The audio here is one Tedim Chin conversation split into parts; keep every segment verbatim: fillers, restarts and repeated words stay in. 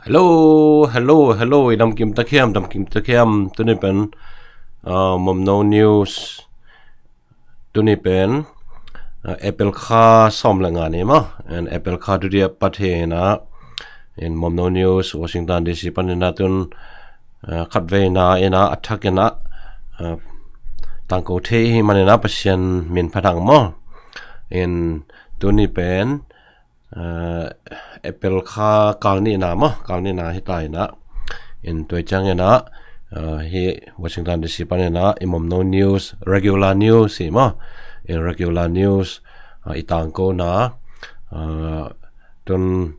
Hello, hello, hello. I damkim takhiam, damkim takhiam. Tuni pen uh, Momno News. Tuni pen uh, April kha sawm le nga ni maw. And April kha tu dia pat hi na. In Momno News, Washington D C panin a tun uh, khat vei na ina a thak ina uh, tangko thei hi manina Pasian min phatang maw. In tuni pen uh, April kha kal nihna maw, kal nihna hi ta ina. In tua ciang ina uh, hi Washington D C pan ina i Momno News, regular news hi maw. In regular news uh, i tangko na uh, tun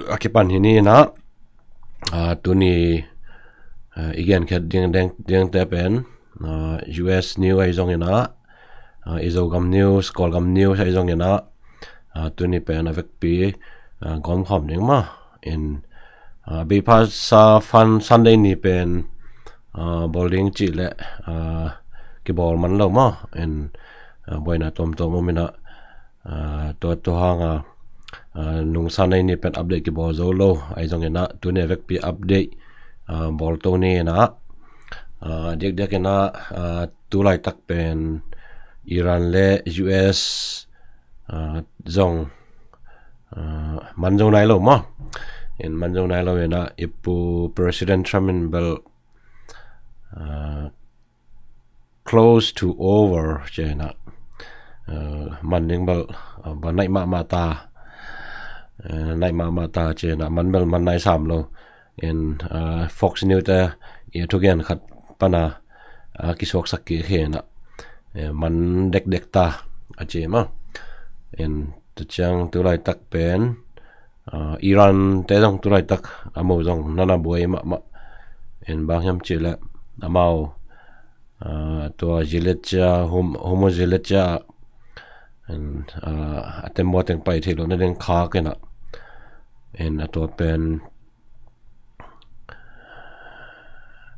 a kipan hi ni ina uh, tuni uh, i gen khet ding ding ding te pen uh, U S news ai zong ina uh, i Zogam news, Kawlgam news ai zong ina uh, tuni pen a vekpi uh, gawm khawm ding maw. In uh, bei pha sa fan Sunday ni pen uh, bawlding cih le uh, kibawl man lo maw. In uh, buaina tuamtuam om ina uh, tua tua hanga uh, nungsa nei ni pen update kibawl zo lo ai zong ina tuni a vekpi update uh, bawl to ni ina uh, diakdiak ina uh, tu laitak pen Iran le U S uh, zong uh, man zo nai lo maw. In man zo nai lo ina ipu President Trump in bel uh, close to over cina uh, man ding bel uh, ba naih mahmah ta uh, naih mahmah ta cina man bel man nai sam lo. In uh, Fox News te i thugen khat pana uh, kisuaksak ki khena uh, man dekdek ta a ci maw. In tu ciang tu laitak pen uh, Iran te zong tu laitak a mo zong nana buai mahmah. In bang hiam ci le amau uh, tua zilet cia hum humo zilet cia and uh, a tembaw teng pai thei lo na ding khak ina. And a tua pen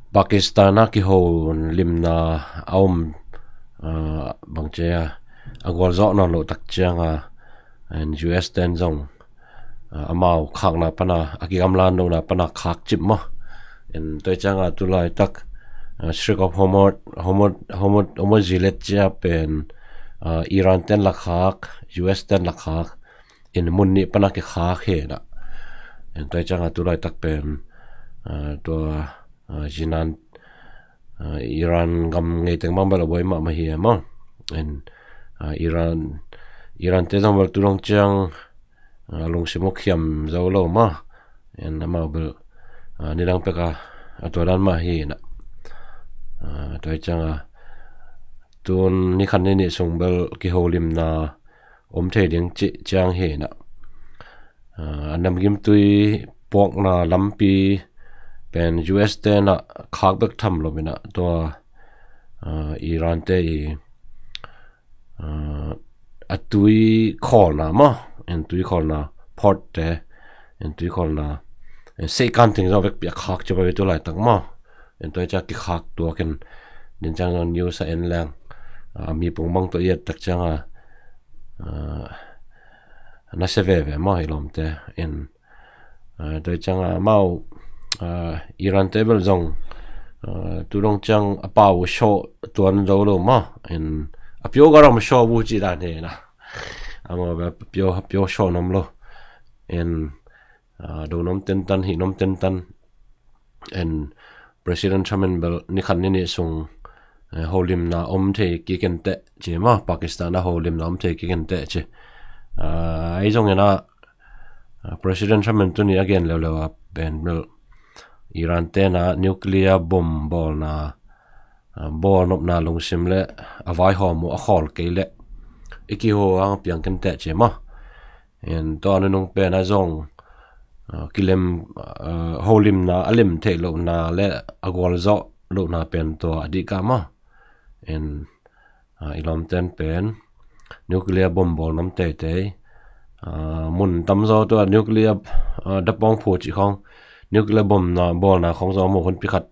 Pakistan a kiho limna a om uh, bang cia a gualzawh nawn lo tak cianga and U S ten zong uh, amau khakna pana a kigamlan lohna pana khak cip maw. In tua cianga tu laitak uh, Strait of Hormuz Hormuz Hormuz Hormuz zilet cia pen uh, Iran ten la khak, U S ten la khak. In mun nih pana kikhak hena. In tua cianga tu laitak pen uh, tua uh, zinan uh, Iran gam ngei teng bang bel a buai mahmah hi a maw. In uh, Iran Iran te zong bel tu dong ciang uh, lungsim uh khiam zo lo maw. In amau bel uh, nidang peka a tua dan mah hi na. Uh, tua cianga tun ni khan ni nih sung bel kiholimna om thei ding cih ciang hi na. Uh, a namgimtui puakna lampi pen U S te na khak bek tham lo ina tua uh, Iran te i uh, a tui khawlna maw. In tui khawlna port te in tui khawlna in seikan ting zong vekpi a khak cipa ve tu laitak maw. In tua cia kikhak tuakin din ciang zong news a en leng uh, mi pung bang tua iat tak cianga uh, na se veve maw hi lawmte. In uh, tua cianga mau uh, Iran te bel zong uh, tu dong ciang a pau shaw tuan zo lo maw. In a pio garam shaw bu ci dan he na. Amau bel pio pio shaw nom lo. In uh, do nom ten tan hi nom ten tan. And President Trump in bel ni khan ni nih sung uh, holimna om thei kiken te ci maw. Pakistan a holimna om thei kiken te ci uh, ai zong ina uh, President Trump in tuni a gen leuleu a pen bel Iran te na nuclear bomb bawlna uh, bawl nopna lungsim le a vaihawm uh a khawl kei le i kiho ang piang ken te ci maw. In tua nunung pen a zong uh, kilem uh, holimna a lem theih lohna le a gualzawh lohna pen tua a dihkah maw. In uh, i lawmten pen nuclear bomb bawl nam teitei uh, mun tamzaw tua nuclear uh, dapawng phu cih khawng nuclear bomb na bawlna khawng zaw mu honpi khat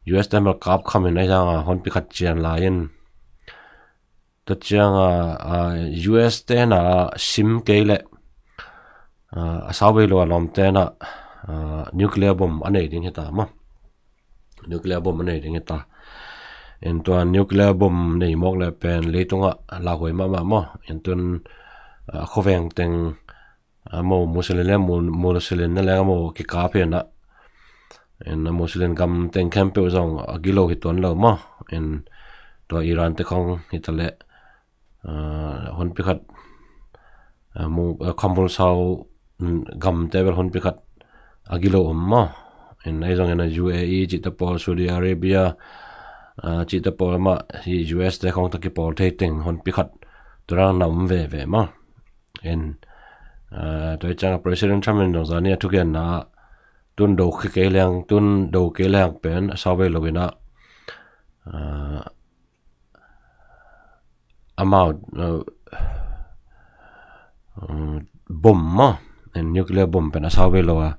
U S te mel kap kham in a zanga honpi khat cian lai in tua cianga uh, U S te na sim kei le uh, a sau bei lo a lawmte na nuclear bomb a nei ding hi ta maw. Nuclear bomb a nei ding hi ta. En tua nuclear bomb nei mawk le pen leitungah lauhuai mahmah maw. En tun a khuaveng teng a mo Muslim le Muslim na leng a mo kikap hi na. En a Muslim gam teng khempeuh zong a gilo hi tuan lo maw. En tua Iran te khong hi ta le honpi khat, khuambulsau gamte bel honpi khat a gilo om maw. En ahi zongin a U A E cihte pawl, Saudi Arabia cihte pawl amah hi U S te khong ta kipawl thei teng honpi khat tua dang na om veve maw. En tua hi ciang a President Trump in zong zani a thugenna tun do kei leng, tun do kei leng pen a sau ve lo in a amau bom maw, en nuclear bom pen a sau ve lo a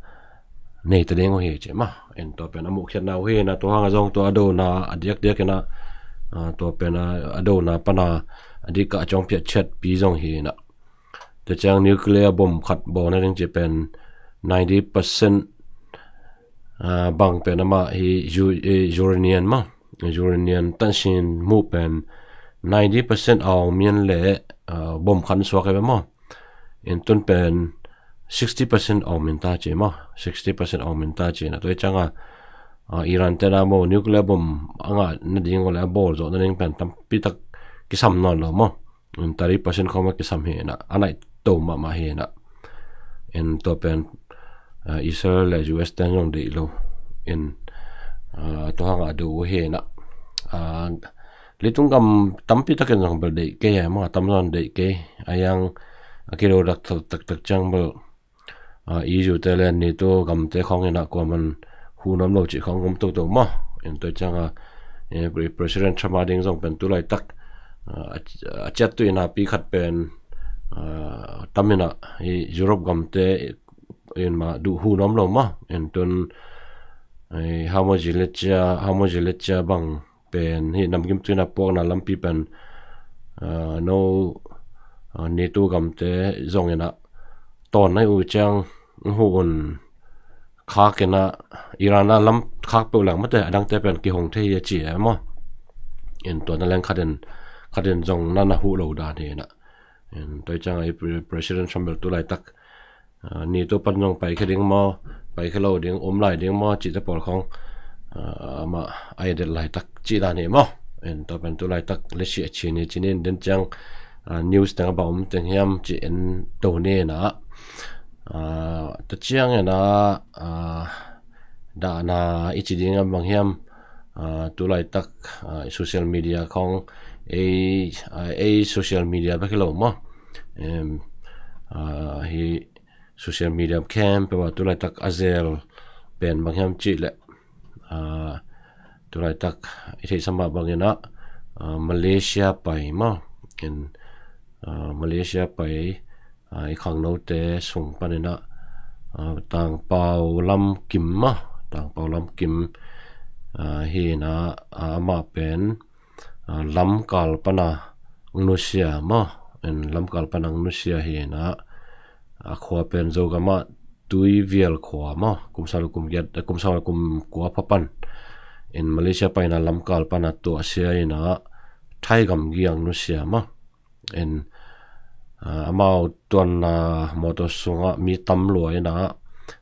nei ta ding uh hi ci maw. En tua pen a muhkhiatna uh hi na, tua hang a zong tua a dona a diakdiak in a tua pen a dona pan a a dik a cong phiat chiat pi zong hi na. Tua ciang nuclear bom khat bawl na ding ci pen ninety percent bang pen amah hi uranium maw. Uranium tansin mu pen ninety percent a om mian le bom khat suak e maw. En tun pen sixty percent a om min ta ci maw. Sixty percent a om min ta ci na. Tua hi ciang a Iran te na maw nuclear bom a ngah na ding uh le a bawl zawh na ding pen tampi tak kisam nawn lo maw. Thirty percent khawng a kisam hi na, a naih to mahmah hi na. En tua pen Israel le U S ten zong deih lo. En tua hang a do uh hi na. Leitung gam tampi takin zong bel deih kei a maw, a tam zong deih kei a, yang a kido dak taktak ciang bel E U te le NATO gamte khawng in a kuaman hu nuam lo cih khawng om toto maw. En tua ciang a President Trump a ding zong pen tu laitak a ciat tu in a pi khat pen tam in a Europe gamte in mah duh hu nuam lo maw. En tun hau maw zi le cia, hau maw zi le cia bang pen hi namkim tu in a puakna lampi pen no NATO gamte zong in a tawn nai uh ciang hu un khak in a Iran a lam khak peuh lang mate a dangte pen kihong thei hi a ci e maw. En tua na leng khatin khatin zong na na huh lo dan hi na. En tua hi ciang a President Trump bel tu laitak NATO pan zong paikhia ding maw, paikhia lo ding, om lai ding maw cihte pawl khawng amah a edet laitak cih dan hi maw. En tua pen tu laitak lesi a chin hi cinin den ciang news teng a bang om teng hiam ci en to ni na. Tua ciang en a dahna i ci ding a bang hiam, tu laitak social media khawng ei social media bek hi lo maw. Hi social media khempeuh a tu laitak a zel pen bang hiam cih leh tu laitak i theihsa mah bang in a Malaysia pai maw. En Malaysia pai i khangnote sung pan in a Tangpau Lam Kim maw, Tangpau Lam Kim hi in a amah pen lamkal pan a nusia maw. En lamkal pan a nusia hi in a a khua pen Zogam ah Tuivial khua maw, kum sawm le kum giat, kum sawm le kum kua pha pan in Malaysia pai in a lamkal pan a tuahsia in a Thai gamgi a nusia maw. En amau tuanna motor sungah mi tam lua in a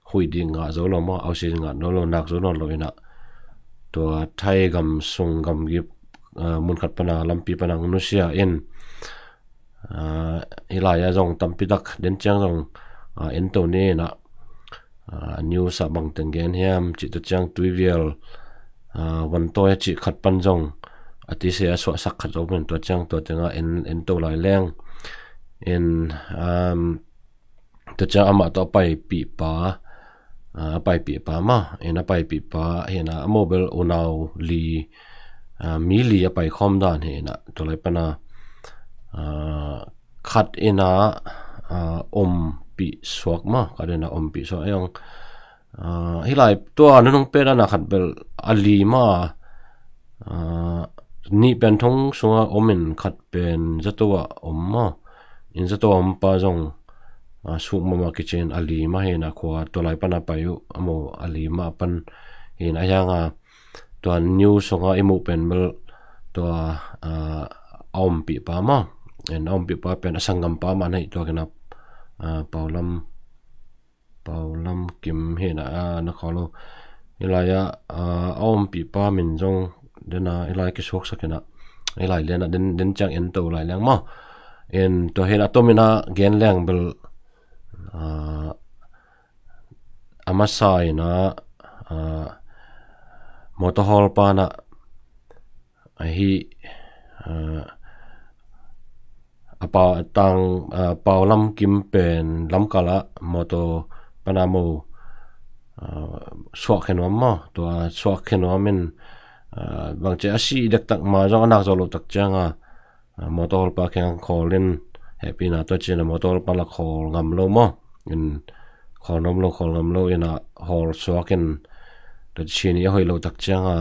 huih ding ngah zo lo maw, ausi ngah nawn lo, nak zo nawn lo in a tua Thai gam sung gamgi mun khat pan a lampi pan a nusia in hi lai a zong tampi tak den ciang zong en to ni in a news ah bang teng gen hiam cih tua ciang Tuivial vantawi a cih khat pan zong a tise a suahsak khat zong pen tua ciang tua tengah en to lai leng. En tua ciang amah tawh a paipihpa a paipihpa maw, en a paipihpa hi in a a mobile unau li mi li a paikhawm dan hi in a tua lai pan a khat in a ompih suak maw, khat in a ompih suak ei ong. Hi lai tua nunung pet dan a khat bel a li maw, nih pen thong sungah om in khat pen zato ah om maw. In zato ah om pa zong a, suk mahmah kicin a li mah hi na, khua tua lai pan a pai uh a mu a li mah pan hi na, a hiang a tua news sung a i muh pen bel tua, a, a ompih pa maw, en a ompih pa pen a sanggampa mah na hi tua kina, a, Paulam Paulam Kim hi na, a, na khawl lo. Hi lai a, a, a ompih pa min zong den a, hi lai kisuaksak hi na, hi lai lian a den, den ciang en to lai leng maw. En tua hi na, a tomin a gen leng bel, a, a masa hi na, a, motor hawl pa na, ahi, a, a pa, tang, a, Paulam Kim pen lamkal a motor pan a mu, a, suak khe nuam maw, tua suak khe nuam in, a, bangci a si dektak ma zong a nak zo lo tak ciang a, a, motor hawl pa kiang khawl in hehpihna tua cin a motor hawl pa la khawl ngam lo maw, in khawl nuam lo, khawl ngam lo in a hawl suak in tua cin i a hoih lo tak ciang a,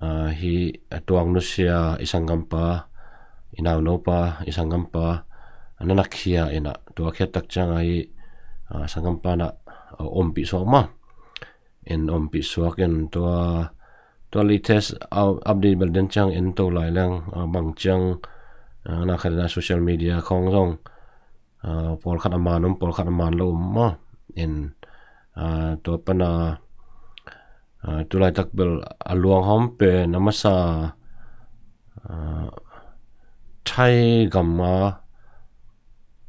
a, hi, a, tuang nusia i sanggampa, i naunopa, i sanggampa, a, na na khia in a, tua khiat tak ciang a hi, a, sanggampa na, a, ompih suak maw. En ompih suak in tua, tua latest, a, update bel den ciang en to lai leng, a, bang ciang, a, na khat na social media khong zong, a, pawlkhat a man om, pawlkhat a man lo om maw. En, a, tua pan a, a, tu laitak bel a luanghawm pen a masa, a, Thai gam a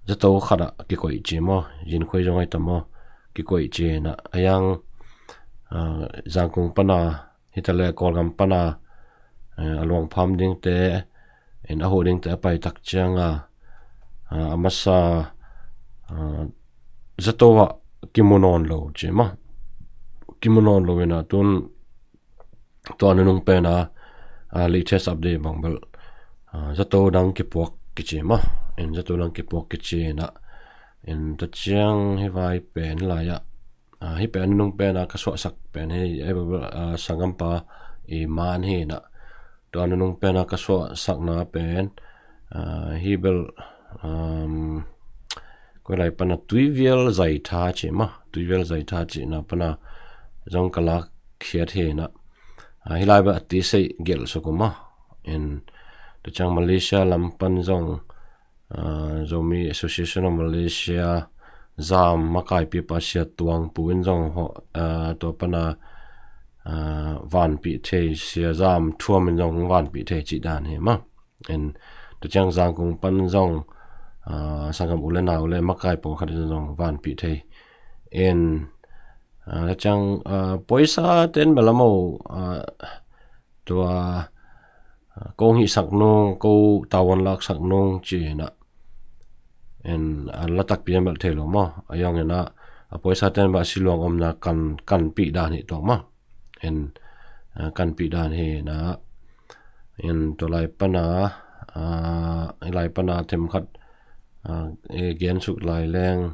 zato khat a kikoih ci maw, Zin Khuai zong ai ta maw, kikoih ci na, a hiang, a, Zangkung pan a, hi ta le Kawlgam pan a, eh, a luangpham dingte, en a huh dingte a pai tak ciang a, a, a masa, a, zato a kimu nawn lo ci maw. Kimu nawn lo in a tun tua nunung pen a, a, latest update bang bel, a, zato dang kipuak kici maw. En zato dang kipuak kici na. En ta ciang hi vai pen lai a, a, hi pen nunung pen a ka suahsak pen hi, a, a, sanggampa i man hi na. Tua nunung pen a ka suahsakna pen, a, hi bel, um, koi lai pan a Tuivial Zaitha ci maw, Tuivial Zaitha ci na pan a zong ka lak khiat hi na. A, hi lai bel a ti sei gelh suk uh maw. En ta ciang Malaysia lam pan zong, a, Zomi Association of Malaysia zam makaipipa Sia Tuang Pu in zong ho, a, tua pan a, a, vanpih thei, Sia Zam Thuam in zong vanpih thei cih dan hi maw. En ta ciang Zangkung pan zong, a, sanggam u le nau le makai pawlkhat in zong vanpih thei. En, a, ta ciang, a, poisa ten bel a mo, a, tua, a, kong hihsak nung, ko tavuan laksak nung ci hi na. En, a, la takpi an bel thei lo maw. A hiang in a, a poisa ten bel a siluang omna kan, kanpih dan hi tuak maw. En, a, kanpih dan hi na. En tua lai pan a, a, lai pan a themkhat, a, e, gen suk lai leng,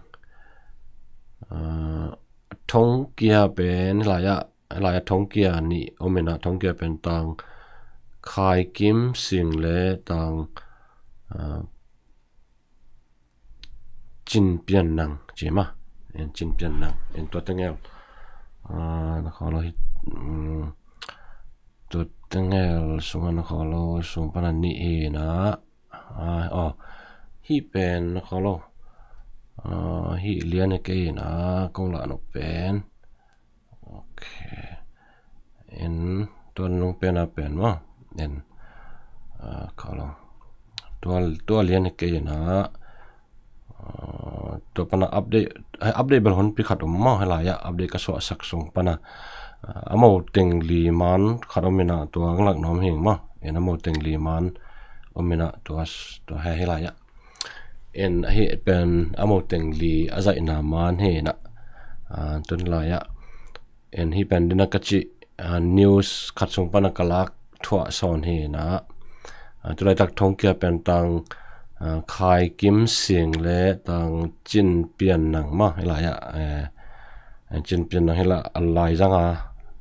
a, thongkia pen lai a, lai a thongkia nih om in a, thongkia pen tang Khai Kim Sing le tang, a, Cin Pian Nang ci maw. En Cin Pian Nang. En tua tengel, a, na khawl lo hi, um, tua tengel sung a na khawl lo, sung pan a nih hi na. A, oh, hi pen na khawl lo. A, hi lian hi kei na, kong lah nop pen. Ok. En tua nung pen a pen maw. En, a, khawl lo. Tua, tua lian hi kei na. A, tua pan a update, eh, update bel honpi khat om maw, hi lai a update ka suahsak sung pan a. A, a mo teng li man khat om in a tua ang lak nuam hing maw. En a mo teng li man om in a tua s-, tua hi, hi lai a. En hi pen a mo teng li a zaihna man hi na. A, tun lai a. En hi pen dina ka ci, a, news khat sung pan a ka lak thuah sawn hi na. A, tu laitak thongkia pen tang, a, Khai Kim Sing le tang Cin Pian Nang maw, hi lai a, e, e, Cin Pian Nang hi la a lai zang a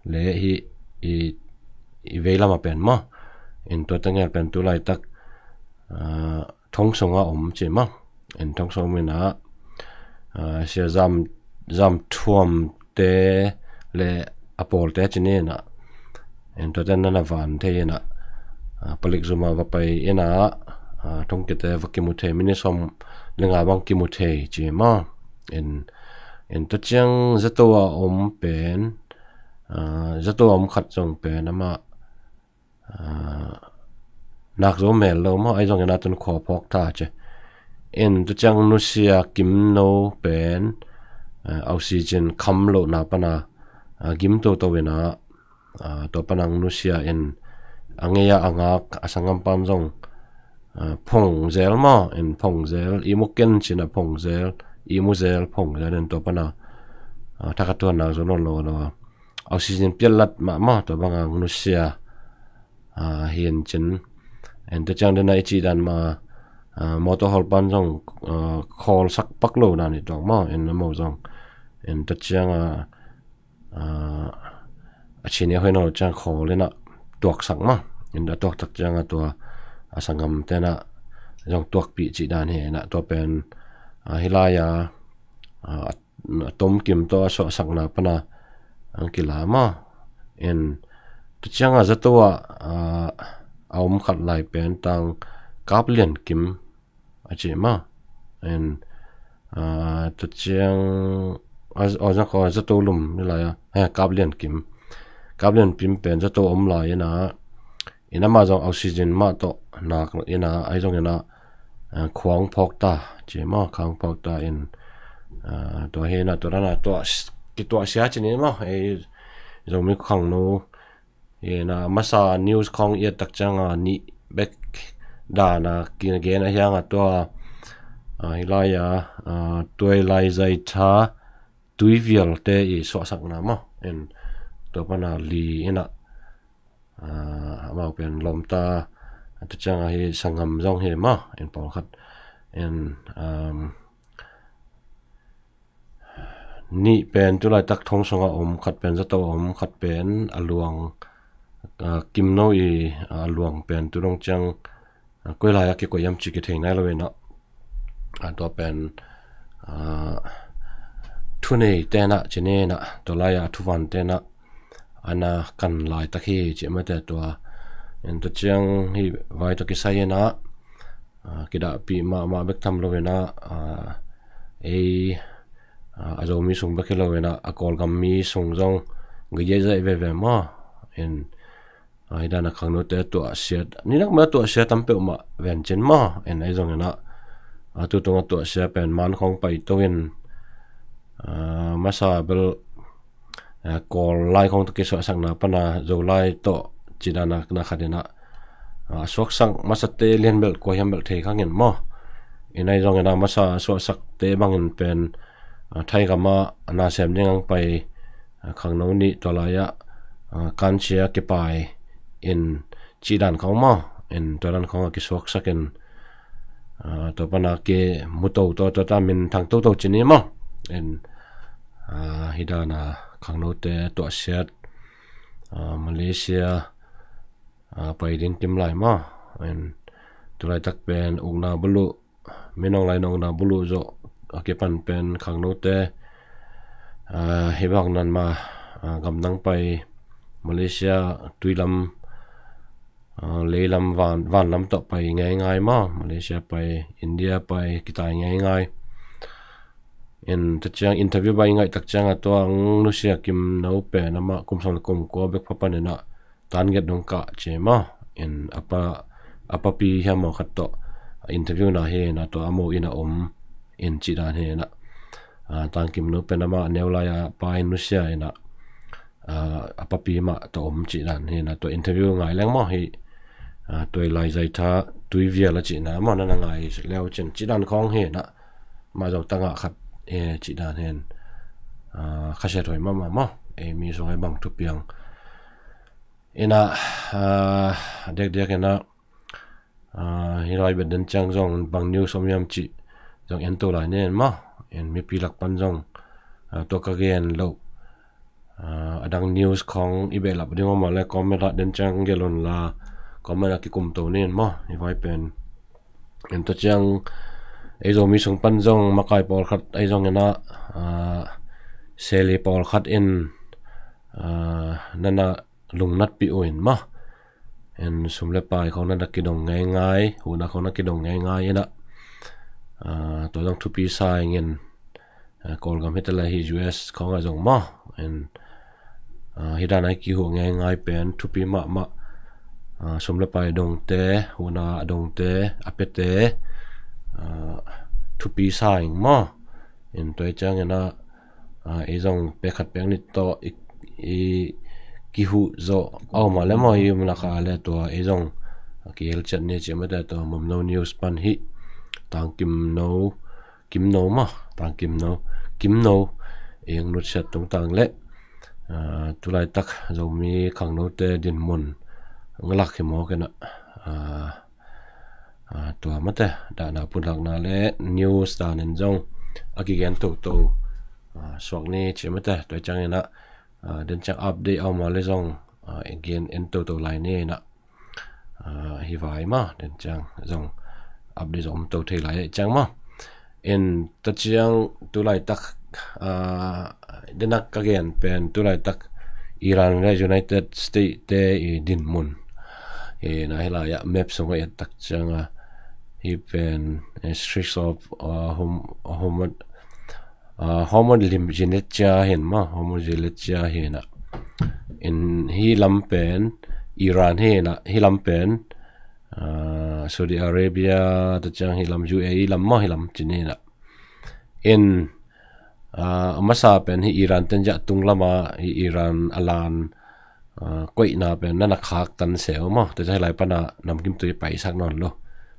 le hi i, i vei lam a pen maw. En tua tengel pen tu laitak, a, thong sung a om ci maw. En thong sung om in a, Sia Zam Thuamte le a pawlte ci ni inah, en tuate nana van thei inah, palik zuma va pai inah, thongkiate va kimu thei, minute sawm le nga bang kimu thei ci maw. En, en tua ciang zato a om pen, zato a om khat zong pen amah nak zo mel lo maw, ahi zongin a tun khua phawk ta ci. En tua ciang nusia Kimno pen oxygen kham lohna pana gim toto inah, tua pana nusia in a ngei a a ngak a sanggam pan zong phong zel maw, en phong zel, ihmu ken cina phong zel, ihmu zel phong zel, en tua pana thakhat tuan nak zo nawn lo lo a oxygen piallat mahmah tua banga nusia hi in cin. En tua ciang dena i cih dan ma motor hawl pan zong khawl sak pak lo dan i tuak maw, en a mo zong. En tua cianga a chin i hoih nawn lo ciang khawl inah tuaksak maw. En a tuaktak cianga tua a sanggamte inah zong tuakpih cih dan hi inah, tua pen hi lai-a a tomkim tawh a suahsakna pana ang kila maw. En tua cianga zato ah a om khat lai pen tang Kap Lian Kim a ci maw. En tua ciang a zato lum ni lai-a Kap Lian Kim, Kap Lian Kim pen zato om lai inah, in amah zong oxygen mah tawh nak inah, ahi zong inah khuang phawk ta ci maw, khuang phawk ta in tua hi inah, tua dana tua kituahsia ci ni maw, ei Zomi khangno hi inah. Masa news khawng i et tak cianga nih bek dana kigen a hianga tua hi lai-a Tuailai Zaitha Tuivialte i suahsakna maw, en tua pana li inah amau pen lawmta, tua cianga hi sanggam zong hi maw, en pawlkhat. En nih pen tulaitak thong sunga om, khat pen zato a om, khat pen a luang, Kimno i a luang pen tu dong ciang koi lai-a kikoih hiam ci kithei nai lo inah, tua pen thuneite inah ci ni inah, tua lai-a thuvante inah ana kan laitak hi ci mate tua. En tua ciang hi vai tawh kisai inah kidahpih mahmah bek tham lo inah, ei a Zomi sung bek hi lo inah a Kawlgam mi sung zong gei zaih veve maw. En hi dana khangnote tuahsia, ni nak mah tuahsia tam peuhmah ven cin maw. En ahi zong inah a tutung a tuahsia pen man khawng paito in, masa bel Kawl lai khawng tawh kisuahsakna pana Zolai tawh ci dana na khat inah a suaksak masate lian belh kua hiam belh thei khangin maw. En ahi zong inah masa suahsakte bangin pen thaigam ah nasem ding ang pai khangno nih tua lai-ah kansia kipai in cih dan khawng maw. En tua dan khawng a kisuaksak in tua pana kimu toto, tua ta min thang toto ci ni maw. En hi dana khangnote tuahsiat Malaysia pai ding kim lai maw. En tulaitak pen ukna buluh, minong lai na ukna buluh zawh a kipan pen khangnote hi bak nan ma gamdang pai Malaysia tuilam, leilam, van, vanlam tawh pai ngeingai maw. Malaysia pai, India pai kitai ngeingai. En tua ciang interview bai ngaih tak cianga tua ang nusia Kimno pen amah kum sawm le kum kua bek pha pan inah tan giat dong kah ci maw. En a pa, a papi hiam maw khat tawh interview na hi inah, tua a mo inah om in cih dan hi inah. Tang Kimno pen amah neu lai-a pa in nusia inah a papi mah tawh om cih dan hi inah, tua interview ngai leng maw hi. Tuailai Zaitha Tuivial a cihna maw, nana ngai leu cin cih dan khawng hi inah. Mah zong tangah khat hi cih dan hi in. Khasiat hoi mahmah maw, ei mi sung ai bang thupiang inah, a dekdek inah hi lai bet den ciang zong bang news om hiam cih zong en to lai nen maw. En mipi lak pan zong tua ka gen loh a dang news khawng i behlap ding om a le comment ah den ciang gelh un la, comment ah kikum to nen maw. Hi vai pen en tua ciang Ei Zomi sung pan zong makai pawlkhat ei zong inah, ah, seli pawlkhat in, ah, nana lungnatpih uh in maw. In sum le pai khong nana kidong ngeingai, huhna khong na kidong ngeingai inah, ah, tua zong thupi sa ingin, ah, Kawlgam hi ta le hi U S khong ah zong maw. In, ah, hi dan a i kihuh ngeingai pen thupi mahmah, ah, sum le pai dongte, huhna dongte, a piate, ah, thupi sa ing maw. In tua i ciang inah, ah, ei zong pek khat pek nih tawh i, i kihuh zawh a om a le maw, i um laka le tua ei zong a kihel ciat ni ci mate tua Mumno News pan hi. Tang Kimno, Kimno maw, Tang Kimno, Kimno i ang nutsiat tungtang le, ah, tulaitak Zomi khangnote dinmun ngalak hi mawk inah, ah, ah, tua mate dahna punlakna le news danin zong a kigen toto, ah, suak ni ci mate tua i ciang inah, ah, den ciang update a om a le zong, ah, i gen en toto lai ni inah, ah, hi vai maw, den ciang zong update zong om to thei lai ciang maw. In tua ciang tulaitak, ah, denak ka gen pen tulaitak Iran le United States te i dinmun. Hi na hi lai ah map sung a i et tak ciang a hi pen, eh, Straits of, ah, Horm-, Hormuz, ah, Hormuz lim zinet cia hin maw, Hormuz zinet cia hi na. In hi lam pen Iran hi na, hi lam pen, ah, Saudi Arabia, tua ciang hi lam U A E lam maw, hi lam cin hi na. In, ah, a masa pen hi Iran ten zah tung lama hi Iran a lan, ah, koihna pen nana khaktan se uh maw. Tua ciang hi lai pana namkim tui paisak nawn lo.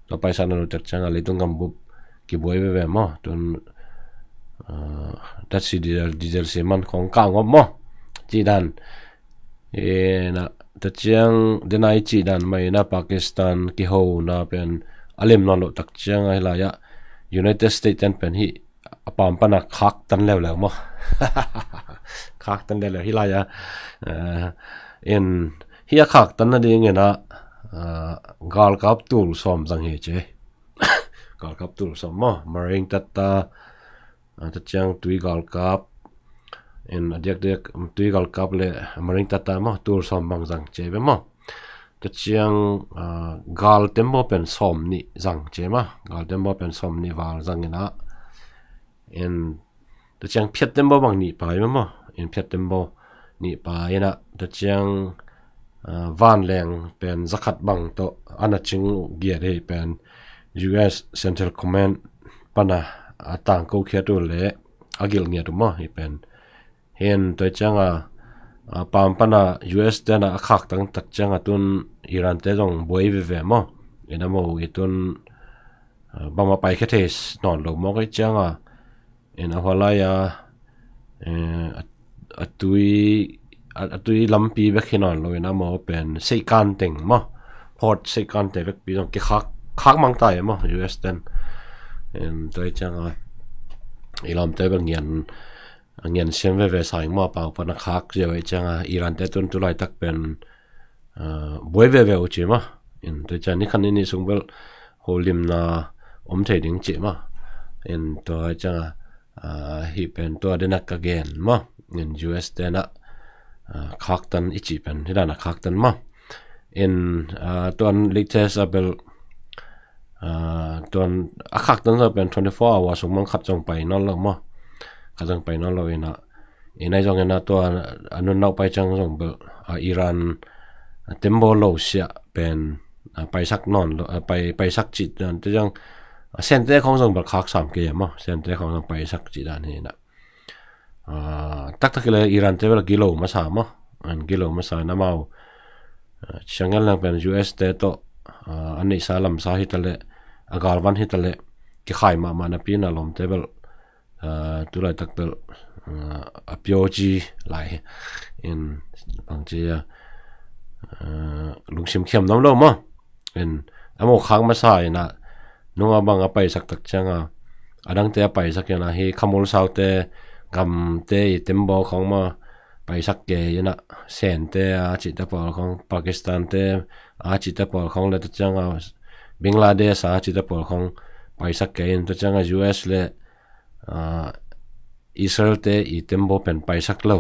Tua paisak nawn lo tak ciang a leitung gambup kibuai veve maw. Tun, ah, datsi diesel, diesel si man khong kah ngop maw. Ci dan. Ina, tua ciang dena i cih dan mah ina Pakistan kihona pen a lem nawn loh tak ciang a hi lai ah United States ten pen hi a pam pana khaktan leuleu maw. Khaktan leuleu hi lai ah, eh, in hi a khaktan nading ina, eh, galkap tul sawm zang hi ci. Galkap tul sawm maw, Marine tata, ah, tua ciang tui galkap, in a diakdiak, um, tui galkap le Marine tata maw, tul sawm bang zang ci ve maw. Tua ciang, ah, gal tembaw pen sawm nih zang ci maw, gal tembaw pen sawm nih val zang ina. In tua ciang phiat tembaw bang nih pa hi maw, in phiat tembaw nih pa ina. Tua ciang, ah, vanleng pen zakhat bang tawh ana cing uh giat hi pen U S Central Command pana a tangko khiat uh le a gilh ngiat uh maw hi pen. Hin tua ciang a, a pam pana U S ten a khaktan tak ciang a tun Iran te zong buai veve maw. Ina maw i tun, ah, bangmah paikhia thei nawn lo mawk i ciang a, in a hua lai a, eh, a, a tui, a, a tui lampi bek hi nawn lo in a maw pen seikan teng maw, port seikan te bekpi zong kikhak, khak mang ta e maw U S ten. In tua i ciang a i lamte bek ngian, ngian siam veve sa ing maw, pau pana khak zia ve ciang a Iran te tun tulaitak pen, ah, buai veve uh ci maw. In tua ciang ni khan ni nih sung bel holimna om thei ding ci maw. In tua ciang a, ah, hi pen tua denak ka gen maw. In U S ten a, ah, khaktan i ci pen hi dan a khaktan maw. In, ah, tuan latest a bel, ah, tuan a khaktan zong pen twenty four hour sung mang khat zong pai nawn lo maw. Khat zong pai nawn lo ina. Ina i zong ina tua a nun nauh pai ciang zong bel, ah, Iran, ah, tembaw lo siah pen, ah, paisak nawn lo, ah, pai, paisak cih dan te ciang, ah, Sente khong zong bel khak sam kei maw. Sente khong zong paisak cih dan hi ina. Ah, taktak le Iran te bel gilo masa maw. An gilo masa ina mau. Ah, ciang ngal lang pen U S te tawh, ah, an neihsa lamsa hi ta le, a galvan hi ta le, kikhai mahmah napi na lawmte bel, ah, tulaitak bel, ah, a pio ci lai in bang ci a, ah, lungsim khiam nam lo maw. In a maw khak masa ina nunga bang a paisak tak ciang a, a dangte a paisak ina hi khamul saute gamte i tembaw khong maw paisak ke ina Sente a cihte pawl khong, Pakistan te a cihte pawl khong le ta ciang a Bangladesh a cihte pawl khong paisak kei in, tua ciangah U S le, ah, Israel te i tembaw pen paisak lo.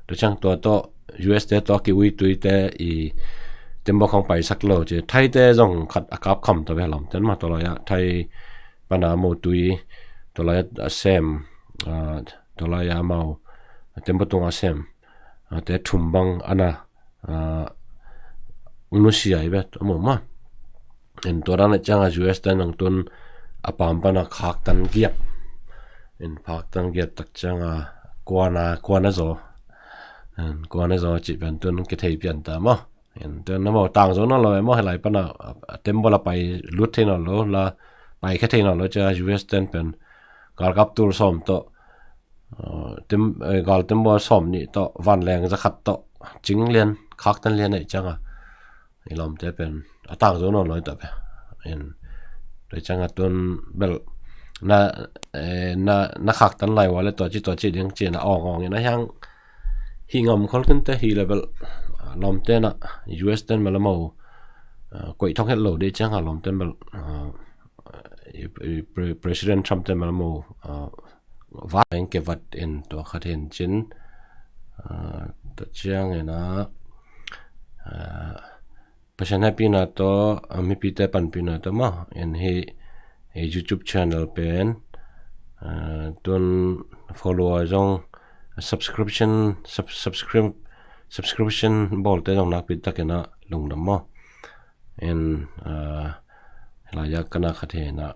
Tua ciang tua tawh U S te tawh a ki-uitui te i tembaw khong paisak lo ci. Thai te zong khat a kap kham ta ve, lamten mah, tua lai-ah Thai pana amau tui, tua lai-ah a sem, ah, tua lai-ah amau tembaw tungah a sem, ah, te thum bang ana, ah, nusia i vet amau mah. In tua dan le ciangah U S te nang tun a pam pana khaktan giat. In khaktan giat tak ciangah kuana, kuana zaw. In kuana zaw cih pen tun kithei pian ta maw. In tun amau tang zo nawn lo e maw, hih lai pana, ah, tembaw la pai lut thei nawn lo, la pai khe thei nawn lo ciah U S ten pen galkap tul sawm tawh, ah, tem, eh, gal tembaw sawm nih tawh, vanleng za khat tawh, cing lian, khaktan lian ahi ciangah i lawmte pen a tang zo nawn lo i ta ve. In tua ciangah tun bel na, eh, na, na khaktan lai ua le tua ci, tua ci ding ci-in a awng awng in a hiang hi ngam khol khin te hi le bel, ah, lawmte na U S ten bel amau, ah, koih thong het lo dih ciangah lawmte bel, ah, i, i pre-, President Trump te bel amau, ah, vat eng ke vat in tua khat hin cin, ah, tua ciang in a, ah, Pasian hehpihna tawh, ah, mipite panpihna tawh maw, in hih, hih YouTube channel pen, ah, tun follower zong, subscription, sub-, subscribe, subscription bawlte zong nakpi takin a lungdam maw. In, ah, hih lai-ah ka na khat hi in a,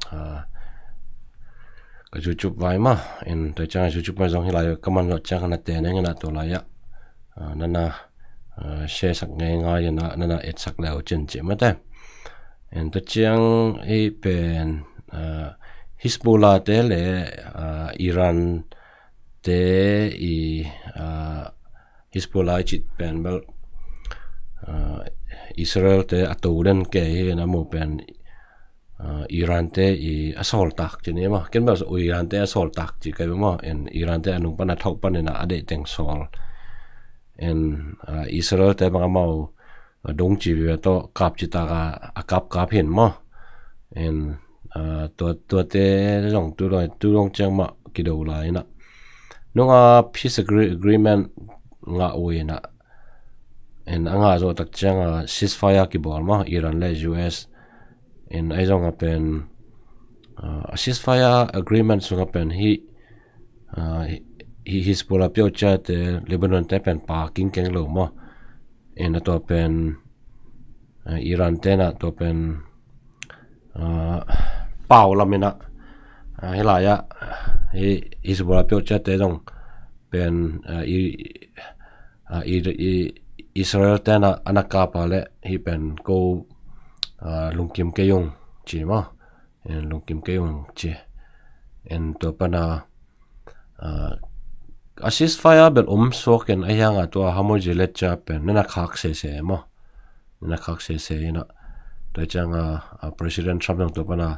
ah, ka YouTube vai mah, in tua ciang YouTube vai zong hih lai-ah ka man zawh ciang ka na teneng in a tua lai-ah, ah, na na, ah, share sak ngeingai in a, na na etsak le uh cin cih mate. In tua ciang hih pen, ah, Hezbollah te le, ah, Iran te i, ah, Hezbollah i cih pen bel, ah, Israel te a to den kei hi in a, amau pen, ah, Iran te i a sawltak ci ni maw. Ken bel Iran te a sawltak ci kei maw. In Iran te a nung pan a thauh pan in a, a deih teng sawl. In, ah, Israel te bang amau, ah, dong ci ve tawh kap ci tak a, a kap kap hin maw. In, ah, tua, tuate zong tu dong, tu dong ciang mah kido lai in a. Nunga peace agree-, agreement ngah uh in a. In a ngah zawh tak ciang a ceasefire kibawl maw, Iran le U S. In ahi zong a pen, ah, a ceasefire agreement sung a pen hih, ah, hih, hih Hezbollah peuh ciate Lebanon te pen pa kingkeng lo maw. In a tua pen, ah, Iran te na tua pen, ah, pau lam in a, ah, hih lai-ah, hih Hezbollah peuh ciate zong pen, ah, i, ah, i, i Israel te na ana kap a le hih pen ko, ah, lungkim kei ung ci maw. In lungkim kei ung ci. In tua pana, ah, a ceasefire bel om suak in a hiang a tua Hormuz le ciah pen na na khak sese maw. Na na khak sese in a. Tua ciang a, ah, President Trump zong tua pana,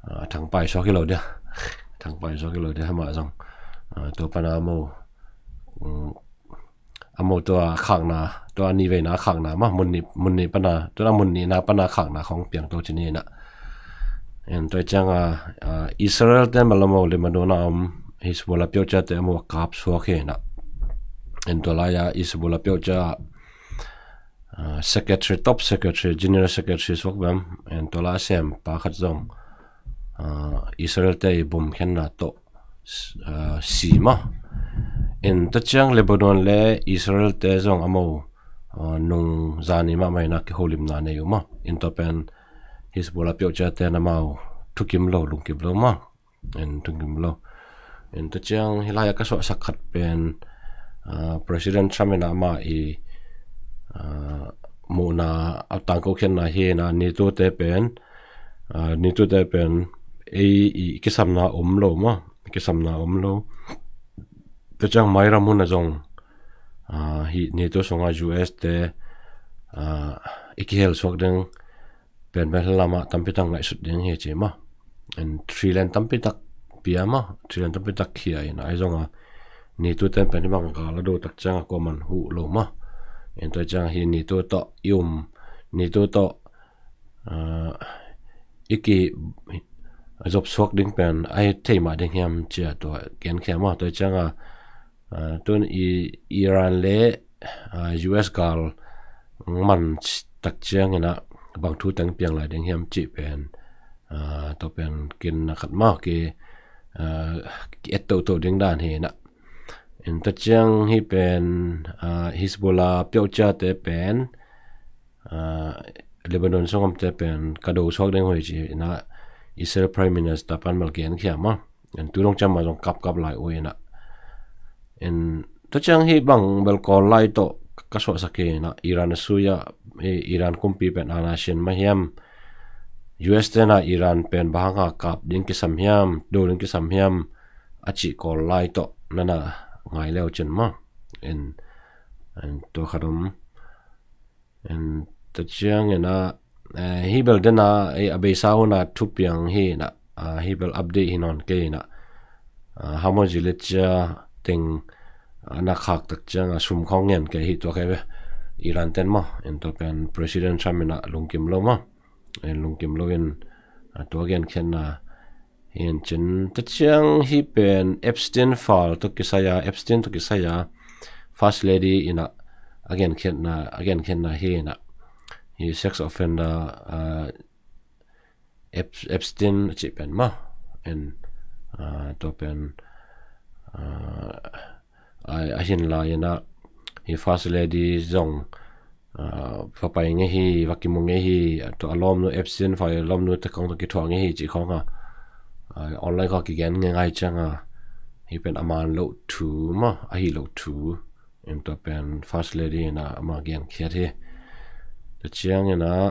ah, thangpai suak hi lo dia. Thangpai suak hi lo dia amah zong. Ah, tua pana amau, um, amau tua khakna, tua a nih veina khakna mah, mun nih, mun nih pana, tua a mun nihna pana khakna khong piang to ci ni in a. In tua ciang a, ah, Israel te bel amau Lebanon a om Hezbollah peuh ciate amau kap suak hi in a. In tua lai-ah Hezbollah peuh cia, ah, secretary, top secretary, general secretary suak bem, in tua lai-ah sem pa khat zong, ah, Israel te i bom khenna tawh, ah, si maw. In tua ciang Lebanon le Israel te zong amau, ah, nung zani mahmah in a kiholimna nei uh maw. In tua pen Hezbollah peuh ciate na amau thukim lo, lungkim lo maw. In thukim lo. In tua ciang hih lai-ah ka suahsak khat pen, ah, President Trump in a amah i, ah, muhna a tangko khenna hi in a, NATO te pen, ah, NATO te pen ei i kisamna om lo maw, kisamna om lo. Tua ciang mairam hun a zong, ah, hih NATO sunga U S te, ah, i kihel suak ding pen bel lamah tampi tak ngaihsut ding hi ci maw. In trillion tampi tak pia maw, trillion tampi tak khia in a, ahi zong a NATO ten pen hih bang gal a do tak ciang a kuaman huh lo maw. In tua ciang hih NATO tawh i um, NATO tawh, ah, i ki, zop suak ding pen a hi thei mah ding hiam ci-a tua genkhia maw. Tua cianga, ah, tun i Iran le, ah, U S gal man tak ciangin ah bang thu teng piang lai ding hiam cih pen, ah, tua pen kin na khat maw ki, ah, ki et toto ding dan hi na. In tua ciang hi pen, ah, Hezbollah piauh ciate pen, ah, Lebanon sungam te pen ka do suak ding uh hi ci-in ah Israel Prime Minister pan bel genkhia maw. In tu dong ciang mah zong kapkap lai uh hi na. In tua ciang hi bang bel kawl lai tawh ka suahsak hi na, Iran a sui ah, i Iran kumpi pen ana sin mah hiam, U S te na Iran pen bang hanga kap ding kisam hiam, do ding kisam hiam a cih kawl lai tawh nana ngai leu cin maw. In, in tua khat om. In tua ciangin ah, eh, hi bel dena, eh, a beisa huna thupiang hi na, ah, hi bel update hi nawn kei na, ah, Hormuz Strait cia teng, ah, na khak tak cianga sum khawng ngen kei hi tua kei ve. Iran ten maw, in tua pen President Trump in ah lungkim lo maw. In lungkim lo in, ah, tua genkhiatna hi in cin. Tua ciang hi pen Epstein file tawh kisai a, Epstein tawh kisai a First Lady in ah a genkhiatna, a genkhiatna hi na. Hi sex offender, ah, Ep-, Epstein a cih pen maw. In, ah, tua pen, ah, a, a hin lai in ah hi First Lady zong, ah, va pai ngei hi, va kimu ngei hi, tua a lawmnu Epstein file lawmnu te khawng tawh kithuah ngei hi cih khawng a, ah, online khawng kigen ngei ngai cianga hi pen a man loh thu maw, a hi loh thu. In tua pen First Lady in ah ama genkhiat hi. Tua ciangin ah,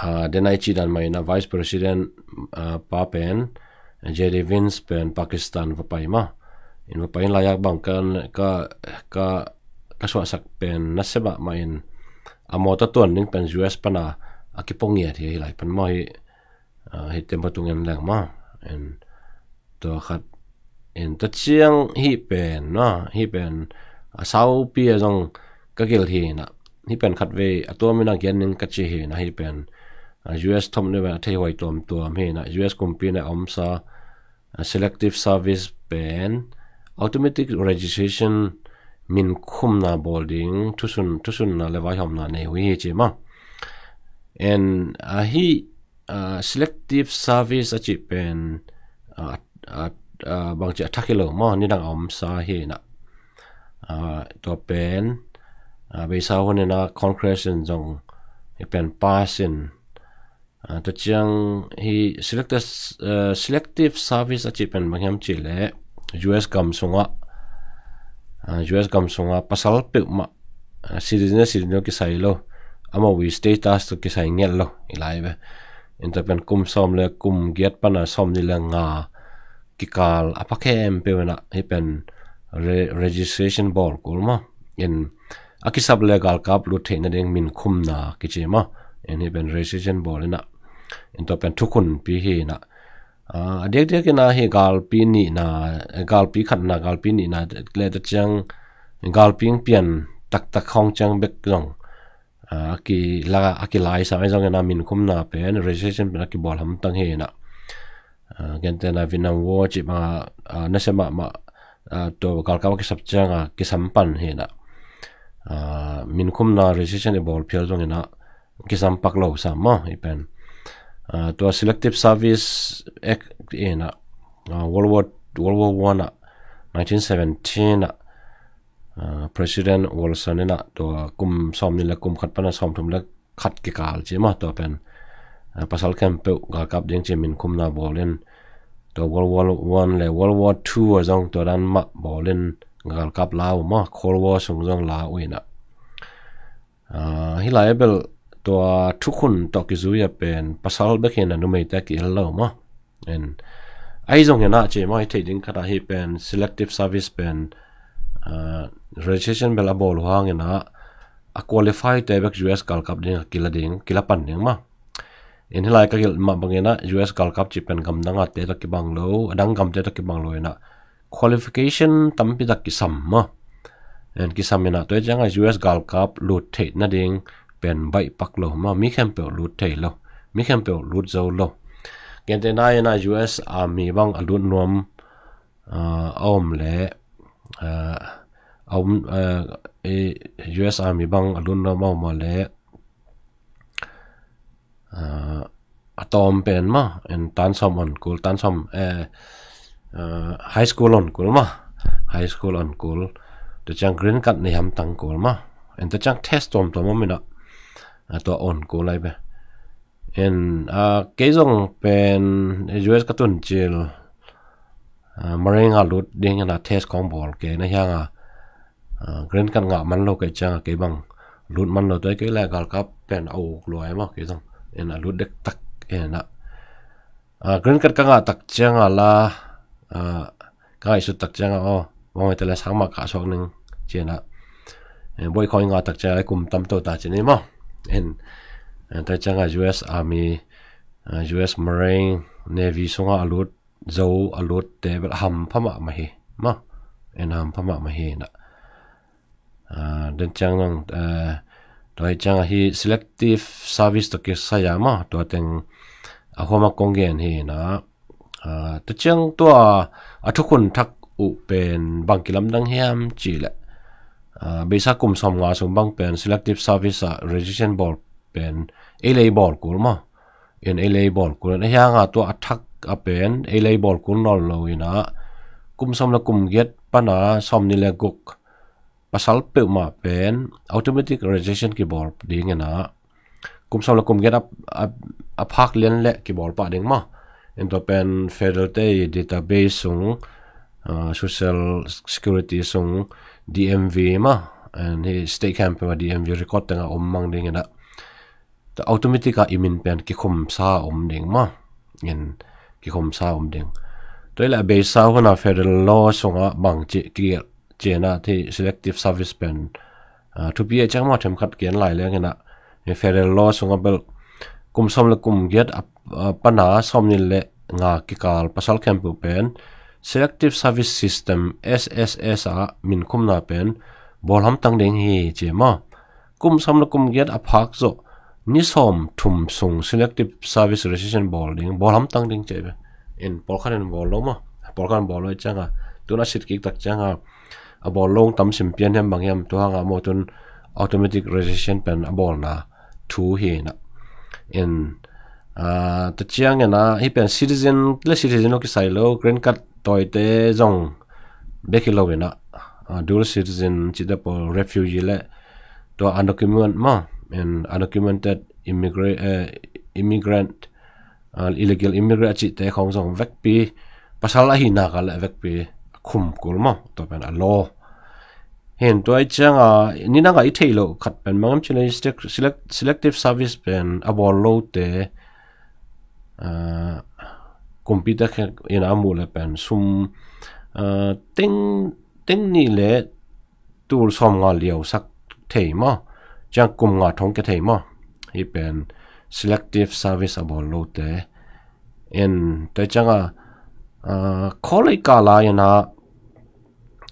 ah, dena i cih dan mah in ah Vice President, ah, pa pen, J D Vance pen Pakistan va pai maw. In va pai in lai-ak bang ka, ka, ka, ka suahsak pen nasia mahmah in a mawtaw tuan ding pen U S pana a kipua ngiat hi, hi lai pan maw hi, ah, hi tembaw tung en leng maw. In tua khat. In tua ciang hi pen, na, hi pen, a saupi a zong ka gil hi na. Hi pen khat vei a tuam in ah gen ning ka ci hi na, hi pen, ah, U S thawmhnaw pen a theihuai tuamtuam hi na, U S kumpi in a omsa, ah, selective service pen automatic registration min khumna bawl ding thusun, thusunna le vaihawmna nei uh hi ci maw. In, ah, hi, ah, selective service a cih pen, ah, ah, ah, bangci a thak hi lo maw, nidang a omsa hi na. Ah, tua pen, ah, beisa hun in ah Congress in zong hi pen pass in, ah, tua ciang hi selected, ah, selective service a cih pen bang hiam cih leh U S gam sungah, ah, U S gam sungah pasal peuhmah, ah, citizen, citizen kisai lo, amau i status tawh kisai ngiat lo, hi lai ve. In tua pen kum sawm le kum giat pana sawmnih le nga kikal a pha khempeuh in ah hi pen re-, registration bawl kul maw. In a kisap le galkap lut theih nading min khumna kici maw. In hi pen registration bawl in ah, in tua pen thukhunpi hi na. Ah, a diakdiak in ah hi galpi nihna, galpi khatna, galpi nihna le tua ciang galpi pian taktak khawng ciang bek zong, ah, a kila, a kilaisam ahi zongin ah min khumna pen, registration pen a kibawl hamtang hi na. Ah, gentehna Vietnam War cih banga, ah, nasia mahmah, ah, tua galkap a kisap cianga kisam pan hi na. Ah, min khumna registration i bawl phial zongin ah kisam pak lo sam maw hi pen. Ah, tua selective service act hi na, ah, World War, World War One ah, nineteen seventeen ah, ah, President Wilson in ah tua kum sawmnih le kum khat pana sawmthum le khat kikal ci maw, tua pen, ah, pasal khempeuh galkap ding ci min khumna bawl in, tua World War One le World War Two a zong tua dan mah bawl in galkap la uh maw, Cold War sung zong la uh hi na. Ah, hi lai bel tua thukhun tawh kizui a pen pasal bek hi na, numeite a ki-el lo maw. In, ahi zongin ah ci maw, hi theih ding khat ah hi pen selective service pen, ah, registration bel a bawl uh hangin ah a qualify te bek U S galkap ding a kila ding, kila pan ding maw. In hi lai ka gilh mah bangin ah U S galkap cih pen gamdang a te tawh kibang lo, a dang gamte tawh kibang lo in ah qualification tampi tak kisam maw. In kisam in ah tua ciangah U S galkap lut theih nading pen baih pak lo maw, mi khempeuh lut thei lo, mi khempeuh lut zo lo. Gentehna in ah U S Army bang a lut nuam, ah, a om leh, ah, a om, ah, eh, U S Army bang a lut nuam a om a leh, ah, a tawm pen mah, en tan sawm on kul, tan sawm, eh, ah, high school on kul mah, high school on kul. Tua ciang green card nei hamtang kul mah. En tua ciang test tuamtuam om in ah, ah, tua on kul lai ve. En, ah, kei zong pen U S ka tun cil, ah, Marine a lut ding in ah test kong bawl kei na hiang a, ah, green card ngah man lo kei ciang a kei bang lut man lo, tua kei leh galkap pen a uk lua e maw kei zong. En a lut dektak en ah, ah, green card ka ngah tak ciang a la, ah, ka ngaihsut tak ciang a, aw, mawng ite le sang mah kah suak ning ci-in ah, eh, boih khawng i ngah tak ciang a kum tam to ta ci ni maw. En, eh, tua ciang a U S Army, ah, U S Marine, Navy sungah a lut, Zo a lut te bel a hampha mahmah hi maw. En a hampha mahmah hi na. Ah, den ciang nang, eh, tua hi ciang a hi selective service tawh kisai a maw, tua teng a huam a kong gen hi na. Ah, tua ciang tua a thukhun thak uh pen bang kilamdang hiam cih leh, ah, beisa kum sawmnga sung bang pen selective service ah registration bawl pen ei le ei bawl kul maw. En ei le ei bawl kul. En a hiang a tua a thak a pen ei le ei bawl kul nawn lo in ah, kum sawm le kum giat pan a sawmnih le guk pasal peuhmah pen automatic registration kibawl ding in ah, kum sawm le kum giat a, a, a phak lian le kibawl pah ding maw. En tua pen federal te i database sung, ah, social security sung, D M V maw. En hi state camp a D M V record teng a om mang ding in ah, tua automatic a i min pen kikhumsa om ding maw. En kikhumsa om ding. Tua hi leh a beisa hun a federal law sungah bang ci, kigelh ci-in ah hi selective service pen, ah, thupi a ciang maw, themkhat gen lai leng in ah, hi federal law sungah bel kum sawm le kum giat a, a pan a sawmnih le nga kikal pasal khempeuh pen selective service system, S S S ah min khumna pen bawl hamtang ding hi ci maw. Kum sawm le kum giat a phak zawh ni sawm thum sung selective service registration bawl ding, bawl hamtang ding ci ve. En pawlkhat in bawl lo maw. Pawlkhat in bawl lo ciang a, tun a sit kik tak ciang a, a bawl lo tam sim pian hiam bang hiam, tua hang a maw tun automatic registration pen a bawlna thu hi na. En, ah, tua ciang in ah hi pen citizen le citizen lo kisai lo, green card tawite zong bek hi lo in ah, ah, dual citizen cihte pawl, refugee le tua undocumented maw, en undocumented immigra-, eh, immigrant, ah, illegal immigrant a cihte khawng zong vekpi, pasal ahihna ka le vekpi khum kul maw, tua pen a law. Hi in tua hi ciang a, ni nang a i theih loh khat pen bang hiam cih leh select-, select-, selective service pen a bawl lote, ah, kumpite khawng in a muh le pen sum, ah, teng, teng nih le tul sawmnga liausak thei maw. Ciang kum nga thong kia thei maw. Hi pen selective service a bawl lote. En tua ciang a, ah, college kah lai in ah,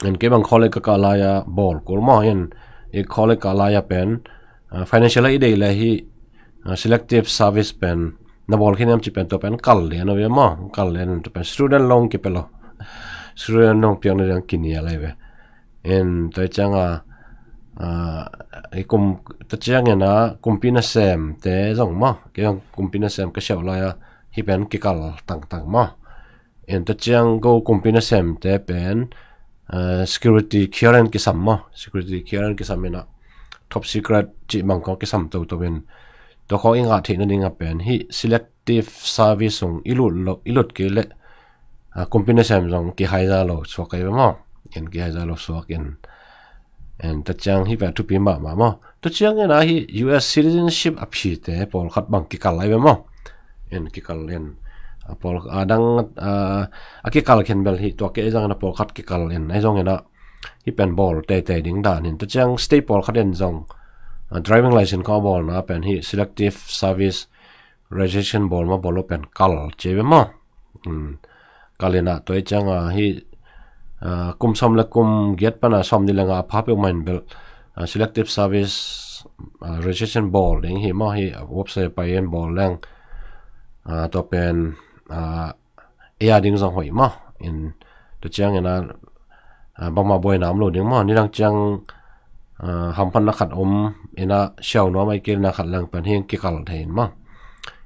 en kei bang college ka kah lai a bawl kul maw. En i college kah lai a pen, ah, financial a i deih le hi, ah, selective service pen na bawl khin hiam cih pen tua pen kal lian a ve maw. Kal lian tua pen student loan kipia lo. Student loan piakna ding kinial lai ve. En tua ciang a, ah, i kum, tua ciang in ah kumpi nasemte zong maw, kei zong kumpi nasem ka siau lai a, hi pen kikal tangtang maw. En tua ciang ko kumpi nasemte pen, ah, security clearance kisam maw, security clearance kisam in ah top secret cih bang khawng kisam toto in, tua khawng i ngah theihna ding a pen hi selective service sung i lut lo, i lut kei leh, ah, kumpi nasem zong kihaiza lo suak ahi ve maw. En kihaiza lo suak in. En tua ciang hi pen thupi mahmah maw. Tua ciang in ah hi U S citizenship a phite pawlkhat bang kikal ahi ve maw. En kikal in, a pawl, a dang, ah, a kikal khin bel hi tua kei zong in a pawlkhat kikal in, ahi zong in ah hi pen bawl teitei ding dan hi in. Tua ciang state pawlkhat in zong, ah, driving license khawng a bawlna pen hi selective service registration bawl maw, bawl lo pen kal ci ve maw. Hmm. Kal in ah tua hi ciang a hi, ah, kum sawm le kum giat pan a sawmnih le nga a pha peuhmah in bel, ah, selective service, ah, registration bawl ding hi maw. Hi, ah, website pai in bawl leng, ah, tua pen, uh, ei a ding zong hoih maw. In tua ciangin a, uh, bangmah buaina om lo ding maw. Nidang ciang uh, hamphatna khat om in a siau nuam a i kilna khat leng pen hi kikal thei in maw.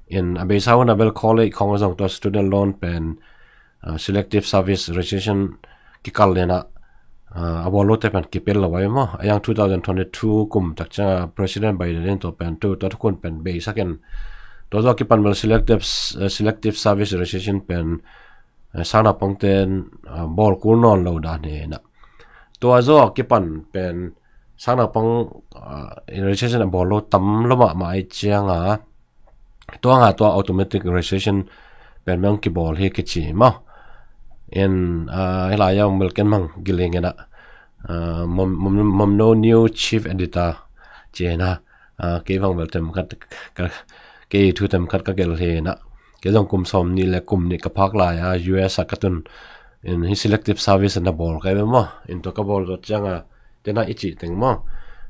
In a beisa hun a bel college khong zong tua student loan pen uh, selective service registration kikal lena uh, a bawl lote pen kipel lo ai maw. A yang two thousand twenty-two kum tak cianga President Biden in tua pen tu tua thukhun pen beisakin tua tua kipan bel selective, uh, selective service registration pen uh, sang naupangten uh, bawl kul nawn lo dan hi na. Tua zaw kipan pen sang naupang uh, registration a bawl lo tam lo mahmah ai cianga tua nga tua automatic registration pen mang kibawl hi kici maw. In uh, hilai a ong bel ken mang giling ina uh, mom, mom, mom no new chief editor cina uh, kei bang bel tem kat ka, kei thu tem kat ka gel hi na. Kei zong kum sawm ni le kum ni ka phak lai a U S a ka tun in hi selective service na bawl kai maw. In tua ka bawl dot cianga tena i cih teng maw.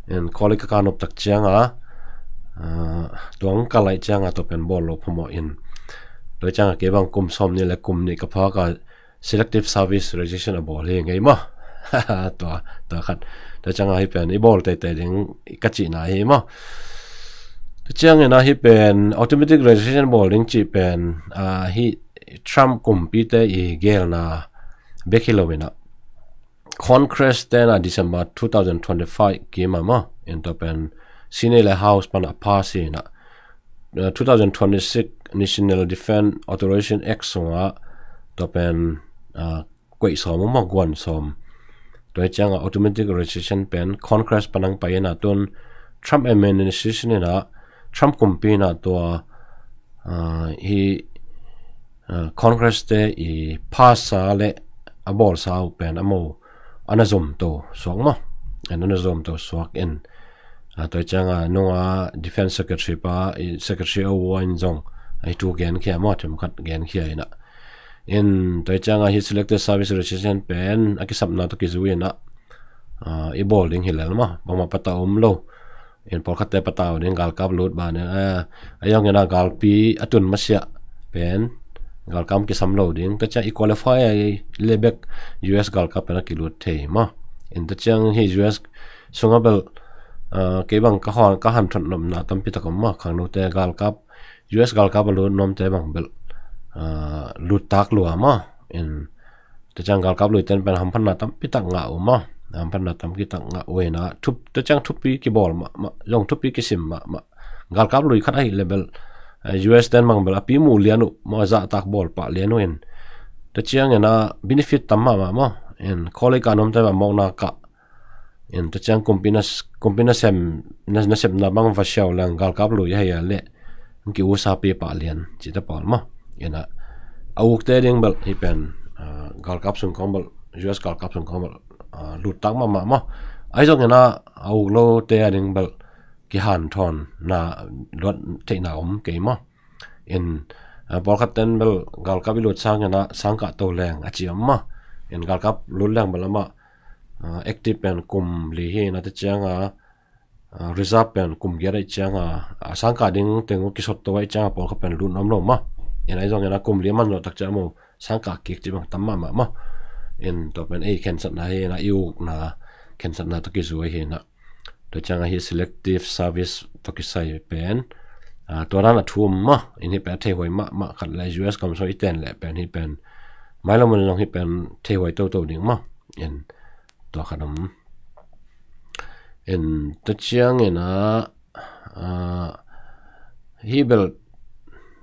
In college ka kanop tak cianga uh, tuang ka lai cianga tua pen bawl lo phamawh in tua cianga kei bang kum sawm ni le kum ni ka phak a selective service registration a bawl hi ngei maw. Tua tua khat tua cianga hi pen i bawl teitei ding ka cihna hi maw. Tua ciangin a hi pen automatic registration bawl ding cih pen uh, hi Trump kumpite i gelna bek hi lo ina Congress tena December two thousand twenty-five kima maw. In tua pen Senate le House pana pass hi na uh, two thousand twenty-six National Defense Authorization Act sunga tua pen uh, koih sawm maw guan sawm. Tua hi cianga automatic registration pen Congress panang pai ina tun Trump administration ina Trump kumpi ina tua uh, hi uh, Congress te i pass sa le a bawl sa uh pen a mo ana zom to suak maw. An ana zom to suak in uh, tua cianga nunga defense secretary pa i secretary a uain zong a hi tu gen khia maw themkhat gen khia ina. In tua cianga hi selected service registration pen a kisapna to kizu ina uh, i bawl ding hi lel maw bangma pata om lo. In pawlkhatte patau ding galkap lut ba ne a yong ina galpi a tun masiah pen galkap kisam lo ding ta ciang i qualify ai lebek U S galkap pen a kilut thei maw. In ta ciang hi U S sunga bel uh, kei bang ka hon ka han thot nopna tampi tak om maw khangnote galkap U S galkap a lut nomte bang bel uh, lut tak lua maw. In Tua ciang galkap lui ten pen hamphatna tampi tak ngah uh maw. Hamphatna tampi tak ngah uh ina thup tua ciang thupi kibawl mah mah zong thupi kisim mah mah. Galkap lui khat ahi le bel eh, U S ten bang bel a pi mu lian uh maw zahtak bawl pah lian uh in. Tua ciang ina benefit tam mah mah maw. In college ka nomte mah mawkna kah in tua ciang kumpi na kumpi na sem na, na sepna bang va siau leng galkap lui hei a le ki usa pi pah lian cite pawl maw. Ina a ukte ding bel hi pen uh, galkap sung kong bel U S galkap sung kong bel uh, lut tak mah mah maw. Ai zong ina a uk lo te a ding bel kihan thon na luat theihna om kei maw. In uh, pawlkhat ten bel galkap i lut sang ina sang kah to leng a ci om maw. In galkap lut leng bel amah uh, active pen kum li hi na te cianga uh, reserve pen kum giat ahi cianga uh, sangkah ding teng uh kisot to ahi cianga pawlkhat pen lut om lo maw. In ahi zong ina kum li man lo tak ciang maw sangkah kik ci bang tam mahmah maw. In tua pen ei khensatna hi na i ukna khensatna to kizu ahi na. Tua cianga hi selective service to kisai pen uh, tua dan a thum maw. In hi pen a theihuai mahmah khat le U S kamso i ten le pen hi pen mai lo mun zong hi pen theihuai toto ding maw. In tua khat om. In tua ciang ina uh, hi bel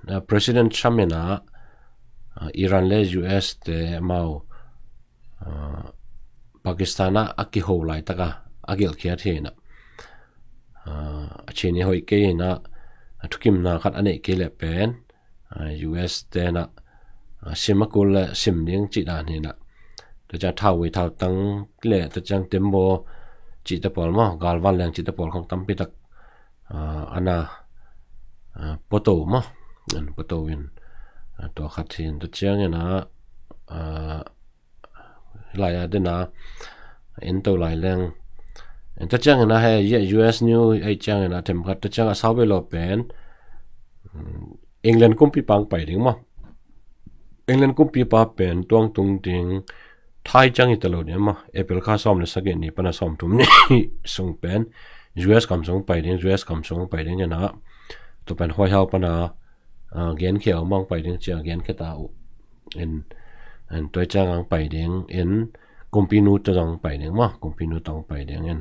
uh, President Trump ina uh, Iran le U S te mau uh, Pakistan a a kiho lai taka a gelkhiat hi ina uh, a chini hoih kei ina a thukimna khat a neih kei le pen uh, U S tena uh, sim a kul le sim ding cih dan hi na. Tua ciang thau ui thau tang le tua ciang tembaw cihte pawl maw galvan leng cihte pawl khong tampi tak uh, ana uh, poto maw an poto in uh, tua khat hin tua ciang ina uh, lai a dena in to lai leng in tua ciang ina he U S new ai ciang ina themkhat tua ciang a sau belo pen England kumpi pang pai ding maw. England kumpipa pen tuang tung ding thai ciang hi ta lo ding maw. April kha sawm le sagih ni pana sawm thum ni sung pen U S gam sung pai ding, U S gam sung pai ding ina. Tua pen White House pana, ah, genkhia uh mah pai ding cia genkhia ta uh. In, in tua ciang ang pai ding in kumpi nu ta zong pai ding maw, kumpi nu ta zong pai ding in.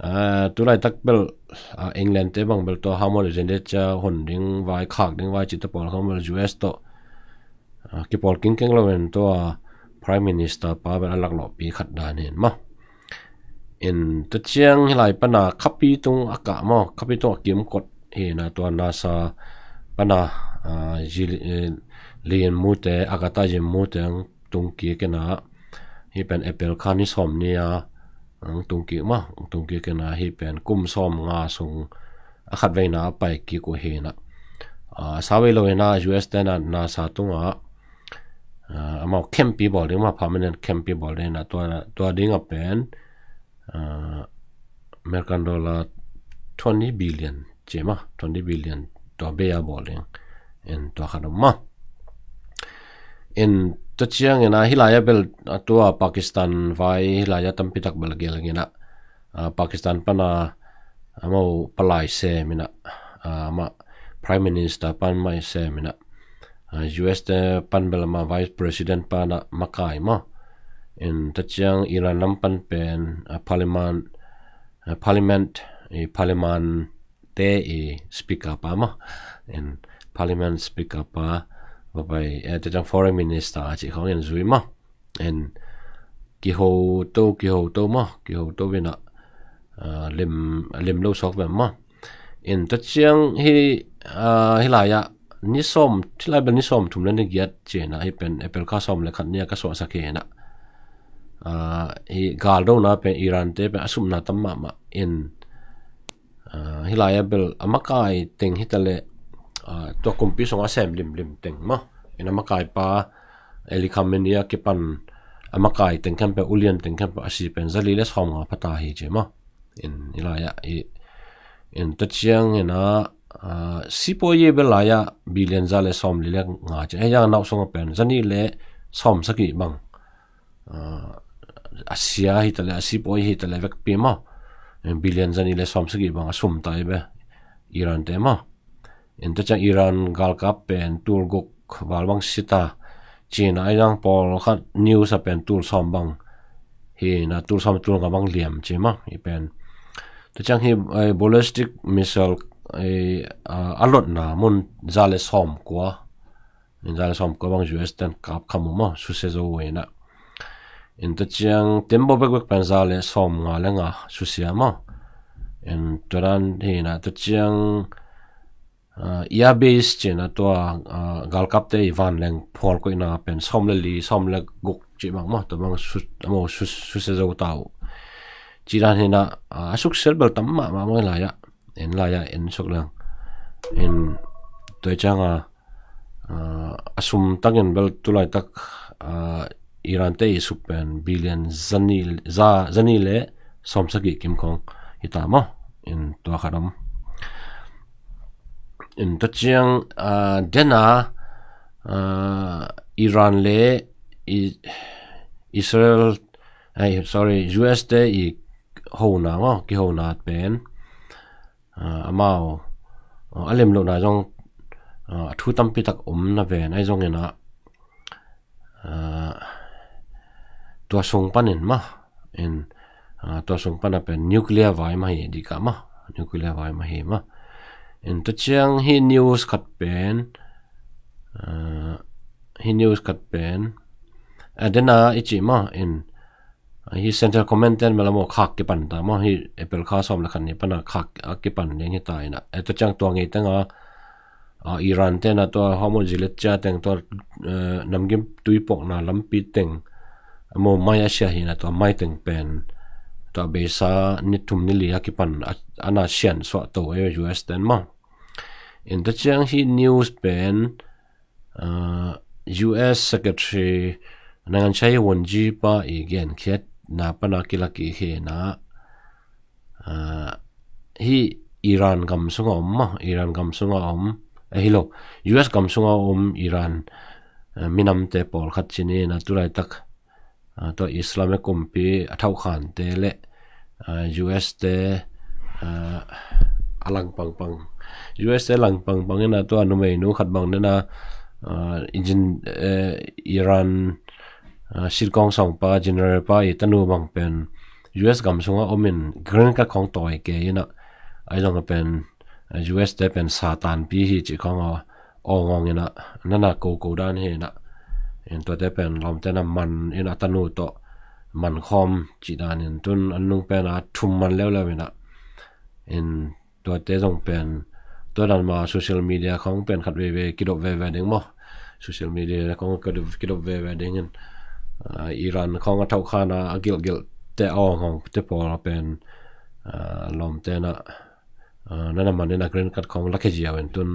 Ah, tulaitak bel, ah, England te bang bel tua Hormuz zin de cia hon ding vai, khak ding vai ci ta pawl khong bel U S tawh, ah, kipawl kingkeng lo in tua Prime Minister pa bel a laklawhpi khat dan hin maw. In tua ciang hi lai pana khapi tung a kah maw, khapi tung a kimkot hi na tua NASA pana, ah, Jil-, eh, Lian Mu te, Agatha Jin Mu te ang tung kik ina, hi pen April kha ni sawm ni a ang tung kik maw, ang tung kik ina hi pen kum sawm nga sung a khat veina a pai kik uh hi na. Ah, sa vei lo ina U S te na NASA tunga, ah, amau khempi bawl ding maw, permanent khempi bawl ding na tua, tua ding a pen, ah, American dollar twenty billion ci maw, twenty billion tua bei a bawl ding. In tua khat om maw. In tua ciang ina hi lai a bel, ah, tua Pakistan vai hi lai a tampi tak bel gel ina. Ah, Pakistan pana amau palai sem ina, ah, ama Prime Minister pan mai sem ina. Ah, U S te pan bel ama Vice President pana makai maw. In tua ciang Iran lam pan pen, ah, Parliament, ah, Parliament, i Parliament te i Speaker pa maw. In Parliament Speaker pa, va pai, eh, tua ciang Foreign Minister a ci khong in zui maw. In kiho to, kiho to maw, kiho to ina, ah, lim, lim lo sawk ve maw. In tua ciang hi, ah, hi lai a ni sawm, hi lai bel ni sawm thum le ni giat ci ina hi pen April kha sawm le khat ni a ka suahsak hi ina. Ah, hi galdona pen Iran te pen a sumna tam mahmah in, ah, hi lai a bel a makai teng hi ta le, ah, tua kumpi sung a sem limlim teng maw. In a makai pa, Eli Khamenei a kipan a makai teng khempeuh, ulian teng khempeuh a si pen zali le sawm nga pha ta hi ci maw. In hi lai a i, in tua ciang ina, ah, sipawi bel lai a billion za le sawm li le nga ci. Hei a nau sung a pen zani le sawm sagih bang, ah, a sia hi ta le, a sipawi hi ta le vekpi maw. In billion zani le sawm sagih bang a sum ta hi ve Iran te maw. In tua ciang Iran galkap pen tul guk val bang si ta ci ina, ai zang pawl khat news a pen tul sawm bang hi na, tul sawm tul nga bang liam ci maw hi pen. Tua ciang hi, eh, ballistic missile, eh, ah, a lotna mun za le sawm kua, in za le sawm kua bang U S ten kap kha mu maw, susia zo uh ina. In tua ciang tembaw bekbek pen za le sawm nga le nga susia maw. In tua dan hi na, tua ciang, ah, air base ci ina tua, ah, galkapte i vanleng phual koihna pen sawm le li, sawm le guk ci bang maw, tua bang su, amau su, susia zo ta uh. Ci dan hi na, ah, a suksiat bel tam mahmah maw hi lai a. In lai a, in suk lang. In tua ciang a, ah, a sum takin bel tulaitak, ah, Iran te i suk pen billion zani, za, zani le sawm sagih kim khong hi ta maw. In tua khat om. In tua ciang, ah, dena, ah, Iran le i, Israel, ai, sorry, U S te i hona maw, kihona pen, ah, amau, ah, a lem lohna zong, ah, a thu tampi tak om na ven, ai zong ina, ah, tua sung panin maw, in, ah, tua sung pana pen nuclear vai mah hi di ka maw, nuclear vai mah hi maw. In tua ciang hi news khat pen, ah, hi news khat pen, ah, dena i ci maw, in, ah, hi Central Command ten bel amau khak kipan ta maw, hi April kha sawm le khat ni pana khak a kipan ding hi ta ina. Eh, tua ciang tua ngei teng a, ah, Iran te na tua Hormuz zilet cia teng tua, eh, namgim tuipokna lampi teng amau mai a sia hi na, tua mai teng pen tua beisa ni thum ni li a kipan a, ana sian suah to e U S ten maw. In tua ciang hi news pen, ah, U S Secretary, နိုင်ငံခြားရေးဝန်ကြီး pa i genkhiatna pana kilak i hi na, ah, hi Iran gam sunga om maw, Iran gam sunga om, eh, hi lo, U S gam sunga om Iran, minamte pawlkhat ci ni in ah, tulaitak tua Islamic kumpi a thauhkhante le US te a langpangpang, US te langpangpang in ah, tua numeinu khat bang den a, Iran sitkawng sawngpa, general pa i tanu bang pen US gam sungah om in green card khawng tawi kei in ah, ahi zong pen US te pen Satan pi hi cih khawng a awngawng in ah, nana koko dan hi in ah, in tuate pen lawmte na man in ah, tanu tawh man khawm cih dan in, tun an nung pen a thum man leuleu in ah, in tuate zong pen tua dan ma social media khawng pen khat veve kidop veve ding maw? Social media khawng kidop veve ding in, Iran khawng a thauhkhan a, a gelhgelhte a awngawngte pawl pen lawmte na nana man in a green card khawng la khe ziau in, tun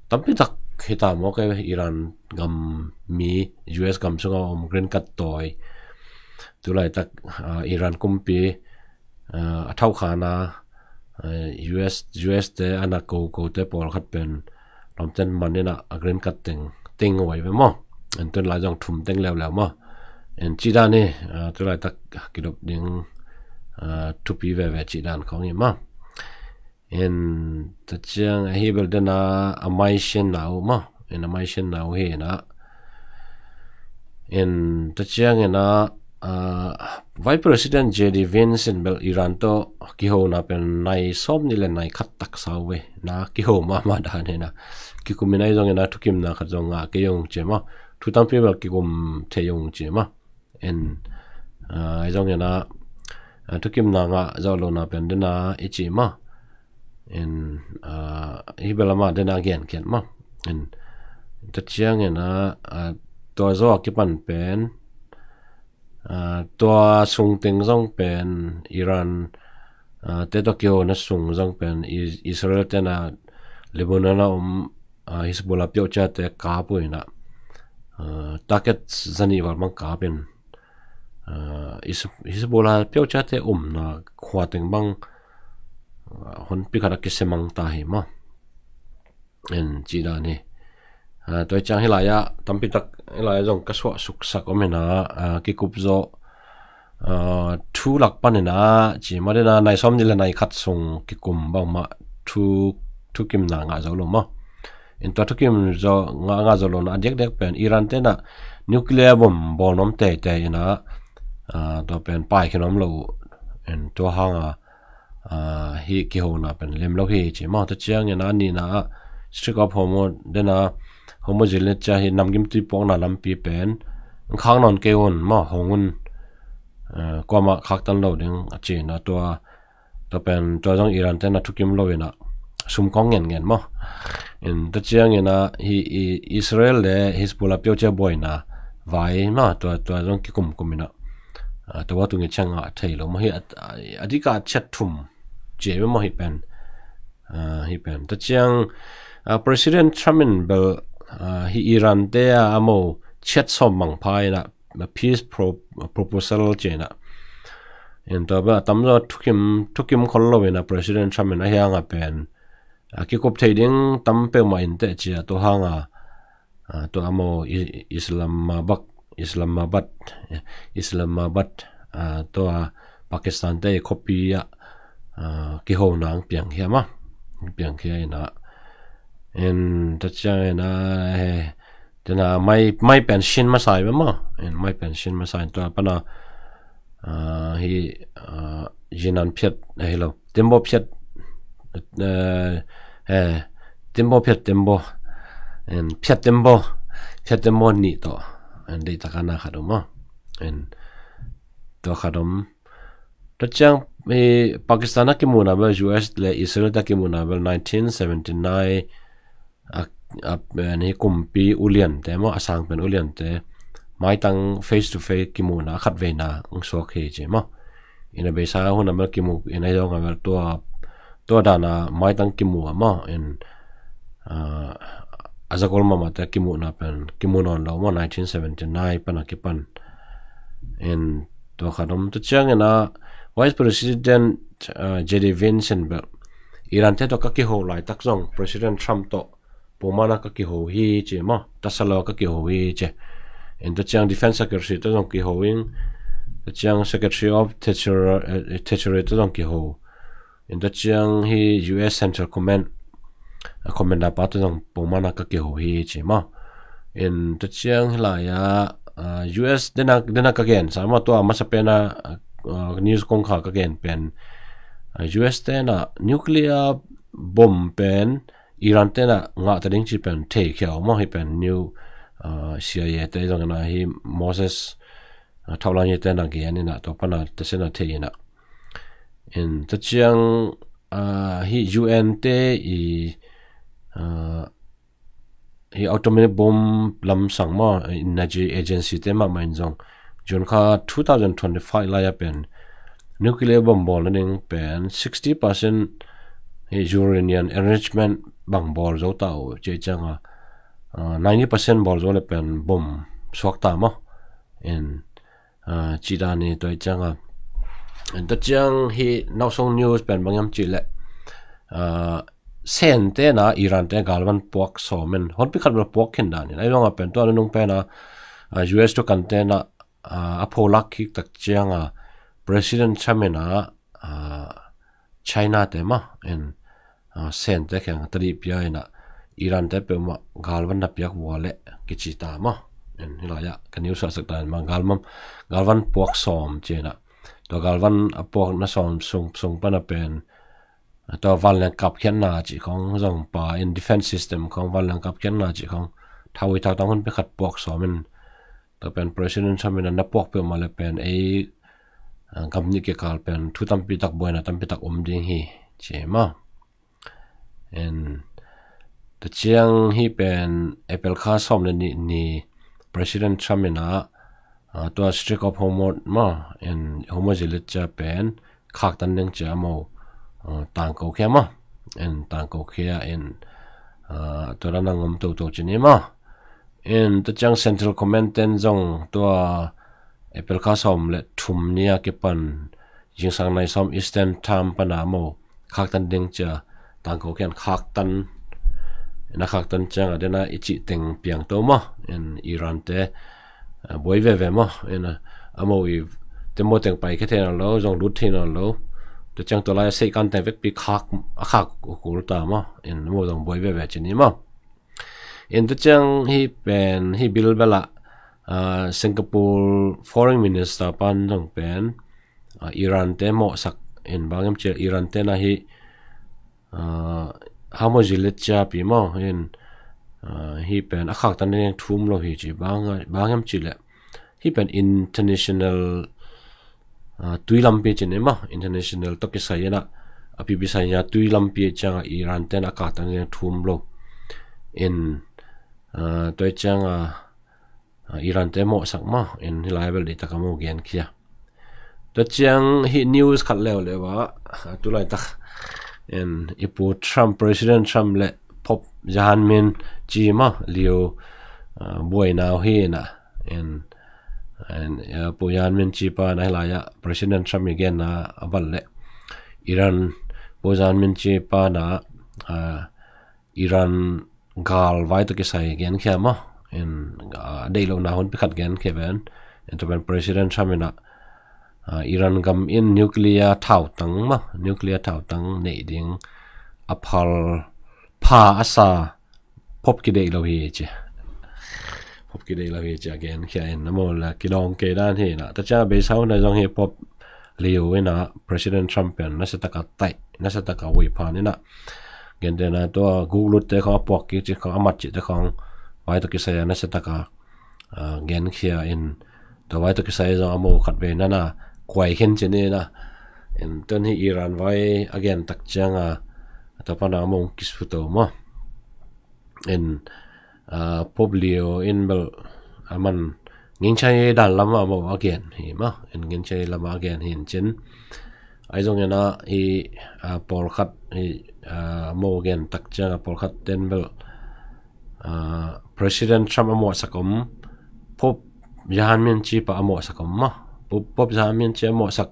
tampi tak hi ta maw, kei Iran gam mi US gam sungah om green card tawi, tulaitak Iran kumpi a thauhkhana US US te ana kokote pawlkhat pen lawmten man in ah a green card teng teng huai ve maw? En tun lai zong thum teng leuleu maw? En cih dan hi, tulaitak kidop ding thupi veve cih dan khawng hi maw? En tua ciang ahi bel den a, a mai sianna uh maw? En a mai sianna uh hi in ah, en tua ciang in ah, Vice President JD Vance in bel Iran tawh kihona pen nai sawm nih le nai khat taksa uh ve. Na kiho mahmah dan hi in ah, kikum in ah, ahi zong in ah thukimna khat zong ngah kei ung ci maw? Thu tampi bel kikum thei ung ci maw? En ahi zong in ah, thukimna ngah zawh lohna pen den a i ci maw? En hi bel amah den a genkhiat maw? En tua ciang in ah, tua zaw a kipan pen tua sung teng zong pen Iran te tawh kihona sung zong pen Israel ten a Lebanon a om Hezbollah piohciate kap uh in ah, target zanih val bang kap in, Hezbollah piohciate omna khua teng bang honpi khat a kisemang ta hi maw? En cih dan hi. Tua ciang hi lai ah tampi tak hi lai ah zong ka suah suksak om in ah, kikup zawh thu lak pan in ah ci maw, den a nai sawm nih le nai khat sung kikum bangmah thu, thukimna ngah zo lo maw? En tua thukim zo ngah, ngah zo lo na a diakdiak pen Iran ten ah nuclear bomb bawl nuam teitei in ah, tua pen paikhe nuam lo uh. En tua hang a hi kihona pen lem lo hi ci maw? Tua ciang in ah a nihna ah Strait of Hormuz den a, Hormuz zillet cia hi namgimtui puakna lampi pen khak nawn kei un maw, hong un, kuamah khaktan lo ding a ci in ah, tua tua pen tua zong Iran ten a thukim lo in ah sum kawng ngenngen maw? En tua ciang in ah hi Israel le Hezbollah piohcia buaina vai maw, tua tua zong kikumkum in ah, tua tung i ciang ngah thei lo maw? Hi a dik a ciat thum ci ve maw hi pen? Hi pen tua ciang President Trump in bel hi Iran te a a mo ciat sawm mangpha in ah peace proposal ci in ah, en tua bel a tamzaw thukim, thukim khol lo in ah President Trump in a hiang a pen a kikup thei ding tam peuhmah in teh ci a, tua hang a tua a mo Islamabad, Islamabad, Islamabad tua Pakistan te i khuapi ah kihona ang piangkhia maw? Piangkhia in ah, en tua ciang in ah, den a mai, mai pen sin masa hi ve maw? En mai pen sin masa in tua pan a hi zinan phiat ahi lo, tembaw phiat, tembaw phiat tembaw, en phiat tembaw, phiat tembaw nih tawh en deihtak a na khat om maw? En tua khat om. Tua ciang Pakistan a kimuhna bel, US le Israel te a kimuhna bel nineteen seventy nine a, a, a, ni kumpi uliante maw, a sang pen uliante maitang face to face kimuhna a khatveina ang suak hi ci maw? In a beisa hun a bel kimuh in a zong a bel tua, tua dan a maitang kimuh a maw? In a, a zakol mahmahte kimuhna pen kimuh nawn lo maw, nineteen seventy nine pan a kipan. In tua khat om. Tua ciangin a Vice President JD Vance in bel Iran te tawh ka kiho laitak zong President Trump tawh pongmana ka kiho hi ci maw, tasalo ka kiho hi ci. In tua ciang Defense Secretary tawh zong kiho in, tua ciang Secretary of Treasury, eh, Treasury tawh zong kiho. In tua ciang hi U S Central Command, a commander pa tawh zong pongmana ka kiho hi ci maw. In tua ciang hi lai-a, ah, U S dena, dena ka gen sa maw, tua masa pena, ah, news kong kha ka gen pen, ah, U S tena nuclear bomb pen Iran tena ngah ta ding ci pen thei khiau maw, hi pen new, ah, C I A te zong na hi Moses, ah, Thaulan hi tena gen ina, tua pana ta sena thei ina. In tua ciang, ah, hi U N te i, ah, hi atomic bomb lamsang maw, Energy Agency te mahmah in zong June kha two thousand twenty-five lai-a pen nuclear bomb bawl nading pen sixty percent hi uranium enrichment bang bawl zo ta uh ci cianga, ah, ninety percent bawl zo le pen bomb suak ta maw. In, ah, ci dan hi tua cianga. In tua ciang hi nausong news pen bang hiam ci le, ah, Sen tena Iran te galvan puak sawm in, honpi khat bel puak khin dan in, ai zonga pen tua nunung pena, ah, U S tu kan tena, ah, a pholak kik tak cianga President Trump ina, ah, China te maw, in, ah, Sen te kheng tadi pia ina Iran te peuhmah galvan na piak vua le kici ta maw. In hi lai-a ka news a sak ta in maw, galvan, galvan puak sawm ci ina. Tua galvan a puakna sawm sung, sung pana pen, tua vanleng kapkhiatna ci khong zong pa in, defense system khong, vanleng kapkhiatna ci khong, thau i thau tang honpi khat puak sawm in, tua pen President Trump in na puak peuhmah le pen ei, ah, gam nih kikal pen thu tampi tak, buaina tampi tak om ding hi ci maw. In tua ciang hi pen April kha sawm le nih ni President Trump ina, ah, tua Strait of Hormuz maw, in Hormuz i lit cia pen khaktan ding cia a mo, ah, tangko khia maw. In tangko khia in, ah, tua dan a ngom toto ci ni maw. In tua ciang Central Command ten zong tua April kha sawm le thum ni a kipan zingsang nai sawm Eastern Time pana a mo khaktan ding cia tangko khia in, khaktan, ina khaktan cianga dena i cih teng piang to maw. In Iran te, ah, buai veve maw. Ina a mo i te mo teng pai khia thei nawn lo, zong lut thei nawn lo. Tua ciang tua lai-a seikan teng vekpi khak, a khak uh kul ta maw. In a mo zong buai veve ci ni maw. In tua ciang hi pen, hi bilbel ah, ah, Singapore Foreign Minister pan zong pen, ah, Iran te mawhsak in, bang hiam ci le Iran tena hi, ah, Hormuz i lit cia pi maw, in, ah, hi pen a khaktan ding thu om lo hi ci, bang, bang hiam ci le hi pen international, ah, tui lampi ci ni maw, international tawh kisai ina, a pipi sai nia tui lampi cianga Iran tena a khaktan ding thu om lo. In, ah, tua cianga, ah, Iran te mawhsak maw, in hi lai bel di taka mo gen khia. Tua ciang hi news khat leuleu a, ah, tu laitak in i pu Trump, President Trump le Pope Johanmin ci maw, Leo, ah, buaina uh hi ina. In, in, ah, Pope Johanmin ci pana hi lai-a President Trump i genna a bal le Iran, Pope Johanmin ci pana, ah, Iran gal vai tawh kisai genkhia maw. In, ah, deih lohna honpi khat genkhia ven. In tua pen President Trump ina, ah, Iran gam in nuclear thautang maw, nuclear thautang neih ding a phal pha a sa Pope kideih lo hi ci. Pope kideih lo hi ci a genkhia in, a mo le kidawng kei dan hi ina. Tua ciang a beisa hun a zong hi Pope Leo ina President Trump pen nasiataka taih, nasiataka wei phan ina. Gentehna tua guklut te khong a puak kik cih khong, a mat cih te khong vai tawh kisai a nasiataka, ah, genkhia in, tua vai tawh kisai zong a mo khat vei nana kuai khin ci ni ina. In tua hi Iran vai a gen tak cianga, tua pana a mo kisuto maw. In, ah, Pope Leo in bel a man nginchai dan lama a mo a gen hi maw. In nginchai lama a gen hi in cin. Ai zong ina hi, ah, pawlkhat hi, ah, mo gen tak cianga pawlkhat ten bel, ah, President Trump a mawhsak om, Pope Johanmin ci pa a mawhsak om maw. Pope, Pope Johanmin ci a mawhsak,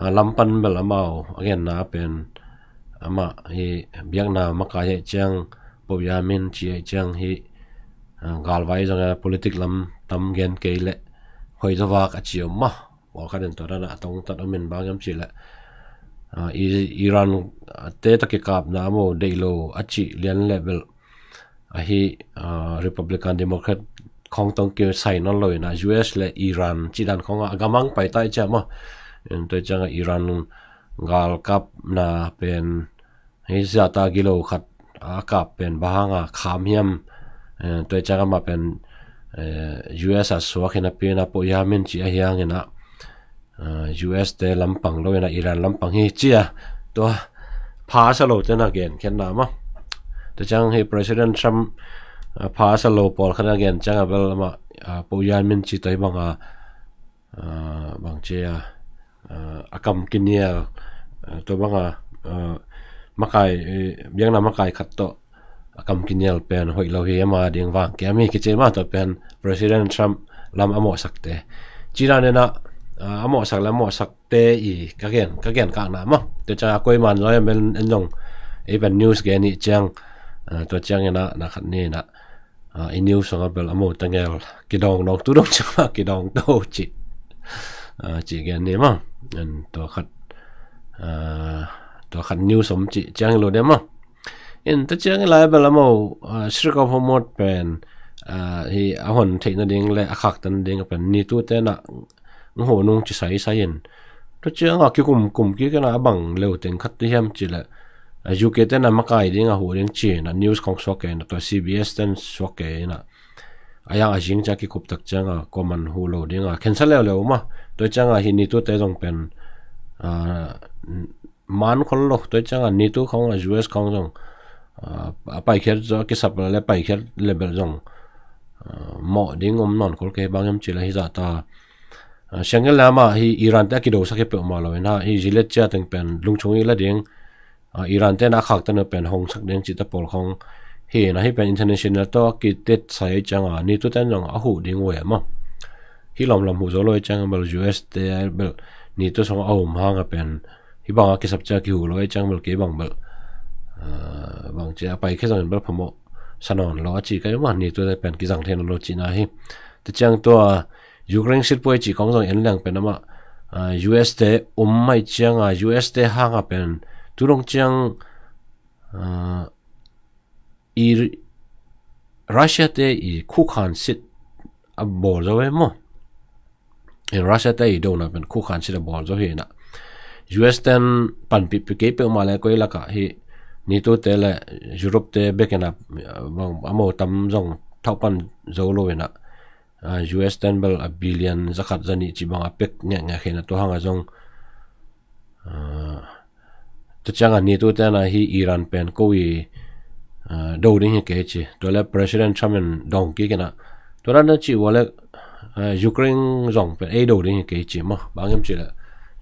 ah, lam pan bel amau a genna pen amah hi biakna makai hi ciang Poyamin ci a ciang hi, ah, galvai zong a politik lam tam gen kei le hoih zawak a ci om mah. Pawlkhat in tua dan a tongtat om in bang hiam ci le, ah, I-, Iran, ah, te tawh kikapna a mo deih lo a ci lian le bel ahi, ah, Republican Democrat khong tawh kisai nawn lo in a U S le Iran ci dan khong a gamang pai ta i ciam a. Tua ciang a Iran galkapna pen hi zata gilo khat a kap pen bang hang a kham hiam, eh, tua ciang amah pen, eh, U S a suak hi napi in a Poyamin ci a hi hang in a, eh, U S te lampang lo in a Iran lampang hi ci a tua pha sa lo te na gen khen na mah. Tua ciang hi President Trump, ah, pha sa lo pawlkhat na gen ciang a bel amah, ah, Poyamin ci tua hi bang a, ah, bang ci a, ah, a kam kinial, ah, tua bang a, ah, makai, eh, biakna makai khat tawh a kam kinial pen hoih lo hi ama ding vang kia mi kici mah tua pen President Trump lam a mawhsak te. Ci dan in a, ah, a mawhsak le a mawhsak te i ka gen, ka gen kak na mah. Tua ciang a koi man zoi a men en zong ei pen news gen i ciang, ah, tua ciang in a na khat ni in a, ah, i news song a bel a mo tangel kidawng dawng tu dawng ciang mah kidawng to ci. Ah, ci gen ni mah. En tua khat, ah, tua khat news om ci ciang lo de mah. En tua ciang i lai bel a mo, ah, Strait of Hormuz pen, ah, hi a hon theihna ding le a khaktan ding a pen NATO te na ng ho nung ci sai sai in. Tua ciang a kikum kum kik in a bang leu teng khat ti hiam ci le, ah, U K te na makai ding a hu ding ci na news khong suak ke na tua C B S ten suak ke na. A yang a zing ciang kikup tak ciang a kuaman hu lo ding a khensa leuleu mah. Tua ciang a hi NATO te zong pen, ah, man khol lo. Tua ciang a NATO khong a U S khong zong, ah, a paikhiat zo kisap le paikhiat le bel zong, ah, mawh ding om nawn khol ke bang hiam ci le hi zata, ah, siangin le amah hi Iran te a kidosak hi peuhmah lo in a hi zilet cia teng pen lungchung i la ding, ah, Iran te na khaktan pen hongsak ding ci ta pawl khong hi na hi pen international tawh a kitet sai ciang a NATO ten zong a hu ding uh e mah. Hi lawmlawm hu zo lo i ciang bel U S te bel NATO song a um hang a pen hi bang a kisap cia kihu lo i ciang bel kei bang bel, ah, bang cia a paikhiat zong in bel phamawh sa nawn lo a ci ka i mah NATO te pen kizang thei nawn lo ci na hi. Tua ciang tua Ukraine sitpuai ci khong zong en leng pen amah, ah, U S te um mai ciang a U S te hang a pen tu dong ciang, ah, i Russia te i khukhan sit a bawl zo ve maw? I Russia te i dona pen khukhan sit a bawl zo hi na. U S ten panpih pi kei peuhmah le koi lak a hi NATO te le Europe te bek in a, ah, bang a mo tam zong thauh pan zo lo in a. Ah, U S ten bel a billion zakhat zanih ci bang a pek ngekngek hi na tua hang a zong, ah, tua ciang a NATO te na hi Iran pen ko i, ah, do ding hi kei ci. Tua le President Trump in dong kik in a. Tua dan na ci ua le, ah, Ukraine zong pen ei do ding hi kei ci mah. Bang hiam ci le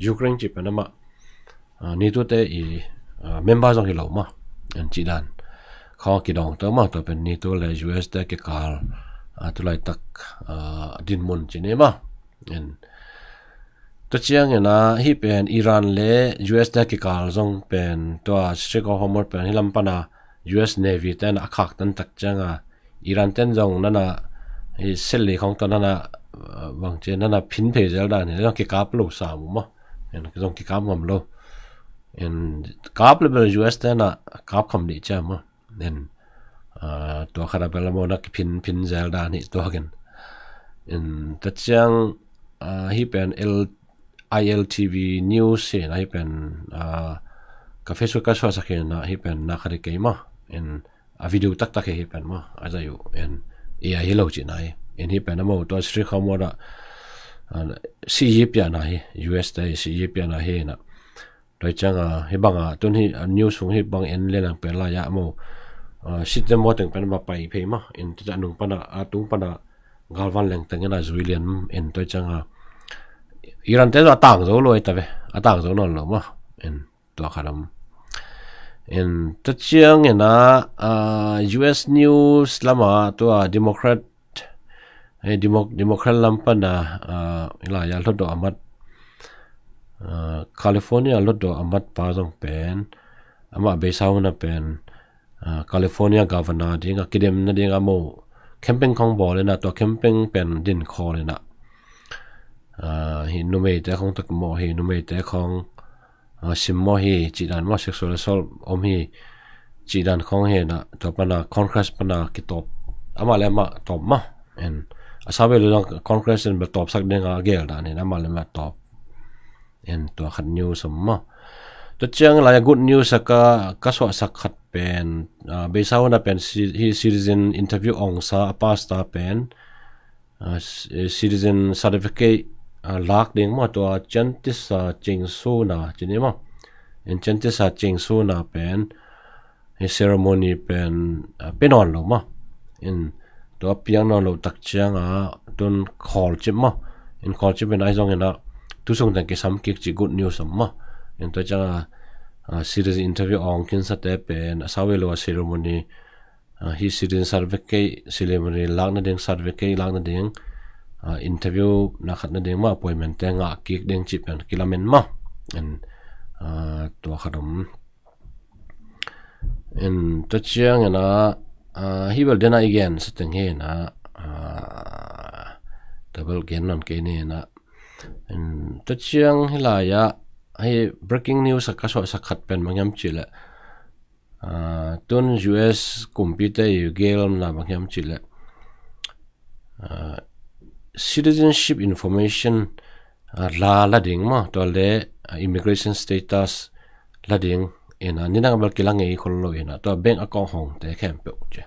Ukraine ci pen amah, ah, NATO te i, ah, member zong hi lo mah. En ci dan. Khaw kidawng to mah tua pen NATO le U S te kikal, ah, tulaitak, ah, dinmun ci ni mah. En. Tua ciang in a hi pen Iran le U S te kikal zong pen tua Strait of Hormuz pen hi lam pan a U S Navy ten a khaktan tak ciang a Iran ten zong nana hi sel li khong tawh nana, ah, bang ci nana phin phei zel dan hi zong kikap lo sa mu mah. En zong kikap ngam lo. En kap le bel U S te na kap kham dih cia mah. En, ah, tua khat a bel a mo na kiphin phin zel dan hi tua ken. En tua ciang, ah, hi pen L I L T V news hi na hi pen, ah, ka Facebook ka suahsak hi na hi pen na khat hi kei mah. En a video taktak hi hi pen mah a zai uh. En i a hi lo ci na hi. En hi pen a mo tua Strait of Hormuz a, ah, si yi pia na hi. U S te si yi pia na hi na. Tua ciang a hi bang a tun hi a news hong hi bang en le nang pen lai a mo, ah, sit te mo teng pen ba pai phei mah. En tua ciang nung pan a, a tung pan a galvan leng teng in a zui lian en tua ciang a Iran te a tang zo lo i ta ve. A tang zo nawn lo mah. En tua khat om. En tua ciang in a, ah, U S news lam a tua Democrat, eh, Demo-, Democrat lam pan a, ah, i lai a hlutdawh a mat, ah, California hlutdawh a mat pa zong pen amah beisa hun a pen California governor ding a kidem nading a mo campaign khong bawl in a, tua campaign pen din khawl in a, hi numeite khong tak mo hi numeite khong sim mo hi cih dan mo, sexual assault om hi cih dan khong hi na, tua pana Congress pana kitawp, amah le amah tawp ma. En a sau vei lo zong Congress in bel tawpsak ding a gel dan hi na, amah le amah tawp. En tua khat news om ma. Tua ciang lai a good news a ka, ka suahsak khat pen, beisa hun a pen hi citizen interview ong sa a pastor pen citizen certificate lak ding maw, tua Chantis a cing suna cini maw. In Chantis a cing suna pen hi ceremony pen pe nawn lo maw. In tua piang nawn lo tak cianga tun khawl cip maw. In khawl cip in ai zong ina tusung teng kisam kik ci good news om maw. In tua cianga citizen interview ong kinsate pen a sau vei lo a ceremony hi citizen certificate ceremony lakna ding, certificate lakna ding, interview na khatna ding ma appointment te ngah kik ding cih pen kilamen ma. En tua khat om. En tua ciang ina hi bel dena i gen sa teng hi ina tua bel gen non kei ni ina. En tua ciang hi lai a hi breaking news a ka suahsak khat pen mangiam cih le tun U S kumpite i gelna bang hiam cih le citizenship information la la ding maw, tua le immigration status la ding ina, nidang bel kila ngei khol lo ina, tua bank account hongte khempeuh ci.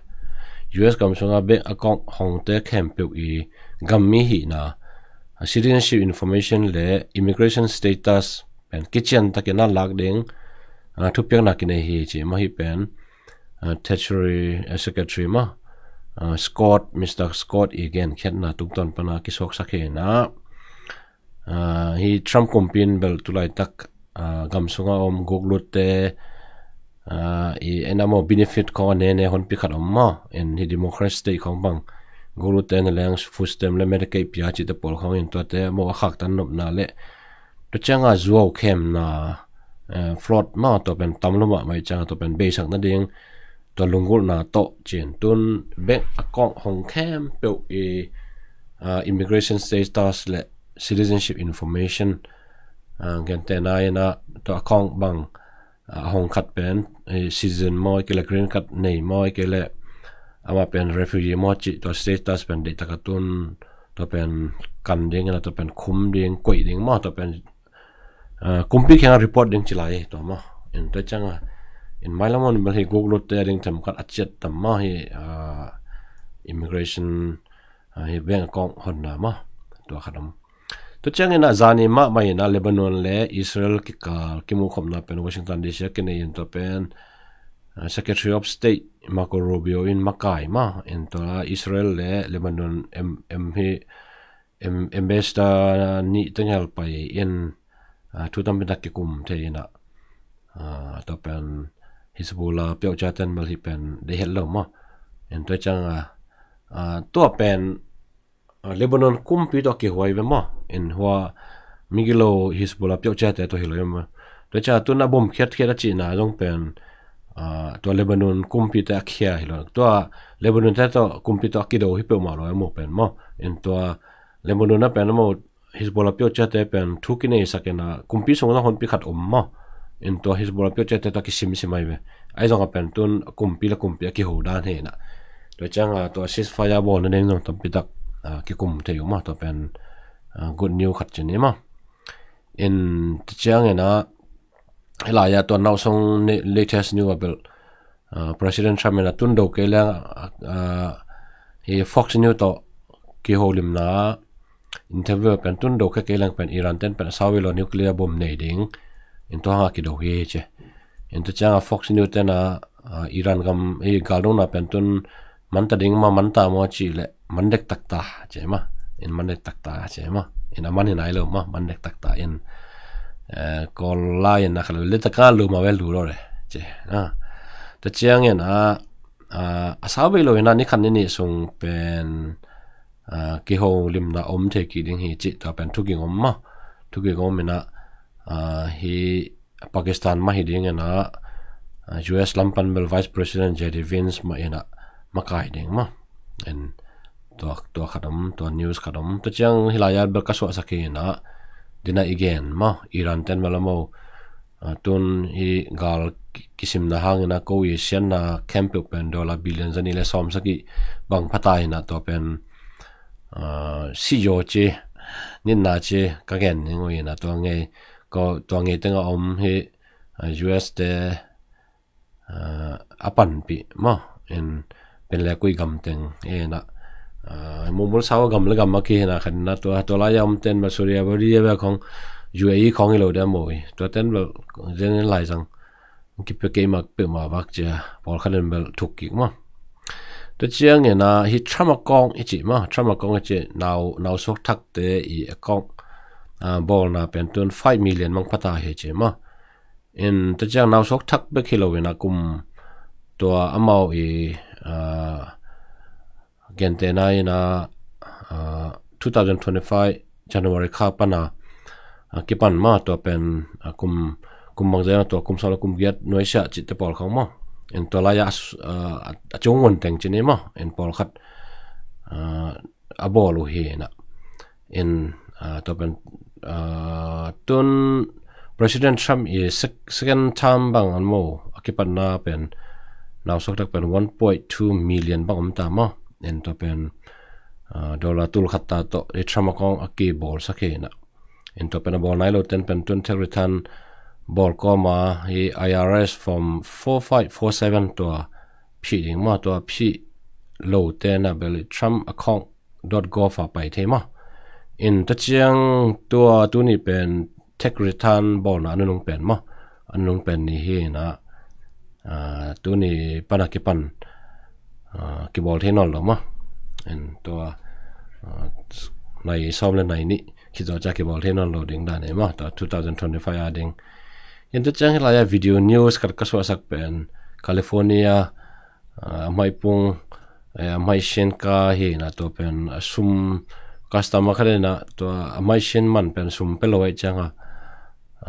U S gam sunga bank account hongte khempeuh i gam mi hihna citizenship information le immigration status pen kician takin a lak ding thupiakna kinei hi ci. Maw hi pen Treasury Secretary maw, Scott, Mister Scott i genkhiatna tungtawn pana kisuaksak hi na. Hi Trump kumpi in bel tulaitak gam sunga om guklutte i ena maw benefit khong a nene honpi khat om maw. En hi Democrat state khong bang guklutte na leng food stamp le Medicaid pia cite pawl khong in tuate maw a khaktan nopna le tua cianga zuau khemna, fraud maw, tua pen tam lo mahmah i cianga tua pen beisak nading tua lunggulhna tawh cin tun bank account hong khempeuh i immigration status le citizenship information gentehna ina tua account bang a hong khat pen citizen maw, i kei le green card nei maw, i kei le amah pen refugee maw cih tua status pen deihtak a tun tua pen kan ding ina, tua pen khum ding, koih ding maw, tua pen kumpi kianga report ding ci lai tua maw. In tua cianga in mailam on bel hi guklutte a ding themkhat a ciat tam maw hi immigration hi bank account honna maw, tua khat om. Tua ciangin a zani mahmah in a Lebanon le Israel kikal kimuhkhopna pen Washington D C a kinei in tua pen Secretary of State Marco Rubio in makai ma in tua Israel le Lebanon em, em hi em, ambassador nih tengel pai in thu tampitak kikum thei ina tua pen Hezbollah piauhciaten bel hi pen dei het lo ma. In tua cianga tua pen Lebanon kumpi tawh kihuai ve maw. In hua migilo Hezbollah piauhciate tawh hi lo maw. Tua cianga tun a bom khiatkhiat a cihna zong pen tua Lebanon kumpite a khia hi lo. Tua Lebanon te tawh kumpi tawh a kido hi peuhmah lo maw pen maw. In tua Lebanon a pen maw Hezbollah piauhciate pen thu kineisak ina kumpi sung zong honpi khat om maw. In tua Hezbollah piauhciate tawh kisimsim ai ve. Ai zong a pen tun kumpi le kumpi a kiho dan hi ina. Tua cianga tua ceasefire bawlna ding zong tampitak kikum thei uh maw, tua pen good news khat ci ni maw. In tua ciangin a hi lai a tua nausong latest news a bel President Trump in a tun do kei leng hi Fox News tawh kiholimna interview pen tun do kei leng pen Iran ten pen a sau vei lo nuclear bomb nei ding in tua hanga kido hi ci. In tua cianga Fox News ten a Iran gam i galdongna pen tun manta ding ma, manta maw cih le man dektak ta ci ma. In man dektak ta ci ma. In a man hi nai lo ma, man dektak ta in Kawl lai in a kha lo le taka lu ma ve lu lo le ci. Tua ciangin a a sau vei lo in a ni khat ni nih sung pen kiholimna om thei kik ding hi cih tua pen thuging om ma. Thuging om in a hi Pakistan mah hi ding in a U S lam pan bel Vice President J D Vance mah in ah makai ding maw. En tua, tua khat om, tua news khat om. Tua ciang hih lai-ah bel ka suahsak hi in ah, dina i gen maw, Iran ten bel a maw, a, tun hih gal ki-, kisimna hangin ah ko i siatna camp peuh pen dollar billion za nih le sawmsagih bang pha ta in ah tua pen, a, si zaw ci, nitna ci ka gen ning uh in ah tua ngei, ko, tua ngei teng a om hih, a, U S te, a, a panpih maw, en pen le kui gam teng en ah, a, mumul sau gam le gam a ki hen ah khat in ah tua, tua lai-ah om ten bel Saudi Arabia bel khong, U A E khong hi lo dia maw i. Tua ten bel zen lai zang kipia kei mak peuhmah bak cia, pawlkhat in bel thuk kik maw. Tua ciangin ah hih Trump account i cih maw, Trump account i cih nau, nau suak thakte i account, a, bawlna pen tun five million mang pha ta hi ci maw. In tua ciang nau suak thak bek hi lo in ah kum tua amau i, a, gentehna in ah, a, two thousand twenty-five January kha pan a, a, kipan maw, tua pen, a, kum, kum bangzah tua kum sawm le kum giat nuaisiah cihte pawl khong maw. In tua lai-ah, a, a cung un teng ci ni maw. In pawlkhat, a, a bawl uh hi in ah. In, a, tua pen, a, tun President Trump i sec-, second term bang an maw, a kipatna pen, nau suak thak pen one point two million bang om ta maw. In tua pen, a, dollar tul khat ta tawh, i Trump account a kibawlsak hi in ah. In tua pen a bawl nai lo ten pen tun tax return bawl kawma hih I R S form four five four seven tua phih ding maw, tua phih lo ten ah bel Trump account dot gov ah pai thei maw. In tua ciang tua tuni pen tax return bawlna a nunung pen maw, a nunung pen ni hi in ah, a, tuni pan a kipan, a, kibawl thei nawn lo maw. In tua, a, nai sawm le nai nih khit zawh ciang kibawl thei nawn lo ding dan hi maw, tua two thousand twenty-five a ding. In tua ciang hih lai-ah video news khat ka suahsak pen California, a, a maipung, a, a maisin ka hi in ah tua pen a sum customer khat in ah tua a maisin man pen sum pia lo ahih ciang a,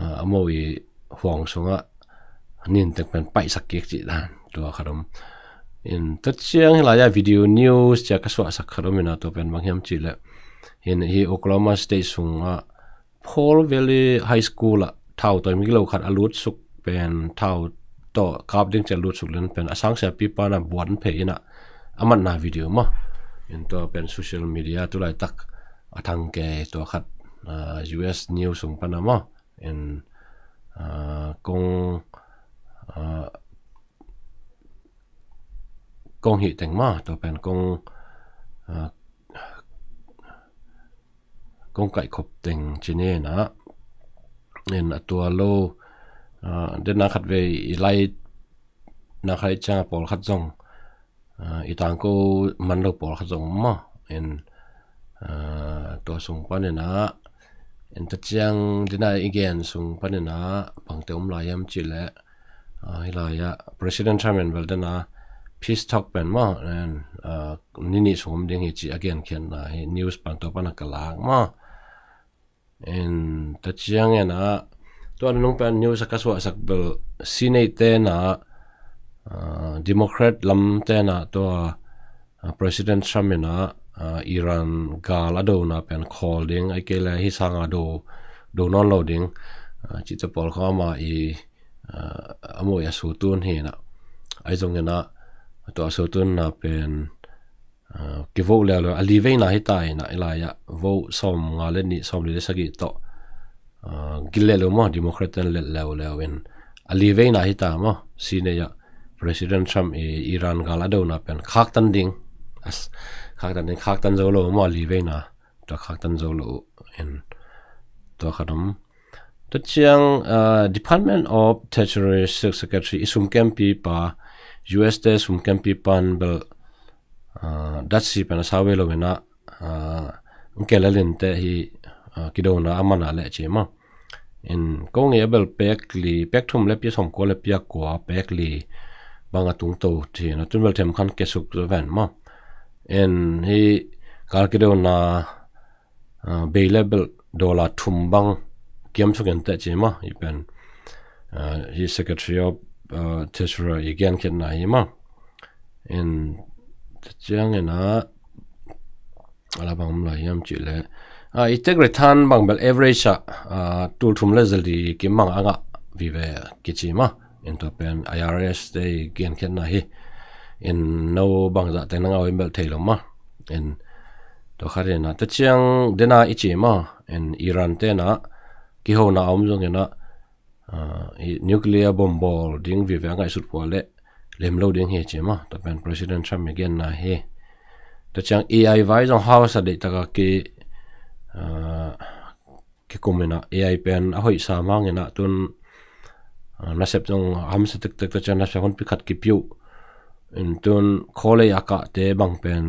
a, a maw i huang sungah nin tek pen paihsak kik cih dan tua khat om. In tua ciang hih lai-ah video news cia ka suahsak khat om in ah tua pen bang hiam cih leh, hih, hih Oklahoma State sungah Paul Valley High School ah thau tawi mi gilo khat a lutsuk pen, thau tawh kap ding cia lutsuk lian pen a sangsia pipa na buan phei in ah a matna video maw. In tua pen social media tu laitak a thang kei tua khat, a, U S news sung pan a maw. In, a, kong, a, kong hih teng maw, tua pen kong, a, kong kaihkhop teng ci ni in ah. In a tua lo, a, den a khat vei i lai na khat i ciang a pawlkhat zong, a, i tangko man lo pawlkhat zong om maw. In, a, tua sung pan in ah, in tua ciang den a i gen sung pan in ah bangte om lai hiam cih leh, a, hih lai-ah President Trump in bel den a peace talk pen maw, in, a, ni nih sung om ding hi cih a genkhiatna hih news pan tua pan a ka lak maw. In tua ciang in ah tua nunung pen news a ka suahsak bel Senate ten ah, a, Democrat lam ten ah tua, a, President Trump in ah, a, Iran gal a dona pen khawl ding, ahih kei leh hih sang a do, do nawn lo ding, a, cihte pawl khawng amah i, a, a maw i a sutun hi in ah. Ahi zongin ah tua a sutunna pen, a, kivote leuleu a li veina hi ta in ah, hih lai-ah vote sawmnga le nih, sawmli le sagih tawh, a, gil leuleu maw, Democrat ten let leuleu in a li veina hi ta maw, Senate ah President Trump i Iran gal a dona pen khaktan ding, as, khaktan ding, khaktan zo lo maw, a li veina, tua khaktan zo lo in tua khat om. Tua ciang, a, Department of Treasury Secretary i sumkempipa, U S te sumkempipa in bel, a, datsi pen a sau ve lo in ah, a, Uncle Lalin te hih, a, kidona a man a leh ci maw. In ko ngei a bel pek li, pek thum le pia sawmkua le pia kua, pek li bang a tungto ci in ah, tun bel themkhat kiasuk zo ven maw. In hih gal kidona, a, bei le bel dollar thum bang kiamsuk in teh ci maw, hih pen, a, hih Secretary of uh, Tesla i genkhiatna hi maw. In, tua ciangin ah, a la bang om lai hiam cih leh, ah, i tax return bang bel average ah, ah, tul thum le zali kim bang a ngah vive kici maw. In tua pen I R S te i genkhiatna hi. In no bangzah te na ngah uh hiam bel thei lo maw. In tua khat in ah, tua ciang dena i ci maw. In Iran te na kihona a om zongin ah, ah, i nuclear bomb bawl ding vive a ngaihsut pua leh lem lo ding hi ci maw. Tua pen President Trump i genna hi. Tua ciang A I vai zong House ah deihtak a ki, ah, kikum in ah A I pen a hoih sam hangin ah tun, ah, nasep zong hamsa tektek, tua ciang nasep honpi khat kipia uh. In tun khawlei a kahte bang pen,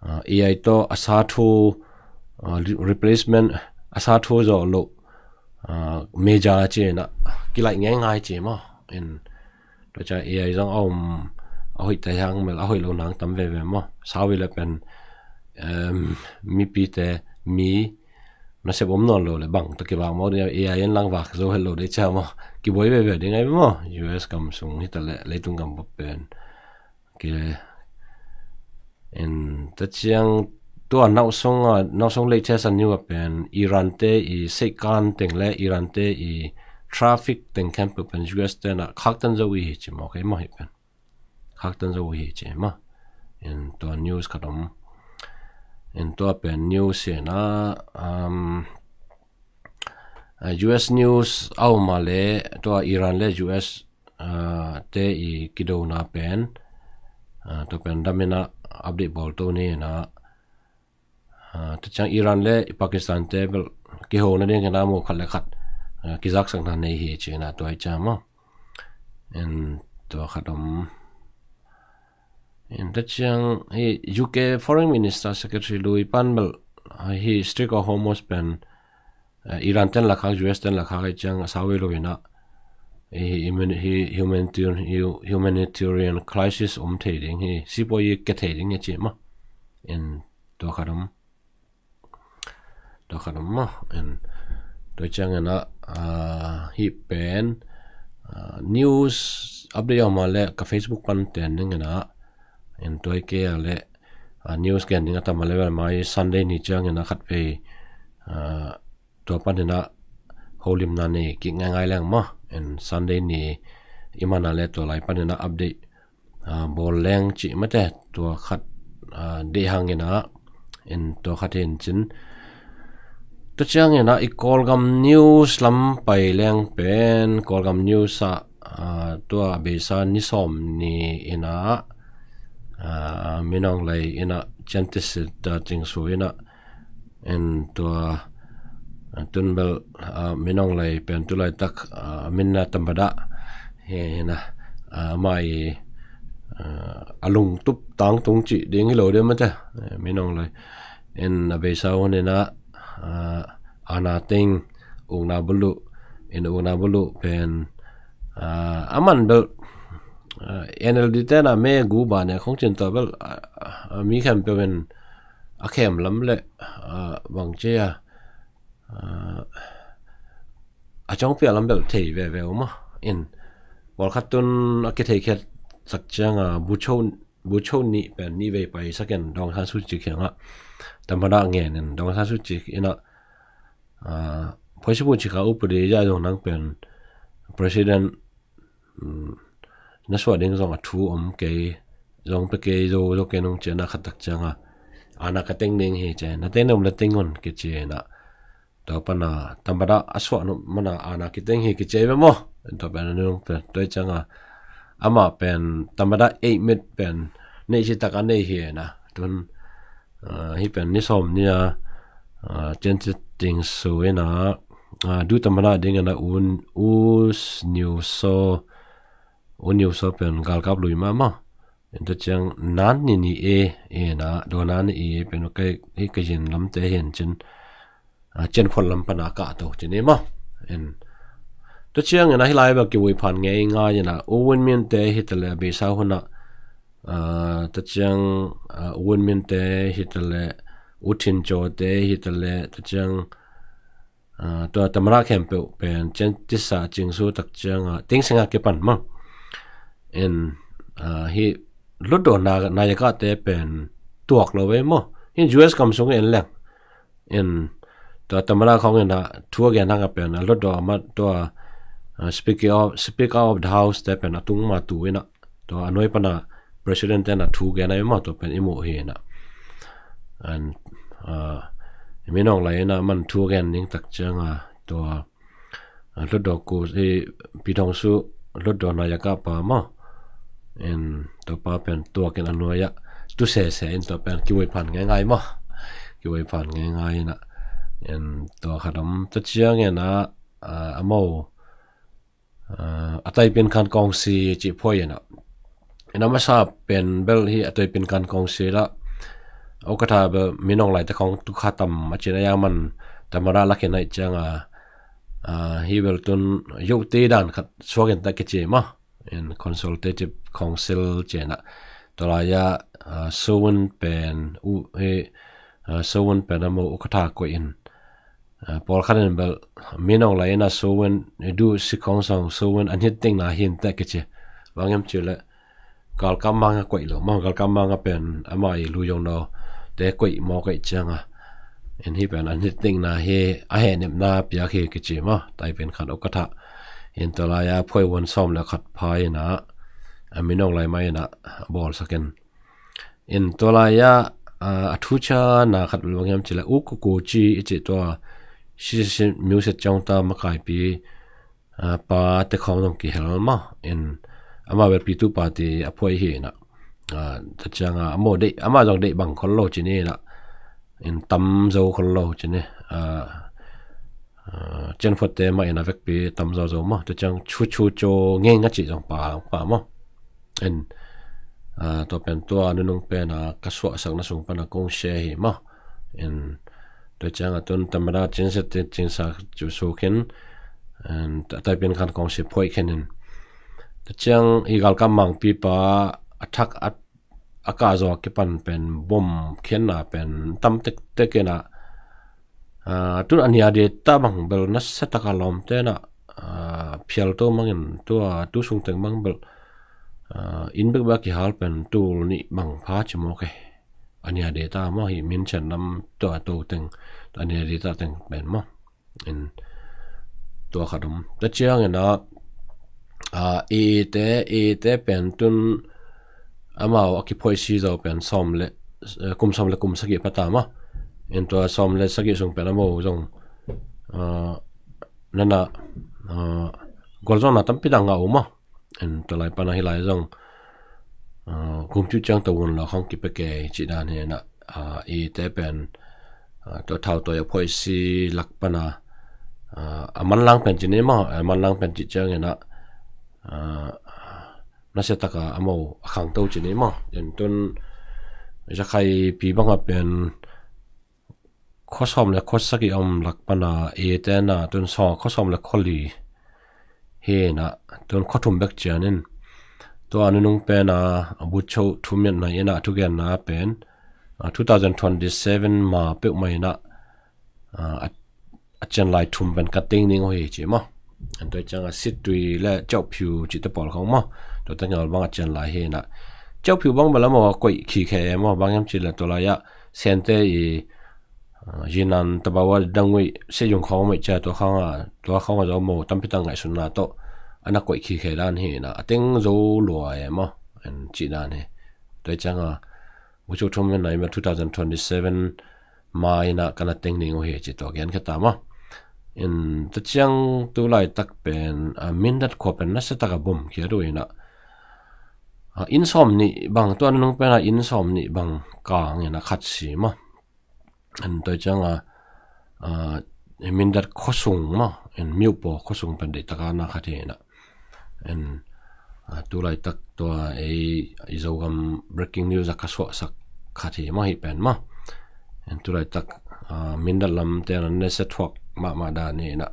ah, A I tawh a sa thu, ah, re-, replacement, a sa thu zawh loh, ah, major ci in ah kilaih ngeingai ci maw. In tua ciang A I zong a om, a hoih te hang mel, a hoih lo nang tam veve maw. Sau i le pen, em, mipite, mi nasep om nawn lo le bang tawh kivak maw, A I in lang vak zo het lo dei cia maw. Kibuai veve ding ai maw. U S gam sung hi ta le leitung gam bop pen. Ki, in tua ciang tua nauhsung a, nauhsung latest a news a pen Iran te i seikan teng le Iran te i traffic teng khempeuh pen U S te na khaktan zo i hi ci maw, kei maw hi pen. Khaktan zo hi ci maw. In tua news khat om. In tua pen news hi na, um, ah, U S news a om a le tua Iran le U S, ah, te i kidona pen, ah, tua pen dam in ah update bawl to ni na, ah, tua ciang Iran le Pakistan te bel kihona ding in ah mu khat le khat, ah, kizaksakna nei hi ci na tua i ci maw. In tua khat om. In tua ciang hi U K Foreign Minister Secretary lui pan bel, ah, hi Strait of Hormuz pen, ah, Iran ten lakhak, U S ten lakhak ai ciang a sau i lo in ah, hi, hi humanitarian, hi humanitarian crisis om thei ding hi, sipuai i ke thei ding hi ci maw. In tua khat om. Tua khat om maw. In tua ciang in ah, ah, hi pen, ah, news update om a le ka Facebook pan ten ding in ah. In tua i ke a le, ah, news gen ding a tam a le bel mai Sunday ni ciang in ah khat vei, ah, tua pan in ah holimna nei kik ngaingai leng maw. In Sunday ni i man a le tua lai pan in ah update, ah, bawl leng ci mate tua khat, ah, deih hang in ah. In tua khat hi in cin. Tua ciang in ah i Kawlgam news lam pai leng pen Kawlgam news ah, ah, tua beisa ni sawm ni in ah, ah, Min Aung Hlaing in ah Chiang Tis-, ah, Cing Su in ah in tua, ah, tun bel, ah, Min Aung Hlaing pen tu laitak, ah, min na tambada hi na, ah, amah i, ah, a lungtup tangtung cih ding hi lo deuh mate, eh, Min Aung Hlaing. In a beisa hun in ah, ah, aana teng ukna buluh, in ukna buluh pen, ah, a man bel, ah, N L D te na me gu ba ne khong cin tua bel, ah, ah, mi khempeuh in a khem lam le, ah, bang ci a, ah, a cawngpiak lam bel thei veve uh maw. In pawlkhat tun a kithei khiat sak ciang a bu cho, bu cho nih pen nih vei pai sak in Daw Aung San Suu Kyi kiang ah tambada ngen in Daw Aung San Suu Kyi in ah, ah, phoisipu cik a upadi zah zong nang pen president, um, na suah ding zong a thu om kei, zong pe kei zo, zo kei nung ci a na khat tak ciang a, aana ka teng ding hi ci a, na teng na um le teng un kici in ah. Tua pan a tambada a suah nop man a aana kiteng hi kici ve maw. Tua pen a nung pen tua ciang a, amah pen tambada ei met pen nei ci tak a nei hi na. Tun, ah, hi pen ni sawm ni a, ah, Chiang Tis-, Cing Su in ah, ah, du tambada ding in ah U, U Sniu Saw, U Sniu Saw pen galkap lui mahmah. In tua ciang nan ni ni e, e na, dua nan ni e pen kai, hi ka yin lam te hin cin, ah, Cin Phot lam pan a kah to cin e maw. In tua ciang in ah hi lai bel kiwui phan ngei ngai in ah U Win Myint te hi ta le a beisa hun ah, ah, tua ciang, ah, U Win Myint te hi ta le U Thin Kyaw te hi ta le tua ciang Tua tamada khempeuh pen cin tisa cingsu tak cianga tingsinga kipan maw. In hi lutdaw na, na yakate pen tuak lo ve maw. Hi U S kam sung en leng in tua tamada khong ina thu a gen hanga pen a lutdaw a mat tua speaker of, speaker of the house te pen a tung ma tu ina tua a nuai pana president te na thu gen a ima tua pen imu hi ina. An Min Aung Hlaing ina man thu gen ning tak cianga tua lutdaw ku i Pi Thong Su lutdaw na yaka pa maw. In tua pa pen tuakin a nuai a tu sese in tua pen kiwei phan ngai ngai maw. Kiwei phan ngai ngai ina in tua khat om ta ciang ina a mau a taipin khan kongsi ci phuai ina. Ina masa pen bel hi a taipin khan kongsi la ukatha bel Min Aung Hlaing te khong tu kha tam a cin a ya man tamada lakin ai cianga hi bel tun yote dan khat suakin ta kici maw. In consultative council cina tolaya sowin pen u hi sowin pen a mau ukatha koih in pawl khat in bel Min Aung Hlaing ina sowin i du si khong song sowin an hit ding na hin te kici. Bangem ci le galkam manga koih lo maw, galkam manga pen ama i lu yong no te koih maw koih cianga in hi pen an hit ding na hi a he nep na piak hi kici maw. Taipin khan ukatha in tolaya phuai wan sawm le khat pha ina a Min Aung Hlaing ma ina bawl sakin in tolaya a thu ciana khat bel bangem ci le u kuku ci i ci tua sisi music ciang ta makaipi pa te khong zong kihel maw. In ama bel pi tu pa ti a phuai hi ina ta cianga a mau deih ama zong deih bang khol lo cini ina in tam zo khol lo cini. Cian phuatte ma ina vekpi tam zo zo maw ta ciang chu chu cho ngeng a ci zong pa pa maw. In tua pen tua nunung pen a ka suahsak na sung pana kong share hi maw. In tua cianga tun tamada cinset cingsa cu sukhin taipin khan kongsi phuai khenin ta ciang i galkam mangpi pa a thak a ka zaw kipan pen bom khenna pen tam tektek ina tun a nia de ta bang bel nasa taka lawmte na phial to mangin tua tu sungteng bang bel in bek bek kihal pen tul nih bang pha ci mawk e. A nia de ta maw hi min chan lam tua to teng a nia de ta teng pen maw. In tua khat om ta ciang ina ite ite pen tun amau a kiphoih si zo pen sawm le kum sawm le kum sagih pata maw. In tua sawm le sagih sung pen amau zong nana gualzawhna tampi dang a um maw. In tua lai pana hi lai zong kumpiu ciang to un lo khong kipia kei ci dan hi ina ite pen tua thau tua a phoih si lak pana a manlang pen ci ni maw. A manlang pen ci ciang ina nasa taka amau a khang to ci ni maw. In tun zakhai pi banga pen khuasawm le khuasagih om lak pana ite na tun saw khuasawm le khuali hi ina tun khuathum bek cianin tua nunung pena bucho thumiat na ina thugenna pen two thousand twenty seven ma peuhmah ina a cian lai thum pen ka teng ning uh hi ci maw. An tua cianga sittui le ciauhphiu cite pawl khong maw. Tua teng bang a cian lai hi ina ciauhphiu bang bel amau a koih khikhe e maw. Bang em ci le tua lai a sente i yinan tabawa dangui seyung khong mei cia tua khong a tua khong a zo maw tampi tang ngaihsutna tawh ana koih khikhe dan hi ina a teng zo lua e maw. An ci dan hi tua cianga bucho thumiat na ima two thousand twenty seven ma ina kana teng ning uh hi ci tua gen kheta maw. In ta ciang tu laitak pen a Mindat khua pen nasa taka bom khiat uh ina in sawm nih bang tua nunung pena in sawm nih bang kang ina khat si maw. An tua cianga Mindat khuasung maw in miupaw khuasung pen deihtaka na khat hi ina. En tu laitak tua ei i Zogam breaking news a ka suahsak khat hi maw hi pen maw. En tu laitak Mindat lam te na nesa thuak mahmah dan hi ina.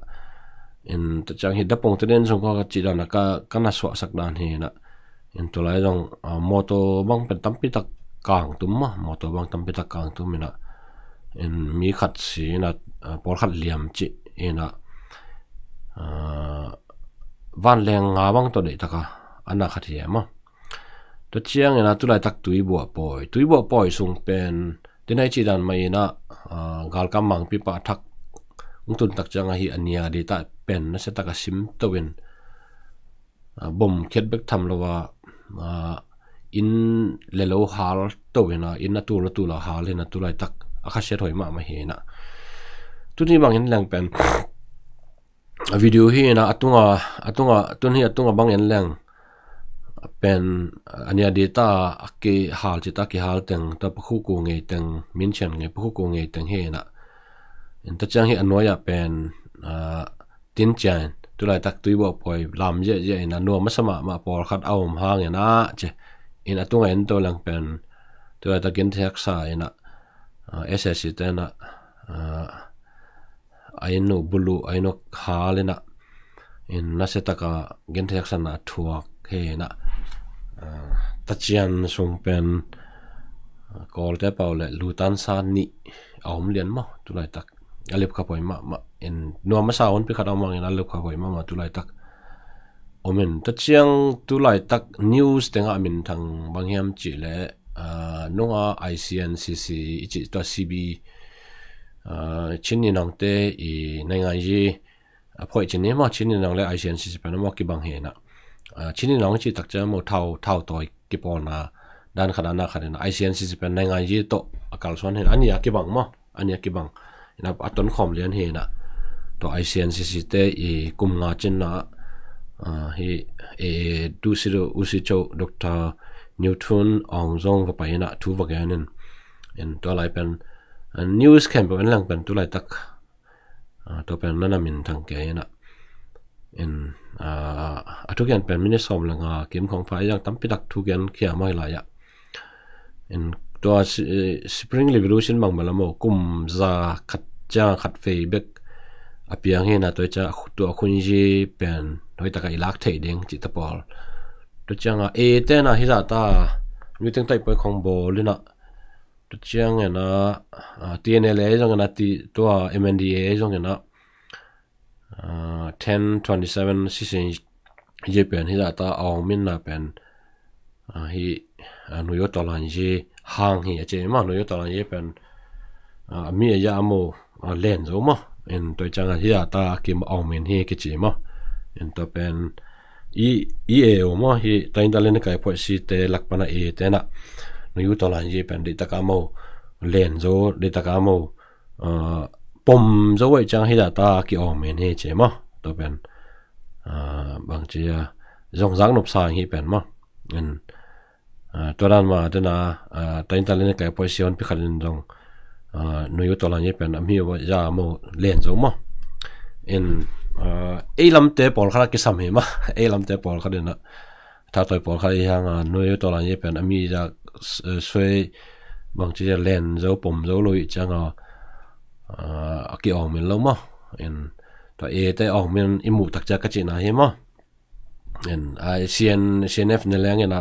En ta ciang hi dapong te den sung ka cih dan a ka na suahsak dan hi ina. En tu lai zong motor bang pen tampi tak kang tum maw, motor bang tampi tak kang tum ina. En mi khat si ina, pawl khat liam cih Ina, ah, vanleng nga bang tawh deihtaka a na khat hi e maw. Tua ciangina tulaitak Tuibuah pawi, Tuibuah pawi sung pen tinai cih dan mah ina, ah, galkam mangpi pah thak hong tuntak cianga hi a nia dita pen nasiataka sim toin, ah, bom khiat bek tham lo a, ah, inn le lo hal to hina, inn a tul a tula hal hina tulaitak a khasiat hoi mahmah hina. Tuni bangin leng pen a video hi ina a tunga, a tunga, tun hi a tunga bangin leng pen a nia dita a kihal cita kihal teng ta pakhuku ngei teng, minchian ngei pakhuku ngei teng hi ina. Enta ciang hi a nuai-ah pen, ah, tin ciang tulaitak Tuibuah pawi lam ziahziah ina nuam masa mahmah pawlkhat a om hangina ci. In a tunga ento leng pen tulaitak gentheisak sa ina, ah, S S C tena, ah, a inn uh buluh a inn uh hal ina, in nasiataka gentheisak sana a thuak hi ina, ah, tacian sung pen, ah, Kawlte pau le lutansa nih a om lian maw tulaitak. A lepkhap hoi mahmah in nuam masa honpi khat a om hangin a lepkhap hoi mahmah tulaitak. Om in taciang tulaitak news tengah a minthang bang hiam cih le, ah, nunga I C N C C i cih tua C B, ah, Chin Ni Nongte i naingan yi a phoih cin ni maw, Chin Ni Nong le I C N C C pen a maw kibang hi ina. Ah, Chin Ni Nong i cih tak ciang maw thau, thau tawi kipawlna dan khat a na khat ina, I C N C C pen naingan yi tawh a kalsuan hi ina, a nia kibang maw. A nia kibang ina a tonkhawm lian hi ina. Tua I C N C C te i kum nga cinna, ah, hi, e, duhsi duh usi cho Doctor Newton Aung zong va pai ina thu va gen in. In tua lai pen, ah, news khempeuh in leng pen tulaitak, ah, tua pen nana minthang kei ina. In, ah, a thugen pen minute sawm le nga kim khong pha iang tampi tak thugen khia maw hi lai-ah. In tua si-, eh, Spring Revolution bang bala maw kum za khat ciang khat vei bek a piang hi ina tua ciang a khu-, tua khunzi pen hoitaka i lak thei ding cih ta pawl. Tua cianga e tena hi zata meeting taipoi khong bawl ina. Tua ciang ina, ah, T N L A zong ina ti, tua M N D A zong ina, ah, ten twenty seven sisi ye pen hi zata a ong minna pen, ah, hi, ah, nuyo tolan ye hang hi a ci maw, nuyo tolan ye pen, ah, mi a ya maw, ah, len zo maw. In tua cianga hi zata kim a ong min hi kici maw. In tua pen i, i e o maw hi ta in ta len kai phoih si te lak pana e tena nuyo tolan ye pen deitaka maw len zo, deitaka maw, ah, pom zo wai ciang hi zata ki ong min hi ci maw. Tua pen, ah, bang ci a zong zak nop sang hi pen maw. In, ah, tua dan ma tena, ah, ta in ta len kai phoih si honpi khat in zong, ah, nuyo tolan ye pen a mi wa ya maw len zo maw. In, ah, ei lamte pawlkhat a kisam hi maw. Ei lamte pawlkhat ina thatawi pawlkhat i hanga nuyo tolan ye pen a mi ya, eh, suai bang ci ya len zo pom zo lo i cianga, ah, a ki ong min lo maw. In tua e te ong min i muh tak ciang ka cihna hi maw. In, ah, C N, C N F ne leng ina,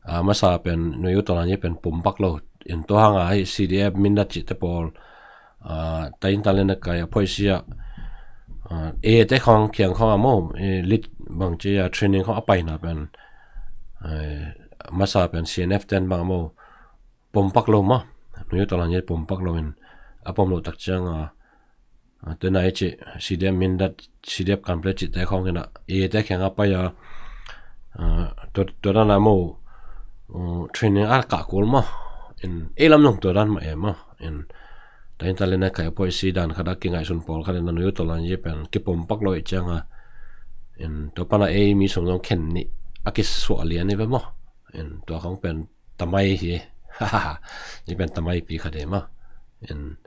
ah, masa pen nuyo tolan ye pen pom pak lo. In tua hanga hi C D F Mindat cih te pawl, ah, ta in ta len kai a phoih si a, ah, e te khong kiang khong a maw, e, lit bang ci a training khong a paina pen, eh, masa pen C N F ten bang maw pom pak lo maw. Nuyo tolan ye pom pak lo in a pom lo tak cianga, ah, tena i ci C D F Mindat, C D F Kanpetlet cih te khong ina e te kheng a pai a, ah, tua, tua dana maw, uh, training a kah kul maw. In ei lam zong tua dan mah e maw. In ta in ta len kai phoih si dan khat a kingaihsun pawlkhat ina nuyo tolan ye pen kipom pak lo i cianga. In tua pana ei mi sung zong khen nih a kisuah lian i ve maw. In tua khong pen tamai hi. Ni pen tamai pi khat hi maw. In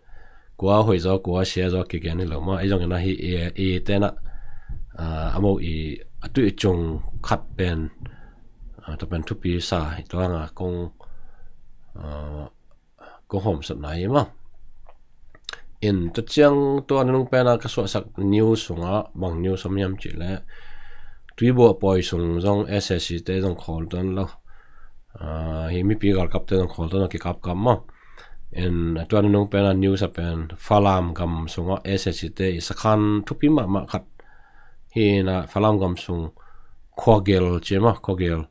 kua hoih zaw kua sia zaw kigen hi lo maw. Ei zong ina hi e, e tena, ah, a maw i a tui cung khat pen, ah, tua pen thupi sa hi tua hanga kong, ah, kong hawmsatna hi maw. In tua ciang tua nunung pena ka suahsak news sunga bang news om hiam cih le Tuibuah pawi sung zong S S C te zong khawl tuan lo. Ah, hi mipi galkap te zong khawl tuan lo kikapkap maw. In a tua nunung pen a news a pen Falam gam sungah S S C te i sakhan thupi mahmah khat hi in a, Falam gam sung Khawgel ci mah, Khawgel,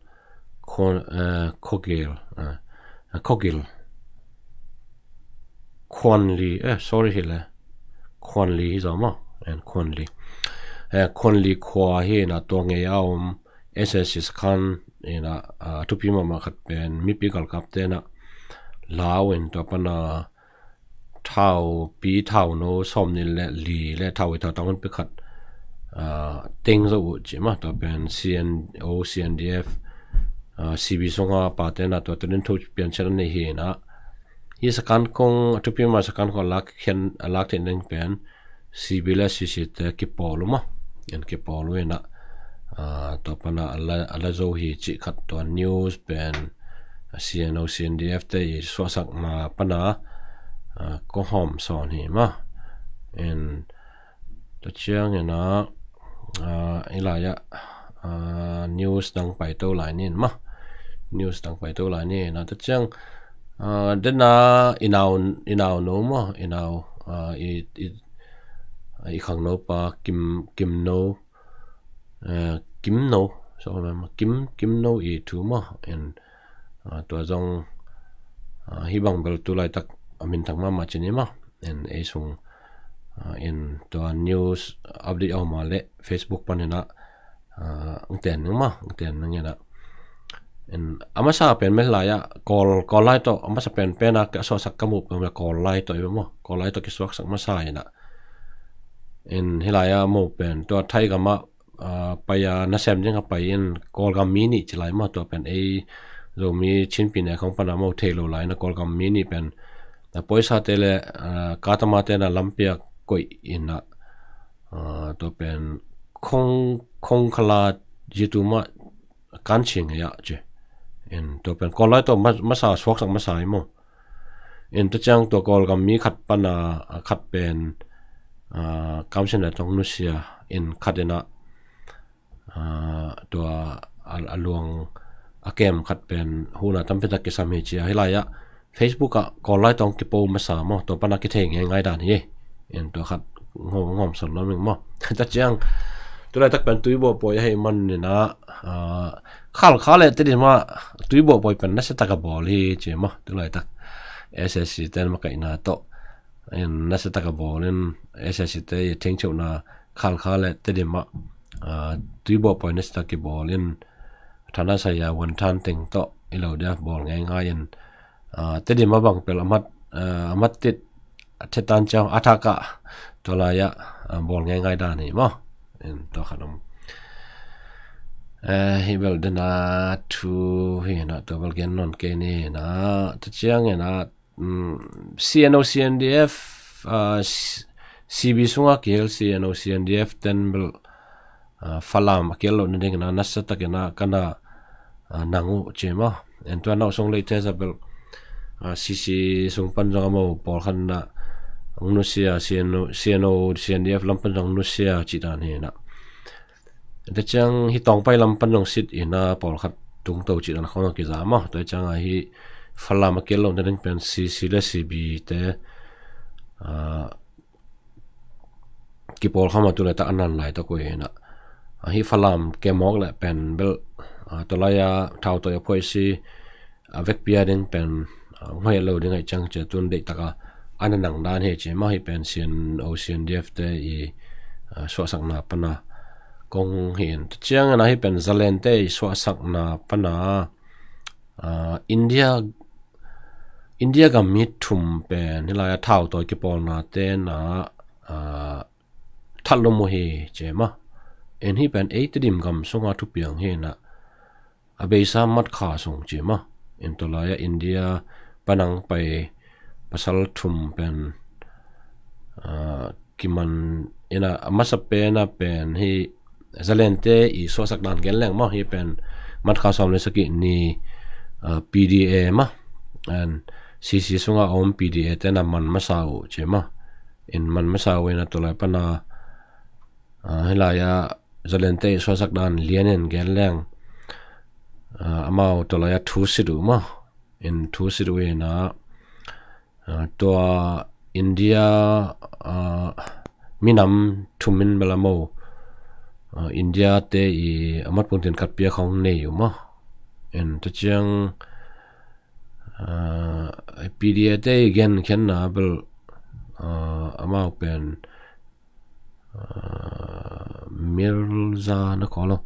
Khaw-, eh, Khawgel, eh, Khawgel, Khuanli, eh, sorry hi le, Khuanli hi zaw mah, en Khuanli, eh, Khuanli khua hi in a, tua ngei a om S S C sakhan in a, a thupi mahmah khat pen mipi galkap te in a lau in tua pan a thau pi, thau no sawm nih le li le thau i thau tang hun pi khat, ah, teng zo uh ci mah, tua pen C N O, C N D F, ah, C B sunga pa te in a tua tunin thu pian ciat an nei hi in a, hi sakhan kong a thupi mah sakhan kong a lak khian, a lak theih ning pen C B le C C te kipawl uh mah, en kipawl uh in a, ah, tua pan a a la, a la zo hi cih khat tua news pen C N O, C N D F te i suahsakna pan a, ah, kong hawm sawn hi mah. En tua ciang in a, ah, i lai ah, ah, news dang paito lai ni in mah. News dang paito lai ni in a, tua ciang, ah, den a i nau, i nau no mah, i nau, ah, i, i, i khangno pa Kim, Kim No, eh, Kim No, so, Kim, Kim No i thu mah, en, ah, tua zong, ah, hi bang bel tu laitak a minthang mahmah ci ni mah, en ei sung, ah, en tua news update a om a le Facebook pan in a, ah, ang ten ning mah, ang ten ning in a. En a masa pen mel lai ah, Kawl, Kawl lai tawh, a masa pen pen a ka suahsak ka muh pen mel Kawl lai tawh i mah, Kawl lai tawh kisuaksak masa in a. En hi lai ah mo pen tua Thai gam ah, ah, pai a nasem ding a pai in Kawlgam mi nih ci lai mah, tua pen ei Zomi Chin pi ne khong pan a mo thei lo lai in a Kawlgam mi nih pen a poisa te le, ah, katama te in a lampi ah koih in a, ah, tua pen khong, khong khala jitu mah kan ching ya ci. En tua pen Kawl lai tawh ma-, masa suaksak masa i maw. En tua ciang tua Kawlgam mi khat pan a, a khat pen, ah, kamsiam le tawh nusia, en khat in a, ah, tua a, a luang a kem khat pen hun a tampi tak kisam hi ci a, hi lai ah Facebook ah Kawl lai tawh kipo masa maw, tua pan a kithei ngeingai dan hi. En tua khat ngawm, ngawm sawn lo ming maw. Tua ciang tu laitak pen tuibuah pawi ahih man in a, ah, Khalkha le Tedim ah tuibuah pawi pen nasia tak a bawl hi ci maw. Tu laitak S S C ten makaihna tawh, en nasia tak a bawl in, S S C te i thengcheuhna Khalkha le Tedim ah, ah, tuibuah pawi nasia tak i bawl in, Thanasai a Vuanthan teng tawh i lo dia bawl ngeingai in, ah, Tedim a bang pel a mat, ah, a mat tit a thetan ciang a thak ah tua lai ah, ah, bawl ngeingai dan hi maw. En tua khat om. Eh, hi bel den a thu hi na, tua bel gen nawn kei ni na, tua ciang in a, um, C N O, C N D F, ah, C-, C B sunga kihel C N O, C N D F ten bel, ah, Falam a kihel loh nading in a nasia tak in a kan a, ah, nang uh ci maw. En tua nau sung lei te za bel, ah, C C sung pan zong a mo pawlkhat in a ang nusia, C N O, C N O, C N D F lam pan zong nusia ci dan hi na. Tua ciang hi Tawngpai lam pan zong sit in a pawlkhat tungto cih dan khawng a kiza maw. Tua ciang a hi Falam a kihel loh nading pen C C le C B te, ah, kipawl kham a tu laitak a nan lai tawh koi hi na. Ah, hi Falam kemawk le pen bel, ah, tua lai a thau tawh a phoih si, a vekpi a ding pen, ah, nghoih lo ding ahih ciang ci a tun deihtak a a na nang dan hi ci maw. Hi pen C N O, C N D F te i, ah, suahsakna pan a kong hi in. Tua ciang in a hi pen Zalen te i suahsakna pan a, ah, India, India gam mi thum pen hi lai a thau tawh kipawlna te in a, ah, that lum uh hi ci maw. En hi pen ei Tedim gam sunga thupiang hi na. A beisa Matkha sung ci maw. En tua lai ah India pan ang pai pasal thum pen, ah, kiman in a, a masa pen a pen hi Zalen te i suahsak dan gen leng maw, hi pen Matkha sawm le sagih ni, ah, P D A maw. En C C sunga om P D A te in a man masa uh ci maw. En man masa uh in a tua lai pan a, ah, hi lai ah Zalen te i suahsak dan lian in gen leng, ah, amau tua lai ah thu sit uh maw. En thu sit uh in a, Tua India minam thum in bel a mo, India te i a matpungtin khat piak hong nei uh maw. En, tua ciang P D A te i genkhiatna bel amau pen Mirza na khaw lo.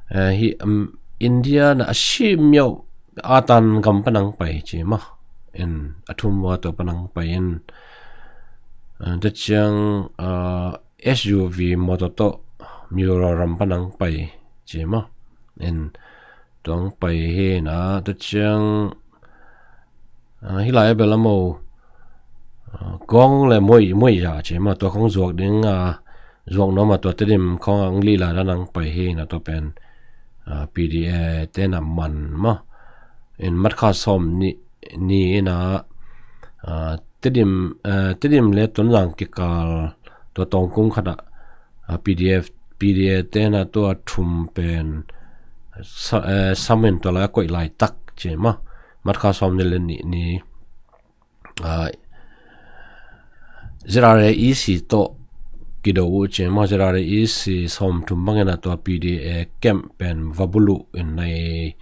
Hi India na a simiau a tan gam panang pai ci maw. En, a thum ua tua panang pai in, tua ciang S U V motor tawh Mizoram panang pai ci maw. En, tuang pai hi na, tua ciang hih lai a bel a mo, gong le muai, muai ya ci maw, tua khong zuak ding, zuak nuam a tua Tedim khong ang lila dan ang pai hi na, tua pen P D A te na man maw. In, March kha sawm ni, ni ina Tedim, Tedim le Tonzang kikal tua tawngkung khat ah P D F, P D A te na tua thum pen samin tua lai a koih laitak ci maw. March kha sawm ni le ni ni Z R A E C tawh kido uh ci maw. Z R A E C sawm thum bangin a tua P D A camp pen va buluh in nai,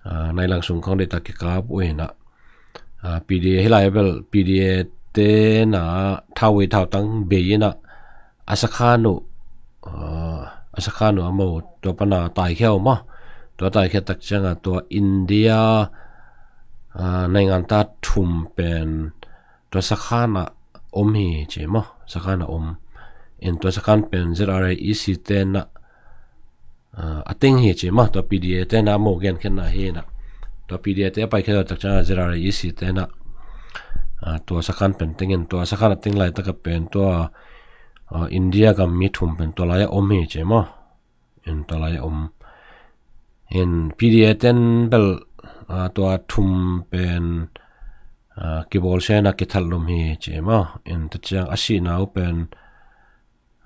nai lang sung khong deita kikap uh ina, P D A hih lai bel P D A te na thau i thau tang bei ina a sakhan uh, a sakhan uh a mo, tua pana taikhia uh maw. Tua taikhia tak cianga tua India naingan ta thum pen tua sakhan a om hi ci maw. Sakhan a om. In, tua sakhan pen Z R A E C te na a ting hi ci maw. Tua P D A te na mo genkhiatna hi na. Tua P D A te a paikhia tak cianga Z R A E C te na tua sakhan pen tingin, tua sakhan a ting laitaka pen tua India gam mi thum pen tua lai a om hi ci maw. In, tua lai a om. In, P D A ten bel tua thum pen kibawlsia na kithat lum hi ci maw. In, tua ciang a sihna uh pen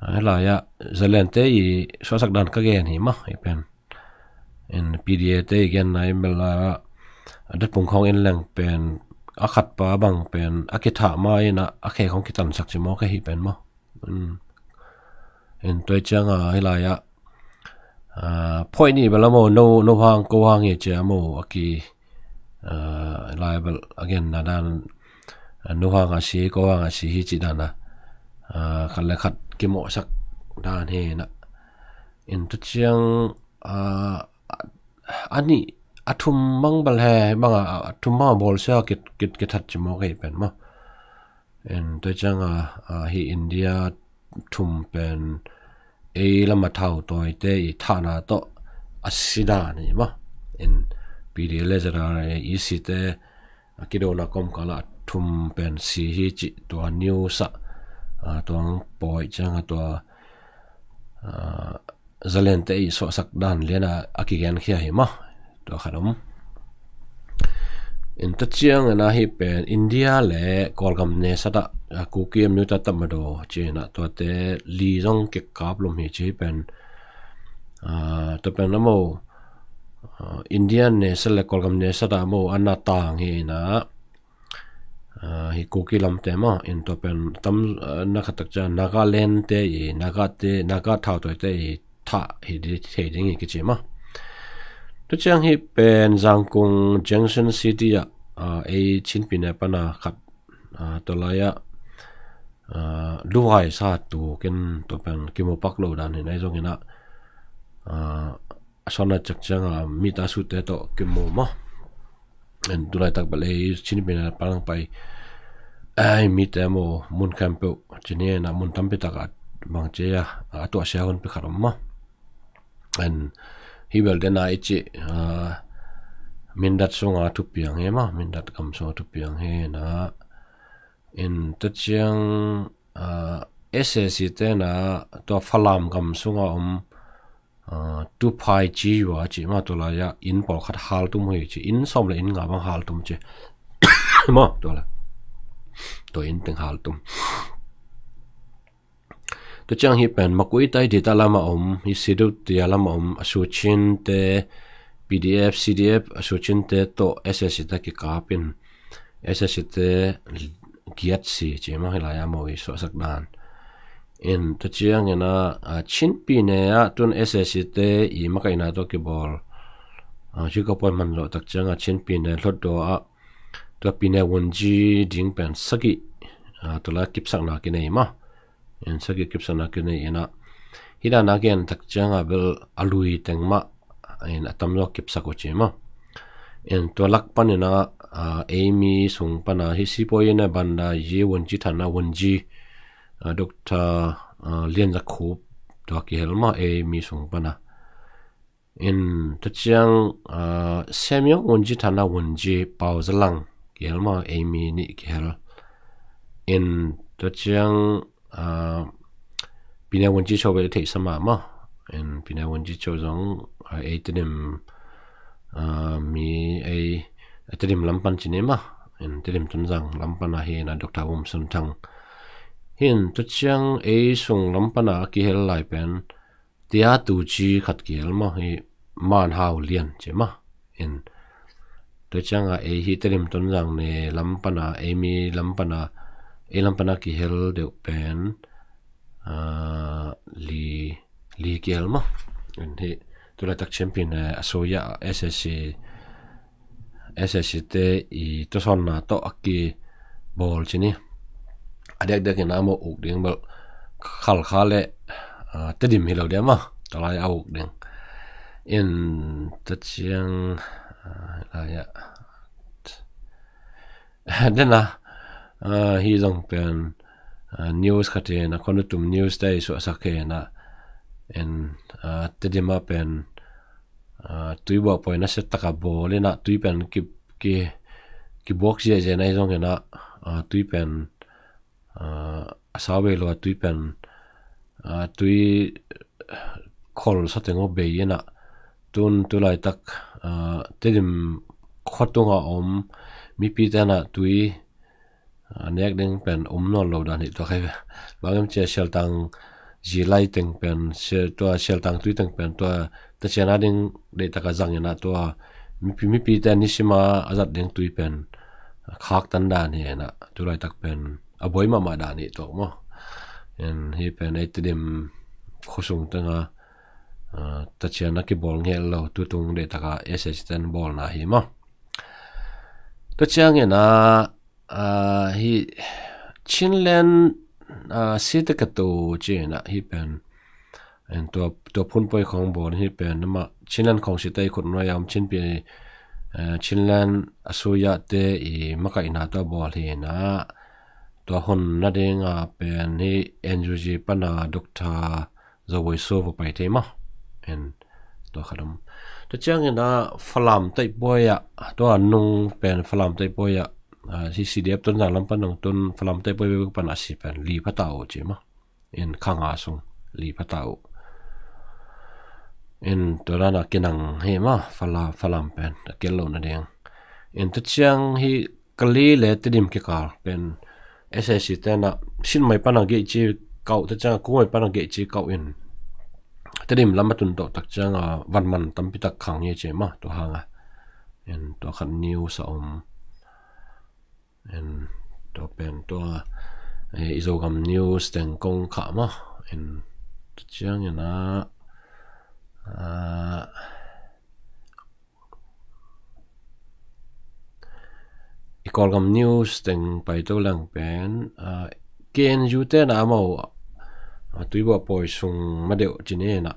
hih lai ah Zalente i suahsak dan ka gen hi maw, hih pen. In, P D A te i genna in bel a datpung khong in leng pen a khatpa bang pen a kithah ma ina a khe khong kitansak ci maw, ka hih pen maw. In, tua cianga hih lai ah phoih nih bel a mo, no, no hang ko hang hi ci a mo, a ki lai bel a genna dan, no hang a si, ko hang a si hi ci dan a khat le khat kimawhsak dan hi na. In, tua ciang a nih a thum mang bel he mang a, a thum mang a bawlsia kit, kit, kithat ci maw, ka hih pen maw. In, tua cianga hi India thum pen ei lama thau tawite i thahna tawh a si dan hi maw. In, P D A le Z R A E C te a kidona kawmkala a thum pen si hi ci tua news ah tua ang pawi cianga tua Zalente i suahsak dan liana a kigenkhia hi maw. Tua khat om. In, tua ciang ina hih pen India le Kawlgam nesat ah Kuki Amyotha Tatmadaw ci ina tuate li zong kikap lum hi ci pen. Tua pen a mo, India nesat le Kawlgam nesat a mo a na tang hi ina hi Kuki lamte maw. In, tua pen tam na khat tak ciang Nagaland te i, Naga te, Naga thau tawite i thah hi di thei ding hi kici maw. Tua ciang hih pen Zangkung Junction City ah ei Chin Pyine pana khat tua lai ah luhai sa tukin tua pen kimu pak lo dan hi na, ei zong ina a suahna tak cianga mita sute tawh kimu maw. En, tulaitak bel ei Chin Pyine panang pai ei mite maw, mun khempeuh ci ni na, mun tampi tak a bang ci a a tuahsia hun pi khat om maw. En, hih bel dena i ci Mindat sunga thupiang hi maw, Mindat gam sunga thupiang hi na. In, tua ciang S A C te na tua Falam gam sunga om Tuphai ci ua ci maw, tua lai ah inn pawlkhat haltum hi ci, inn sawm le inn nga bang haltum ci maw, tua lai tua inn teng haltum. Tua ciang hih pen Makuitai dita lama om, hih Sidutia lama om a Suchin te, P D F, C D F a Suchin te tawh S A C te kikapin S S C te giat si ci maw, hi lai-ah maw i suahsak dan. In tua ciangin ah, a, Chin Pyine ah tun S S C te i makaihna tawh kibawl, a, ci ka puai man loh tak ciangah Chin Pyine Hlutdaw ah tua Pyine Wungyi ding pen sagih, a, tua lai kipsakna kinei maw. In sagih kipsakna kinei in ah, hi dan a gen tak ciangah bel a lui teng mah in a tamzaw kipsak uh ci maw. In tua lak panin ah, a, ei mi sung pana hi Sipawi in a banda yi Wungyi thana Wungyi, a, Doctor, a, Lian Za Khup tua kihel maw, ei mi sung pana. In tua ciang, a, Samuel Wungyi thana Wungyi Pau Za Lang kihel maw, ei mi nih kihel. In tua ciang, a, Pyine Wungyi Cho bel i theihsa mahmah. In Pyine Wungyi Cho zong, a, ei Tedim, a, mi ei, a, Tedim lam pan ci ni maw. In Tedim Tonzang lam pana hi na Doctor Vum Sun Thang. Hin tua ciang ei sung lam pana a kihel lai pen Tia Tu Ci khat kihel maw, hi Man Hau Lian ci maw. In tua ciangah ei hi Tedim Tonzang ne lam pana, ei mi lam pana, ei lam pana kihel deuh pen, a, li, li kihel maw. In hi tulaitak Chin Pyine, a, a suya S S C, S S C te i tuasawnna tawh a kibawl ci ni. A dekdek in a maw uk ding bel Khalkha le, a, Tedim hi lo dia maw, tua lai a uk ding. In tua ciang, a, lai-ah. Dena, a, hi zong pen, a, news khat in a Khonnutum News te i suahsak hi na. In, a, Tedim ah pen, a, tui buak pawi nasia taka bawl in ah tui pen ki, ki, kibuak ziahziah na hi zongin ah, a, tui pen, a, a sau bei lo a tui pen, a, tui khol sa teng aw bei in ah tun tulaitak, a, Tedim khuatung a om mipi ten ah tui a nek ding pen um nawn lo dan hi tua khai ve. Bangem cia sialtang zilai teng pen, sia-, tua sialtang tui teng pen, tua ta ciana ding deihtaka zang in ah tua mipi, mipi te nisima a zat ding tui pen khak tan dan hi in ah tulaitak pen a buai mahmah dan hi tuak maw. In hi pen ei Tedim khuasung tenga, a, ta ciana kibawl ngel lo tutung deihtaka S S C ten bawlna hi maw. Tua ciangin ah, a, hi Chinland, a, Sitaka Tu ci in ah hi pen. En tua, tua phunpoi khong bawl hi pen, nama Chinland khong sita i khut nuai a om Chin Pyine, a, Chinland a suya te i makaihna tua bawl hi na. Tua hun nading a pen hi N U G pana Doctor Zo Wai Su va pai thei maw. En tua khat om. Tua ciangin ah Falam taihpuai ah, tua nung pen Falam taihpuai ah, a, hi C D F Tonzang lam pan nung tun Falam taihpuai bek pan a si pen Li Pha Ta Uh ci maw. En khang a sung Li Pha Ta Uh. En tua dan a kinang hi maw Fala-, Falam pen a kel lo nading. En tua ciang hi Kali le Tedim kikal pen S S C ten ah Sinmai pana gei ci kauh, tua ciang Kungmai pana gei ci kauh in Tedim lam a tun tawh tak ciang a vanman tampi tak khang hi ci maw, tua hang a. En tua khat news a om. En tua pen tua, eh, i Zogam news teng kong khah maw. En tua ciangin ah, a, i Kawlgam news teng paito leng pen, a, K N U te na amau, a, tuibawh pawi sung madeuh ci ni na,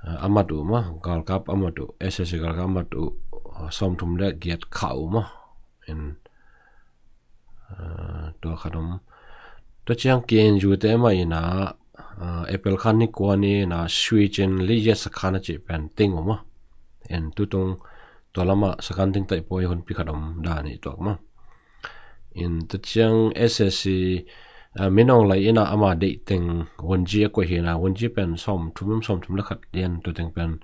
a, a mat uh maw, galkap a mat uh, S S C galkap a mat uh, a, sawmthum le giat khah uh maw. In, a, tua khat om. Tua ciang K N U te mah in a, a, April kha ni kua ni na Shuichin Liya sakhan a cih pen ting uh maw. In tutung tua lamah sakhan ting taih pawi hunpi khat om dan i tuak maw. In tua ciang S S C, a, Min Aung Hlaing in a ama deih teng Wungyi a koih hi na, Wungyi pen sawmthum, sawmthum le khat lian tua teng pen,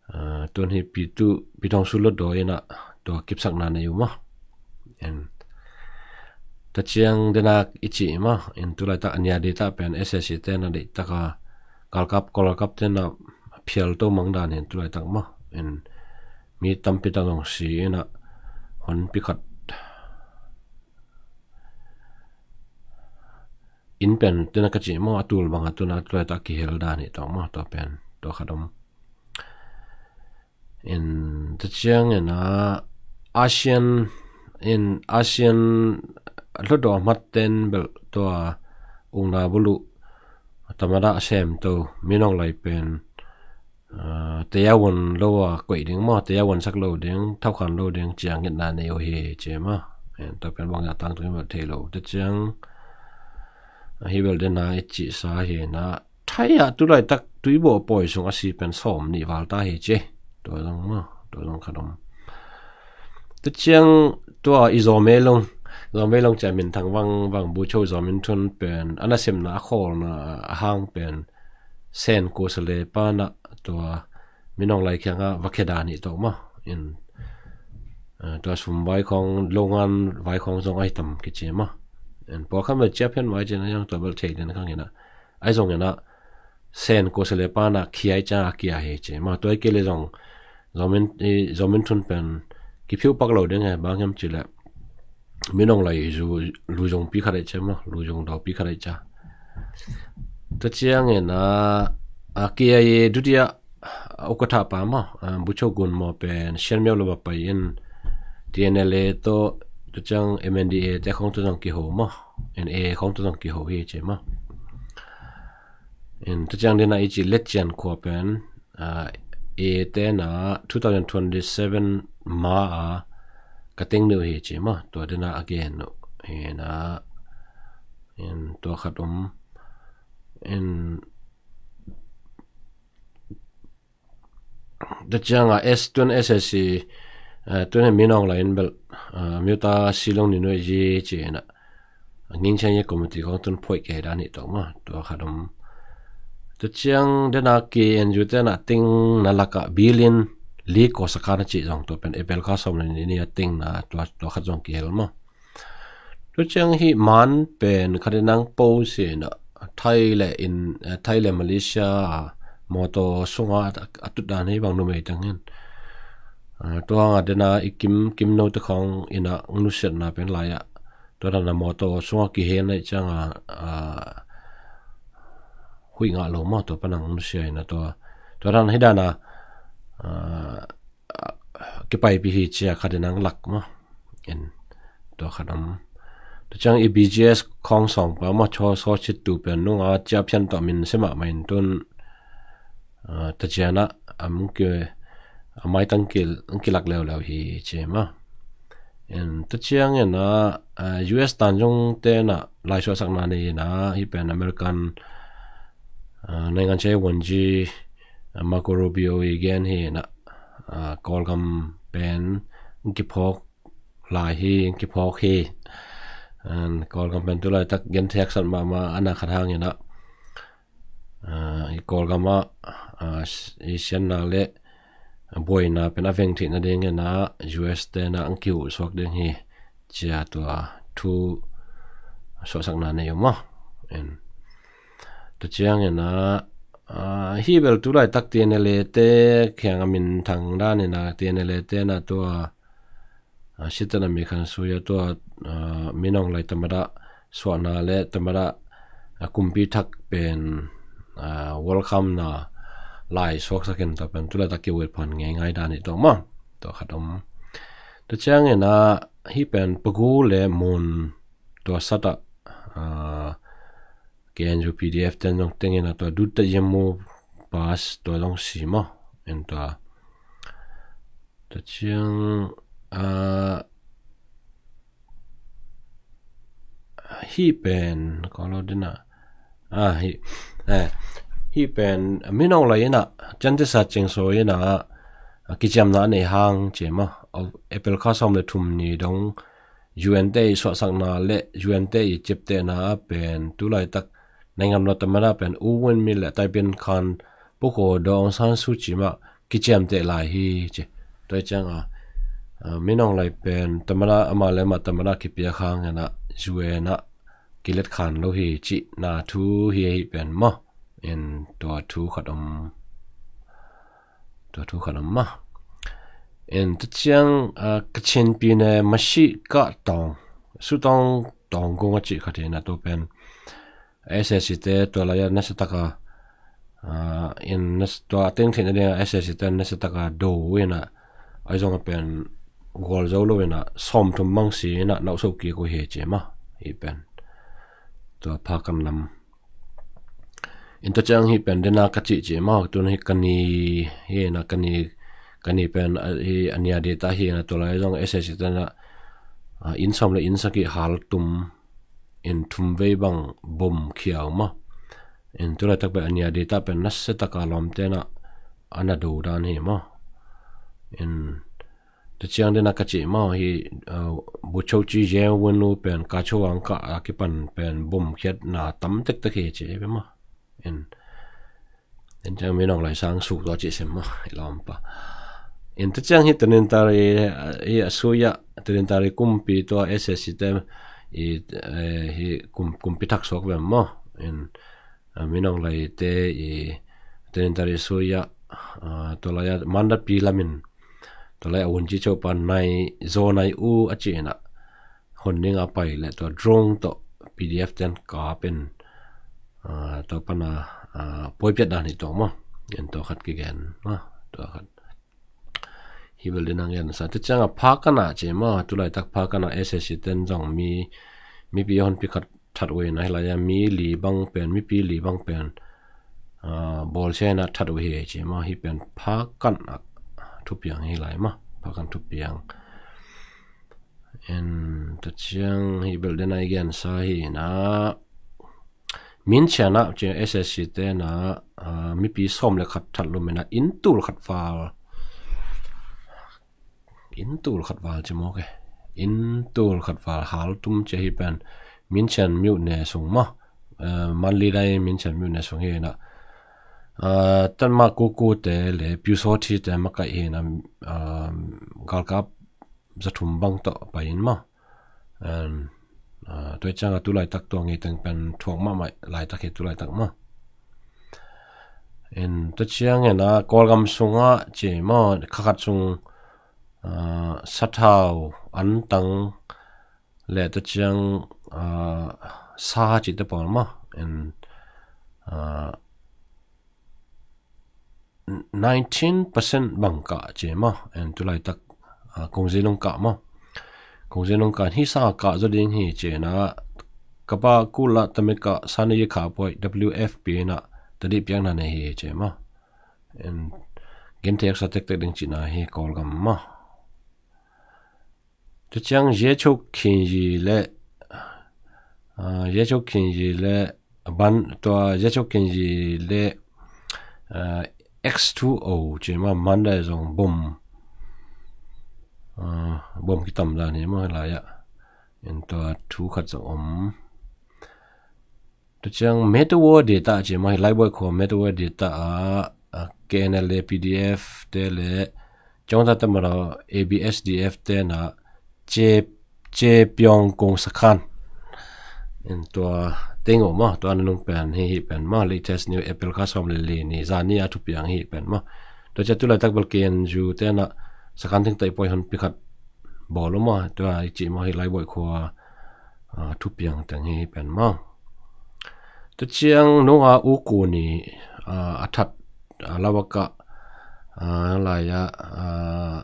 a, tuan hi Pi Tu, Pi Thong Su Hlutdaw in a tua kipsakna nei uh maw. In tua ciang denak i cih maw, in tulaitak a nia deihtak pen S S C te na deihtak a galkap, Kawl galkap te na phial to mang dan in tulaitak maw. In mi tampi tak zong si in a hunpi khat inn pen tena ka cih maw, a tul banga tuna tua ta kihel dan hi tawh maw, tua pen tua khat om. In tua ciangin a ASEAN, in ASEAN hlutdaw hmat ten bel tua ukna buluh tamada a sem to Min Aung Hlaing pen tayawon lo a koih ding maw, tayawon sak lo ding, thaukhan lo ding ciang ngetna nei uh hi ci maw. Tua pen bang a tangtung in bel thei lo. Tua ciang hi bel dena i cihsa hi na, thai ah tulaitak tuibawh pawi sung a si pen sawm nih val ta hi ci. Tua zong maw, tua zong khat om. Tua ciang tua i Zaw Mei Lung, Zaw Mei Lung cia minthang vang vang Bogyoke Zaw Min Tun pen a nasemna a khawlna a hang pen Sen Kosale pana tua Min Aung Hlaing kianga va khia dan hi tawh maw. In tua sum vai khawng, longan vai khawng zong ahi tam kici maw. In pawlkhat bel ciaphian vai cina zong tua bel thei den khang ina. Ahi zong ina Sen Kosale pana khia i ciang a kia hi ci maw. Tua i kei le zong Zaw Min, Zaw Min Tun pen kiphiuh pak lo ding he, bang hiam ci le Min Aung Hlaing zu luzong pi khat ai cia maw, luzong dau pi khat ai cia. Tua ciangin a, a kia i dutia ukatha pa maw, Bogyoke gun maw pen Shan Myo lo ba pai in TNLA to, tua ciang MNDAA te khawng to zong kiho maw, NA khawng to zong kiho hi ci maw. In tua ciang dena i ci Letcian khua pen A, e tena two thousand twenty-seven ma a ka teng neu hi ci maw, tua dena a gen neu hi na. In tua khat om. In tua cianga S, tuan SAC, tuan Min Aung Hlaing bel Myo Ta Silong ni nuai ji ci na. Ngingchang ye committee khawng tun phoih kei dan hi tawh maw, tua khat om. Tua ciang dena KNU tena ting na laka bilin li ko saka na ci zong tua pen April kha sawm le ni a ting na tua, tua khat zong kihel maw. Tua ciang hi man pen khat inang po si na Thai le in, Thai le Malaysia mawtaw sunga a tut dan hi bang numei tangin. Tua nga dena i kim, kim no te khawng ina nusiatna pen lai a. Tua dan a mawtaw sunga kihen aih cianga huih ngah lo maw, tua panang nusia ina tua. Tua dan hi dana kipaipi hi cia khat inang lak maw. In tua khat om. Tua ciang i BGS khawng sawng pa maw, chaw saw cit tu pen nunga cia phian tawh min sema main tun ta ciana a mung ki a maitang kilak leuleu hi ci maw. In ta ciangin a US tan zong tena laisuahsakna nei ina hi pen American naingan cia wonji Marco Rubio i gen hi na, Kawlgam pen kiphawk lai hi, kiphawk hi. Kawlgam pen tulaitak gen thek sat mahmah ana khat hang ina i Kawlgam ah i sianna le buaina pen a veng theihna dingin a US tena ang kihuh suak ding hi cia tua thu suahsakna nei uh maw. In tua ciangin a hi bel tulaitak TNLA te kianga minthang danin a TNLA tena tua sitan a mi khan suya tua Min Aung Hlaing tamada suahna le tamada kumpi thak pen welcome na lai suaksakin tua pen tulaitak kiwet phan ngeingai dan hi tawh maw. Tua khat om. Tua ciangin a hi pen Pagu le Mon tua sata KNU PDF ten zong tengin a tua dutta yemu pas tua zong si maw. En tua tua ciang hi pen kolo dina hi hi pen Min Aung Hlaing ina cantisa cengso ina kiciamna nei hang ci maw. April kha sawm le thum ni dong UN te i suahsakna le UN te i ciaptehna pen tulaitak naingamlo tamada pen U Win Myint le Thai Binh Khan puko Daw Aung San Suu Kyi mah kiciamteh lai hi ci. Tua cianga Min Aung Hlaing pen tamada ama le ama tamada kipiak hang ina UN ah kilet khan lo hi cihna thu hi ahi pen maw. In tua thu khat om. Tua thu khat om maw. In tua ciang Kachin pi ne masi kah tawng sutawng tawng gong a cih khat hi na tua pen SAC te tua lai-ah nasa taka, ah, in nas-, tua teng theihna dingah SAC te nasa taka do uh inah, ahi zongah pen gual zo lo inah sawmthum bang si inah nauhso kik uh hi ci maw. Hih pen tua phakan lam. In tua ciang hih pen dena ka cih ci maw, tun hih ka ni, hih inah ka ni, ka ni pen, ah, hih a nia date ah hih inah tua lai zong SAC te inah, ah, inn sawm le inn sagih haltum in thum vei bang bom khia uh maw. In tu laitak pen a nia date ah pen nasa taka lawmte inah a na do dan hi maw. In tua ciang dena ka cih maw, hih, uh, Bucho Ci Ye Win uh pen Kacho Wang kah a kipan pen bom khiatna tam tektek hi ci hi maw. In, in ciang Min Aung Hlaing sang suk tua cih sem maw, i lawmpa. In tua ciang hih Tanintharyi, hih a sui ah Tanintharyi kumpi tua SAC te i, eh, hih kum-, kumpi thak suak ve maw. In, ah, Min Aung Hlaing te i Tanintharyi sui ah, ah, tua lai-ah Mandat pi lamin tua lai-ah a wunci chopa Naih Zaw Naih U a ci inah hon ding a pai leh tua drone tawh PDF ten kap in, ah, tua pana, ah, puaipiat dan hi tua maw. In tua khat kigen maw, tua khat. Hih bel dena gen sa. Tua ciang a phakan ah ci maw, tu laitak phakan ah SAC ten zong mi, mipi honpi khat that uh inah hih lai-ah mi li bang pen, mipi li bang pen, ah, bawlsia inah that uh hi ci maw. Hih pen phakan ah thupiang hi lai maw, phakan thupiang. In tua ciang hih bel dena i gen sa hi inah, Minchian ah ci SAC te inah, ah, mipi sawm le khat that lum inah inn tul khat val, inn tul khat val ci maw ke, inn tul khat val haltum ci hih pen Minchian myone sung maw. Eh, Mandalay Minchian myone sung hi inah, ah, Tanma Kuku te le Pyu Saw Htee te makaih hi inah, ah, galkap zathum bang tawh pai in maw. Um, ah, tua ciang a tu laitak tua ngei teng pen thuak mahmah laitak hi tu laitak maw. In tua ciang inah Kawlgam sungah ci maw, kha khat sung, ah, sathau, antang le tua ciang, ah, sa cihte pawl maw. In, ah, nineteen percent bang kah ci maw. In tu laitak, ah, kungzi nung kah maw, kungzi nung kah hi sa kah zaw ding hi ci inah, kapa kula tamika sani kha puai WFP inah tadih piakna nei hi ci maw. In genthei sa tektek ding cihna hi Kawlgam maw. Tua ciang Ye Cho Khin Yi le, ah, Ye Cho Khin Yi le, ban tua Ye Cho Khin Yi le, ah, X two O ci maw, Mandalay zong bom, ah, bom kitam dan hi maw hih lai-ah. In tua thu khat zong om. Tua ciang Metawa Delta ci maw, hih Laibuai khua Metawa Delta ah, ah, KNLA PDF te le ciangta te maw, ABSDF te inah Che, Che Pyong Kung Sakhan. In tua teng uh maw, tua nanung pen hih, hih pen maw, latest news April kha sawm le li ni zani a thupiang hih pen maw. Tua ciang tu laitak bel KNU te inah Sakhan thingtei puai honpi khat bawl uh maw, tua i ci maw, hih Laibuai khua, ah, thupiang teng hi pen maw. Tua ciang nunga U Kyaw Ni, ah, a that, ah, Lawak ah, ah, lai-ah, ah,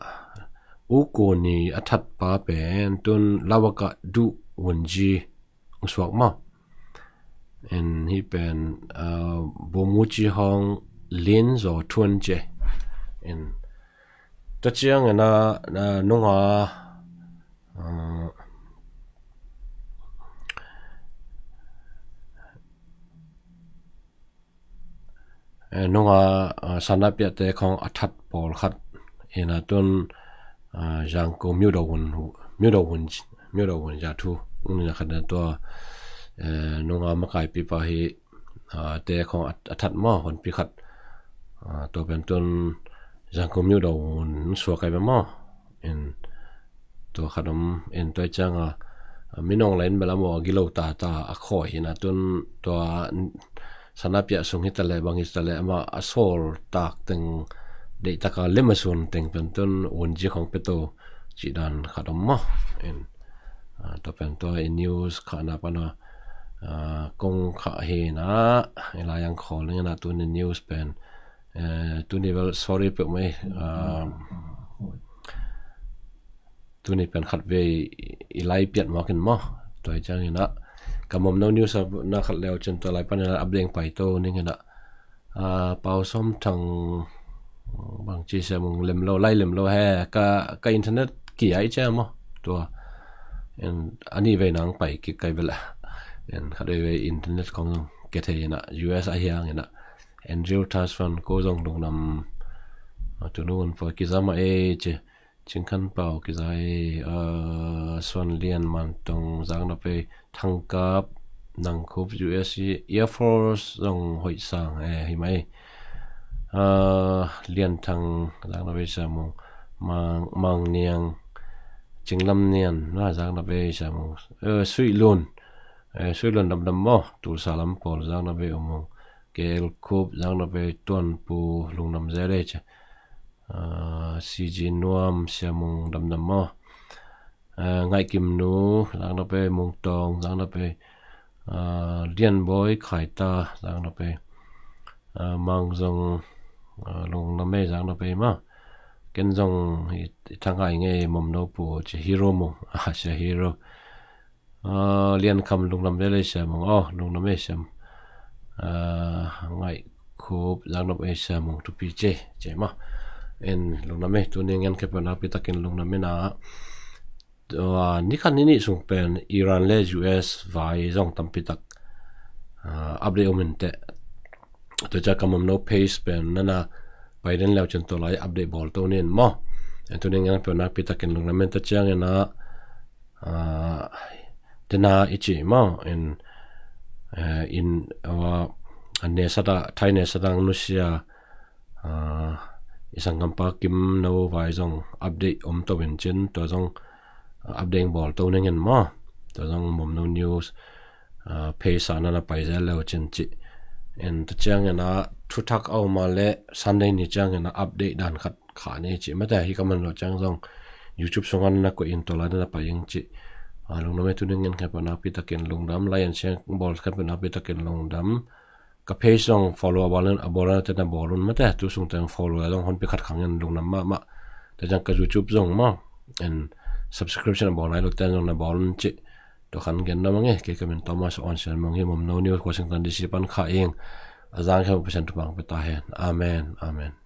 U Kyaw Ni a that pa pen tun Lawak ah duh wunci suak maw. In hih pen, ah, Bum Wu Ci Hong Lin Zaw Thuan ci. In tua ciang inah, ah, nunga, ah, eh, nunga, ah, sana piate khong a that pawlkhat inah tun, ah, Zangkong Myo Do Wun, Myo Do Wun, Myo Do Wun za thu. Ung inah khat inah tua, eh, nunga makaipipa hih, ah, te khong a, a that maw, honpi khat. Ah, tua pen tun Zangkong Myo Do Wun suak ai pen maw. In tua khat om, in tua ciang a, ah, Min Aung Hlaing bel a maw a gilo tata a khawi hi inah tun tua sana piah sung hi ta leh bang hi ta leh amah a sawl tak teng deih taka lem a sun teng pen tun wunci khong pia to cih dan khat om maw. In, ah, tua pen tua i news kha na pana, Kong khah hi na, i lai ang khawl ning na tuni news pen. Tuni bel sorry peuhmah ei. Tuni pen khat vei i lai piat mawk in maw. Tua hi ciangin ah ka momno news a na khat leu cin tua lai panin ah update pai to ning in ah. Pau Sawm Thang bang ci sia mung lem lo, lai lem lo he ka, ka internet ki ai cia maw. Tua en ani vei nang pai kik kai bela. En khat vei vei internet kong zong ke thei in ah U S a hiang in ah. Andrew Tasfan ko zong lungdam. Tunu un pua kizama e ci. Cingkhan Pau kizai, Suan Lian Mantong zang na pei, Thangkap Nangkhup U S Air Force zong hoih sang e hi mai. Lian Thang zang na pei sia mung, Mang Niang, Cinglam Nian na zang na pei sia mung, Suih Lun, Suih Lun damdam maw, Tulsa lam pawl zang na pei um mung, Kel Khup zang na pei, Tuan Pu lungdam zel e cia. C G Nuam sia mung damdam maw. Ngaih Kim Nu zang na pei, Mung Tong zang na pei, Lian Bawi Khaita zang na pei, Mang zong lungdam e zang na pei maw. Ken zong i thangai ngei momno pu ci Hero mung, sia Hero. Lian Kham lungdam zel e sia mung, aw lungdam e sia mung. Ngaih Khup zang na pei sia mung, thupi ci ci maw. En lungdam e, tuni ngen khe peuh nakpi takin lungdam e na. Ni khat ni nih sung pen Iran le U S vai zong tampi tak update om in teh. Tua cia ka momno page pen nana pai den leu cin tua lai update bawl to nin maw. Tuni ngen peuh nakpi takin lungdam e, tua ciangin ah tena i ci maw. En nesat ah, Thai nesat ang nusia i sanggampa Kim No vai zong update om to in cin, tua zong update bawl to ning in maw. Tua zong momno news page ah nana pai zel leu cin ci. En tua ciangin ah thuthak a om a le Sunday ni ciangin ah update dan khat kha ni ci mate, hi ka man lo ciang zong YouTube sungah nana koih in tua lai nana pai ing ci. Lungdam e, tuni ngen khe peuh nakpi takin lungdam. Lai en siang bawl khe peuh nakpi takin lungdam. Ka page zong follow a bawl in, a bawl in a tena bawl un mate, tu sung teng follow a zong honpi khat khang in lungdam mahmah. Tua ciang ka YouTube zong maw, en subscription a bawl nai lo ten zong na bawl un ci. Tua khan gen na mang e, kei ka min Thomas Awn Sian Mung hi, momno news Washington D C pan kha ing. A zang khe Pasian thupha pia ta hen. Amen. Amen.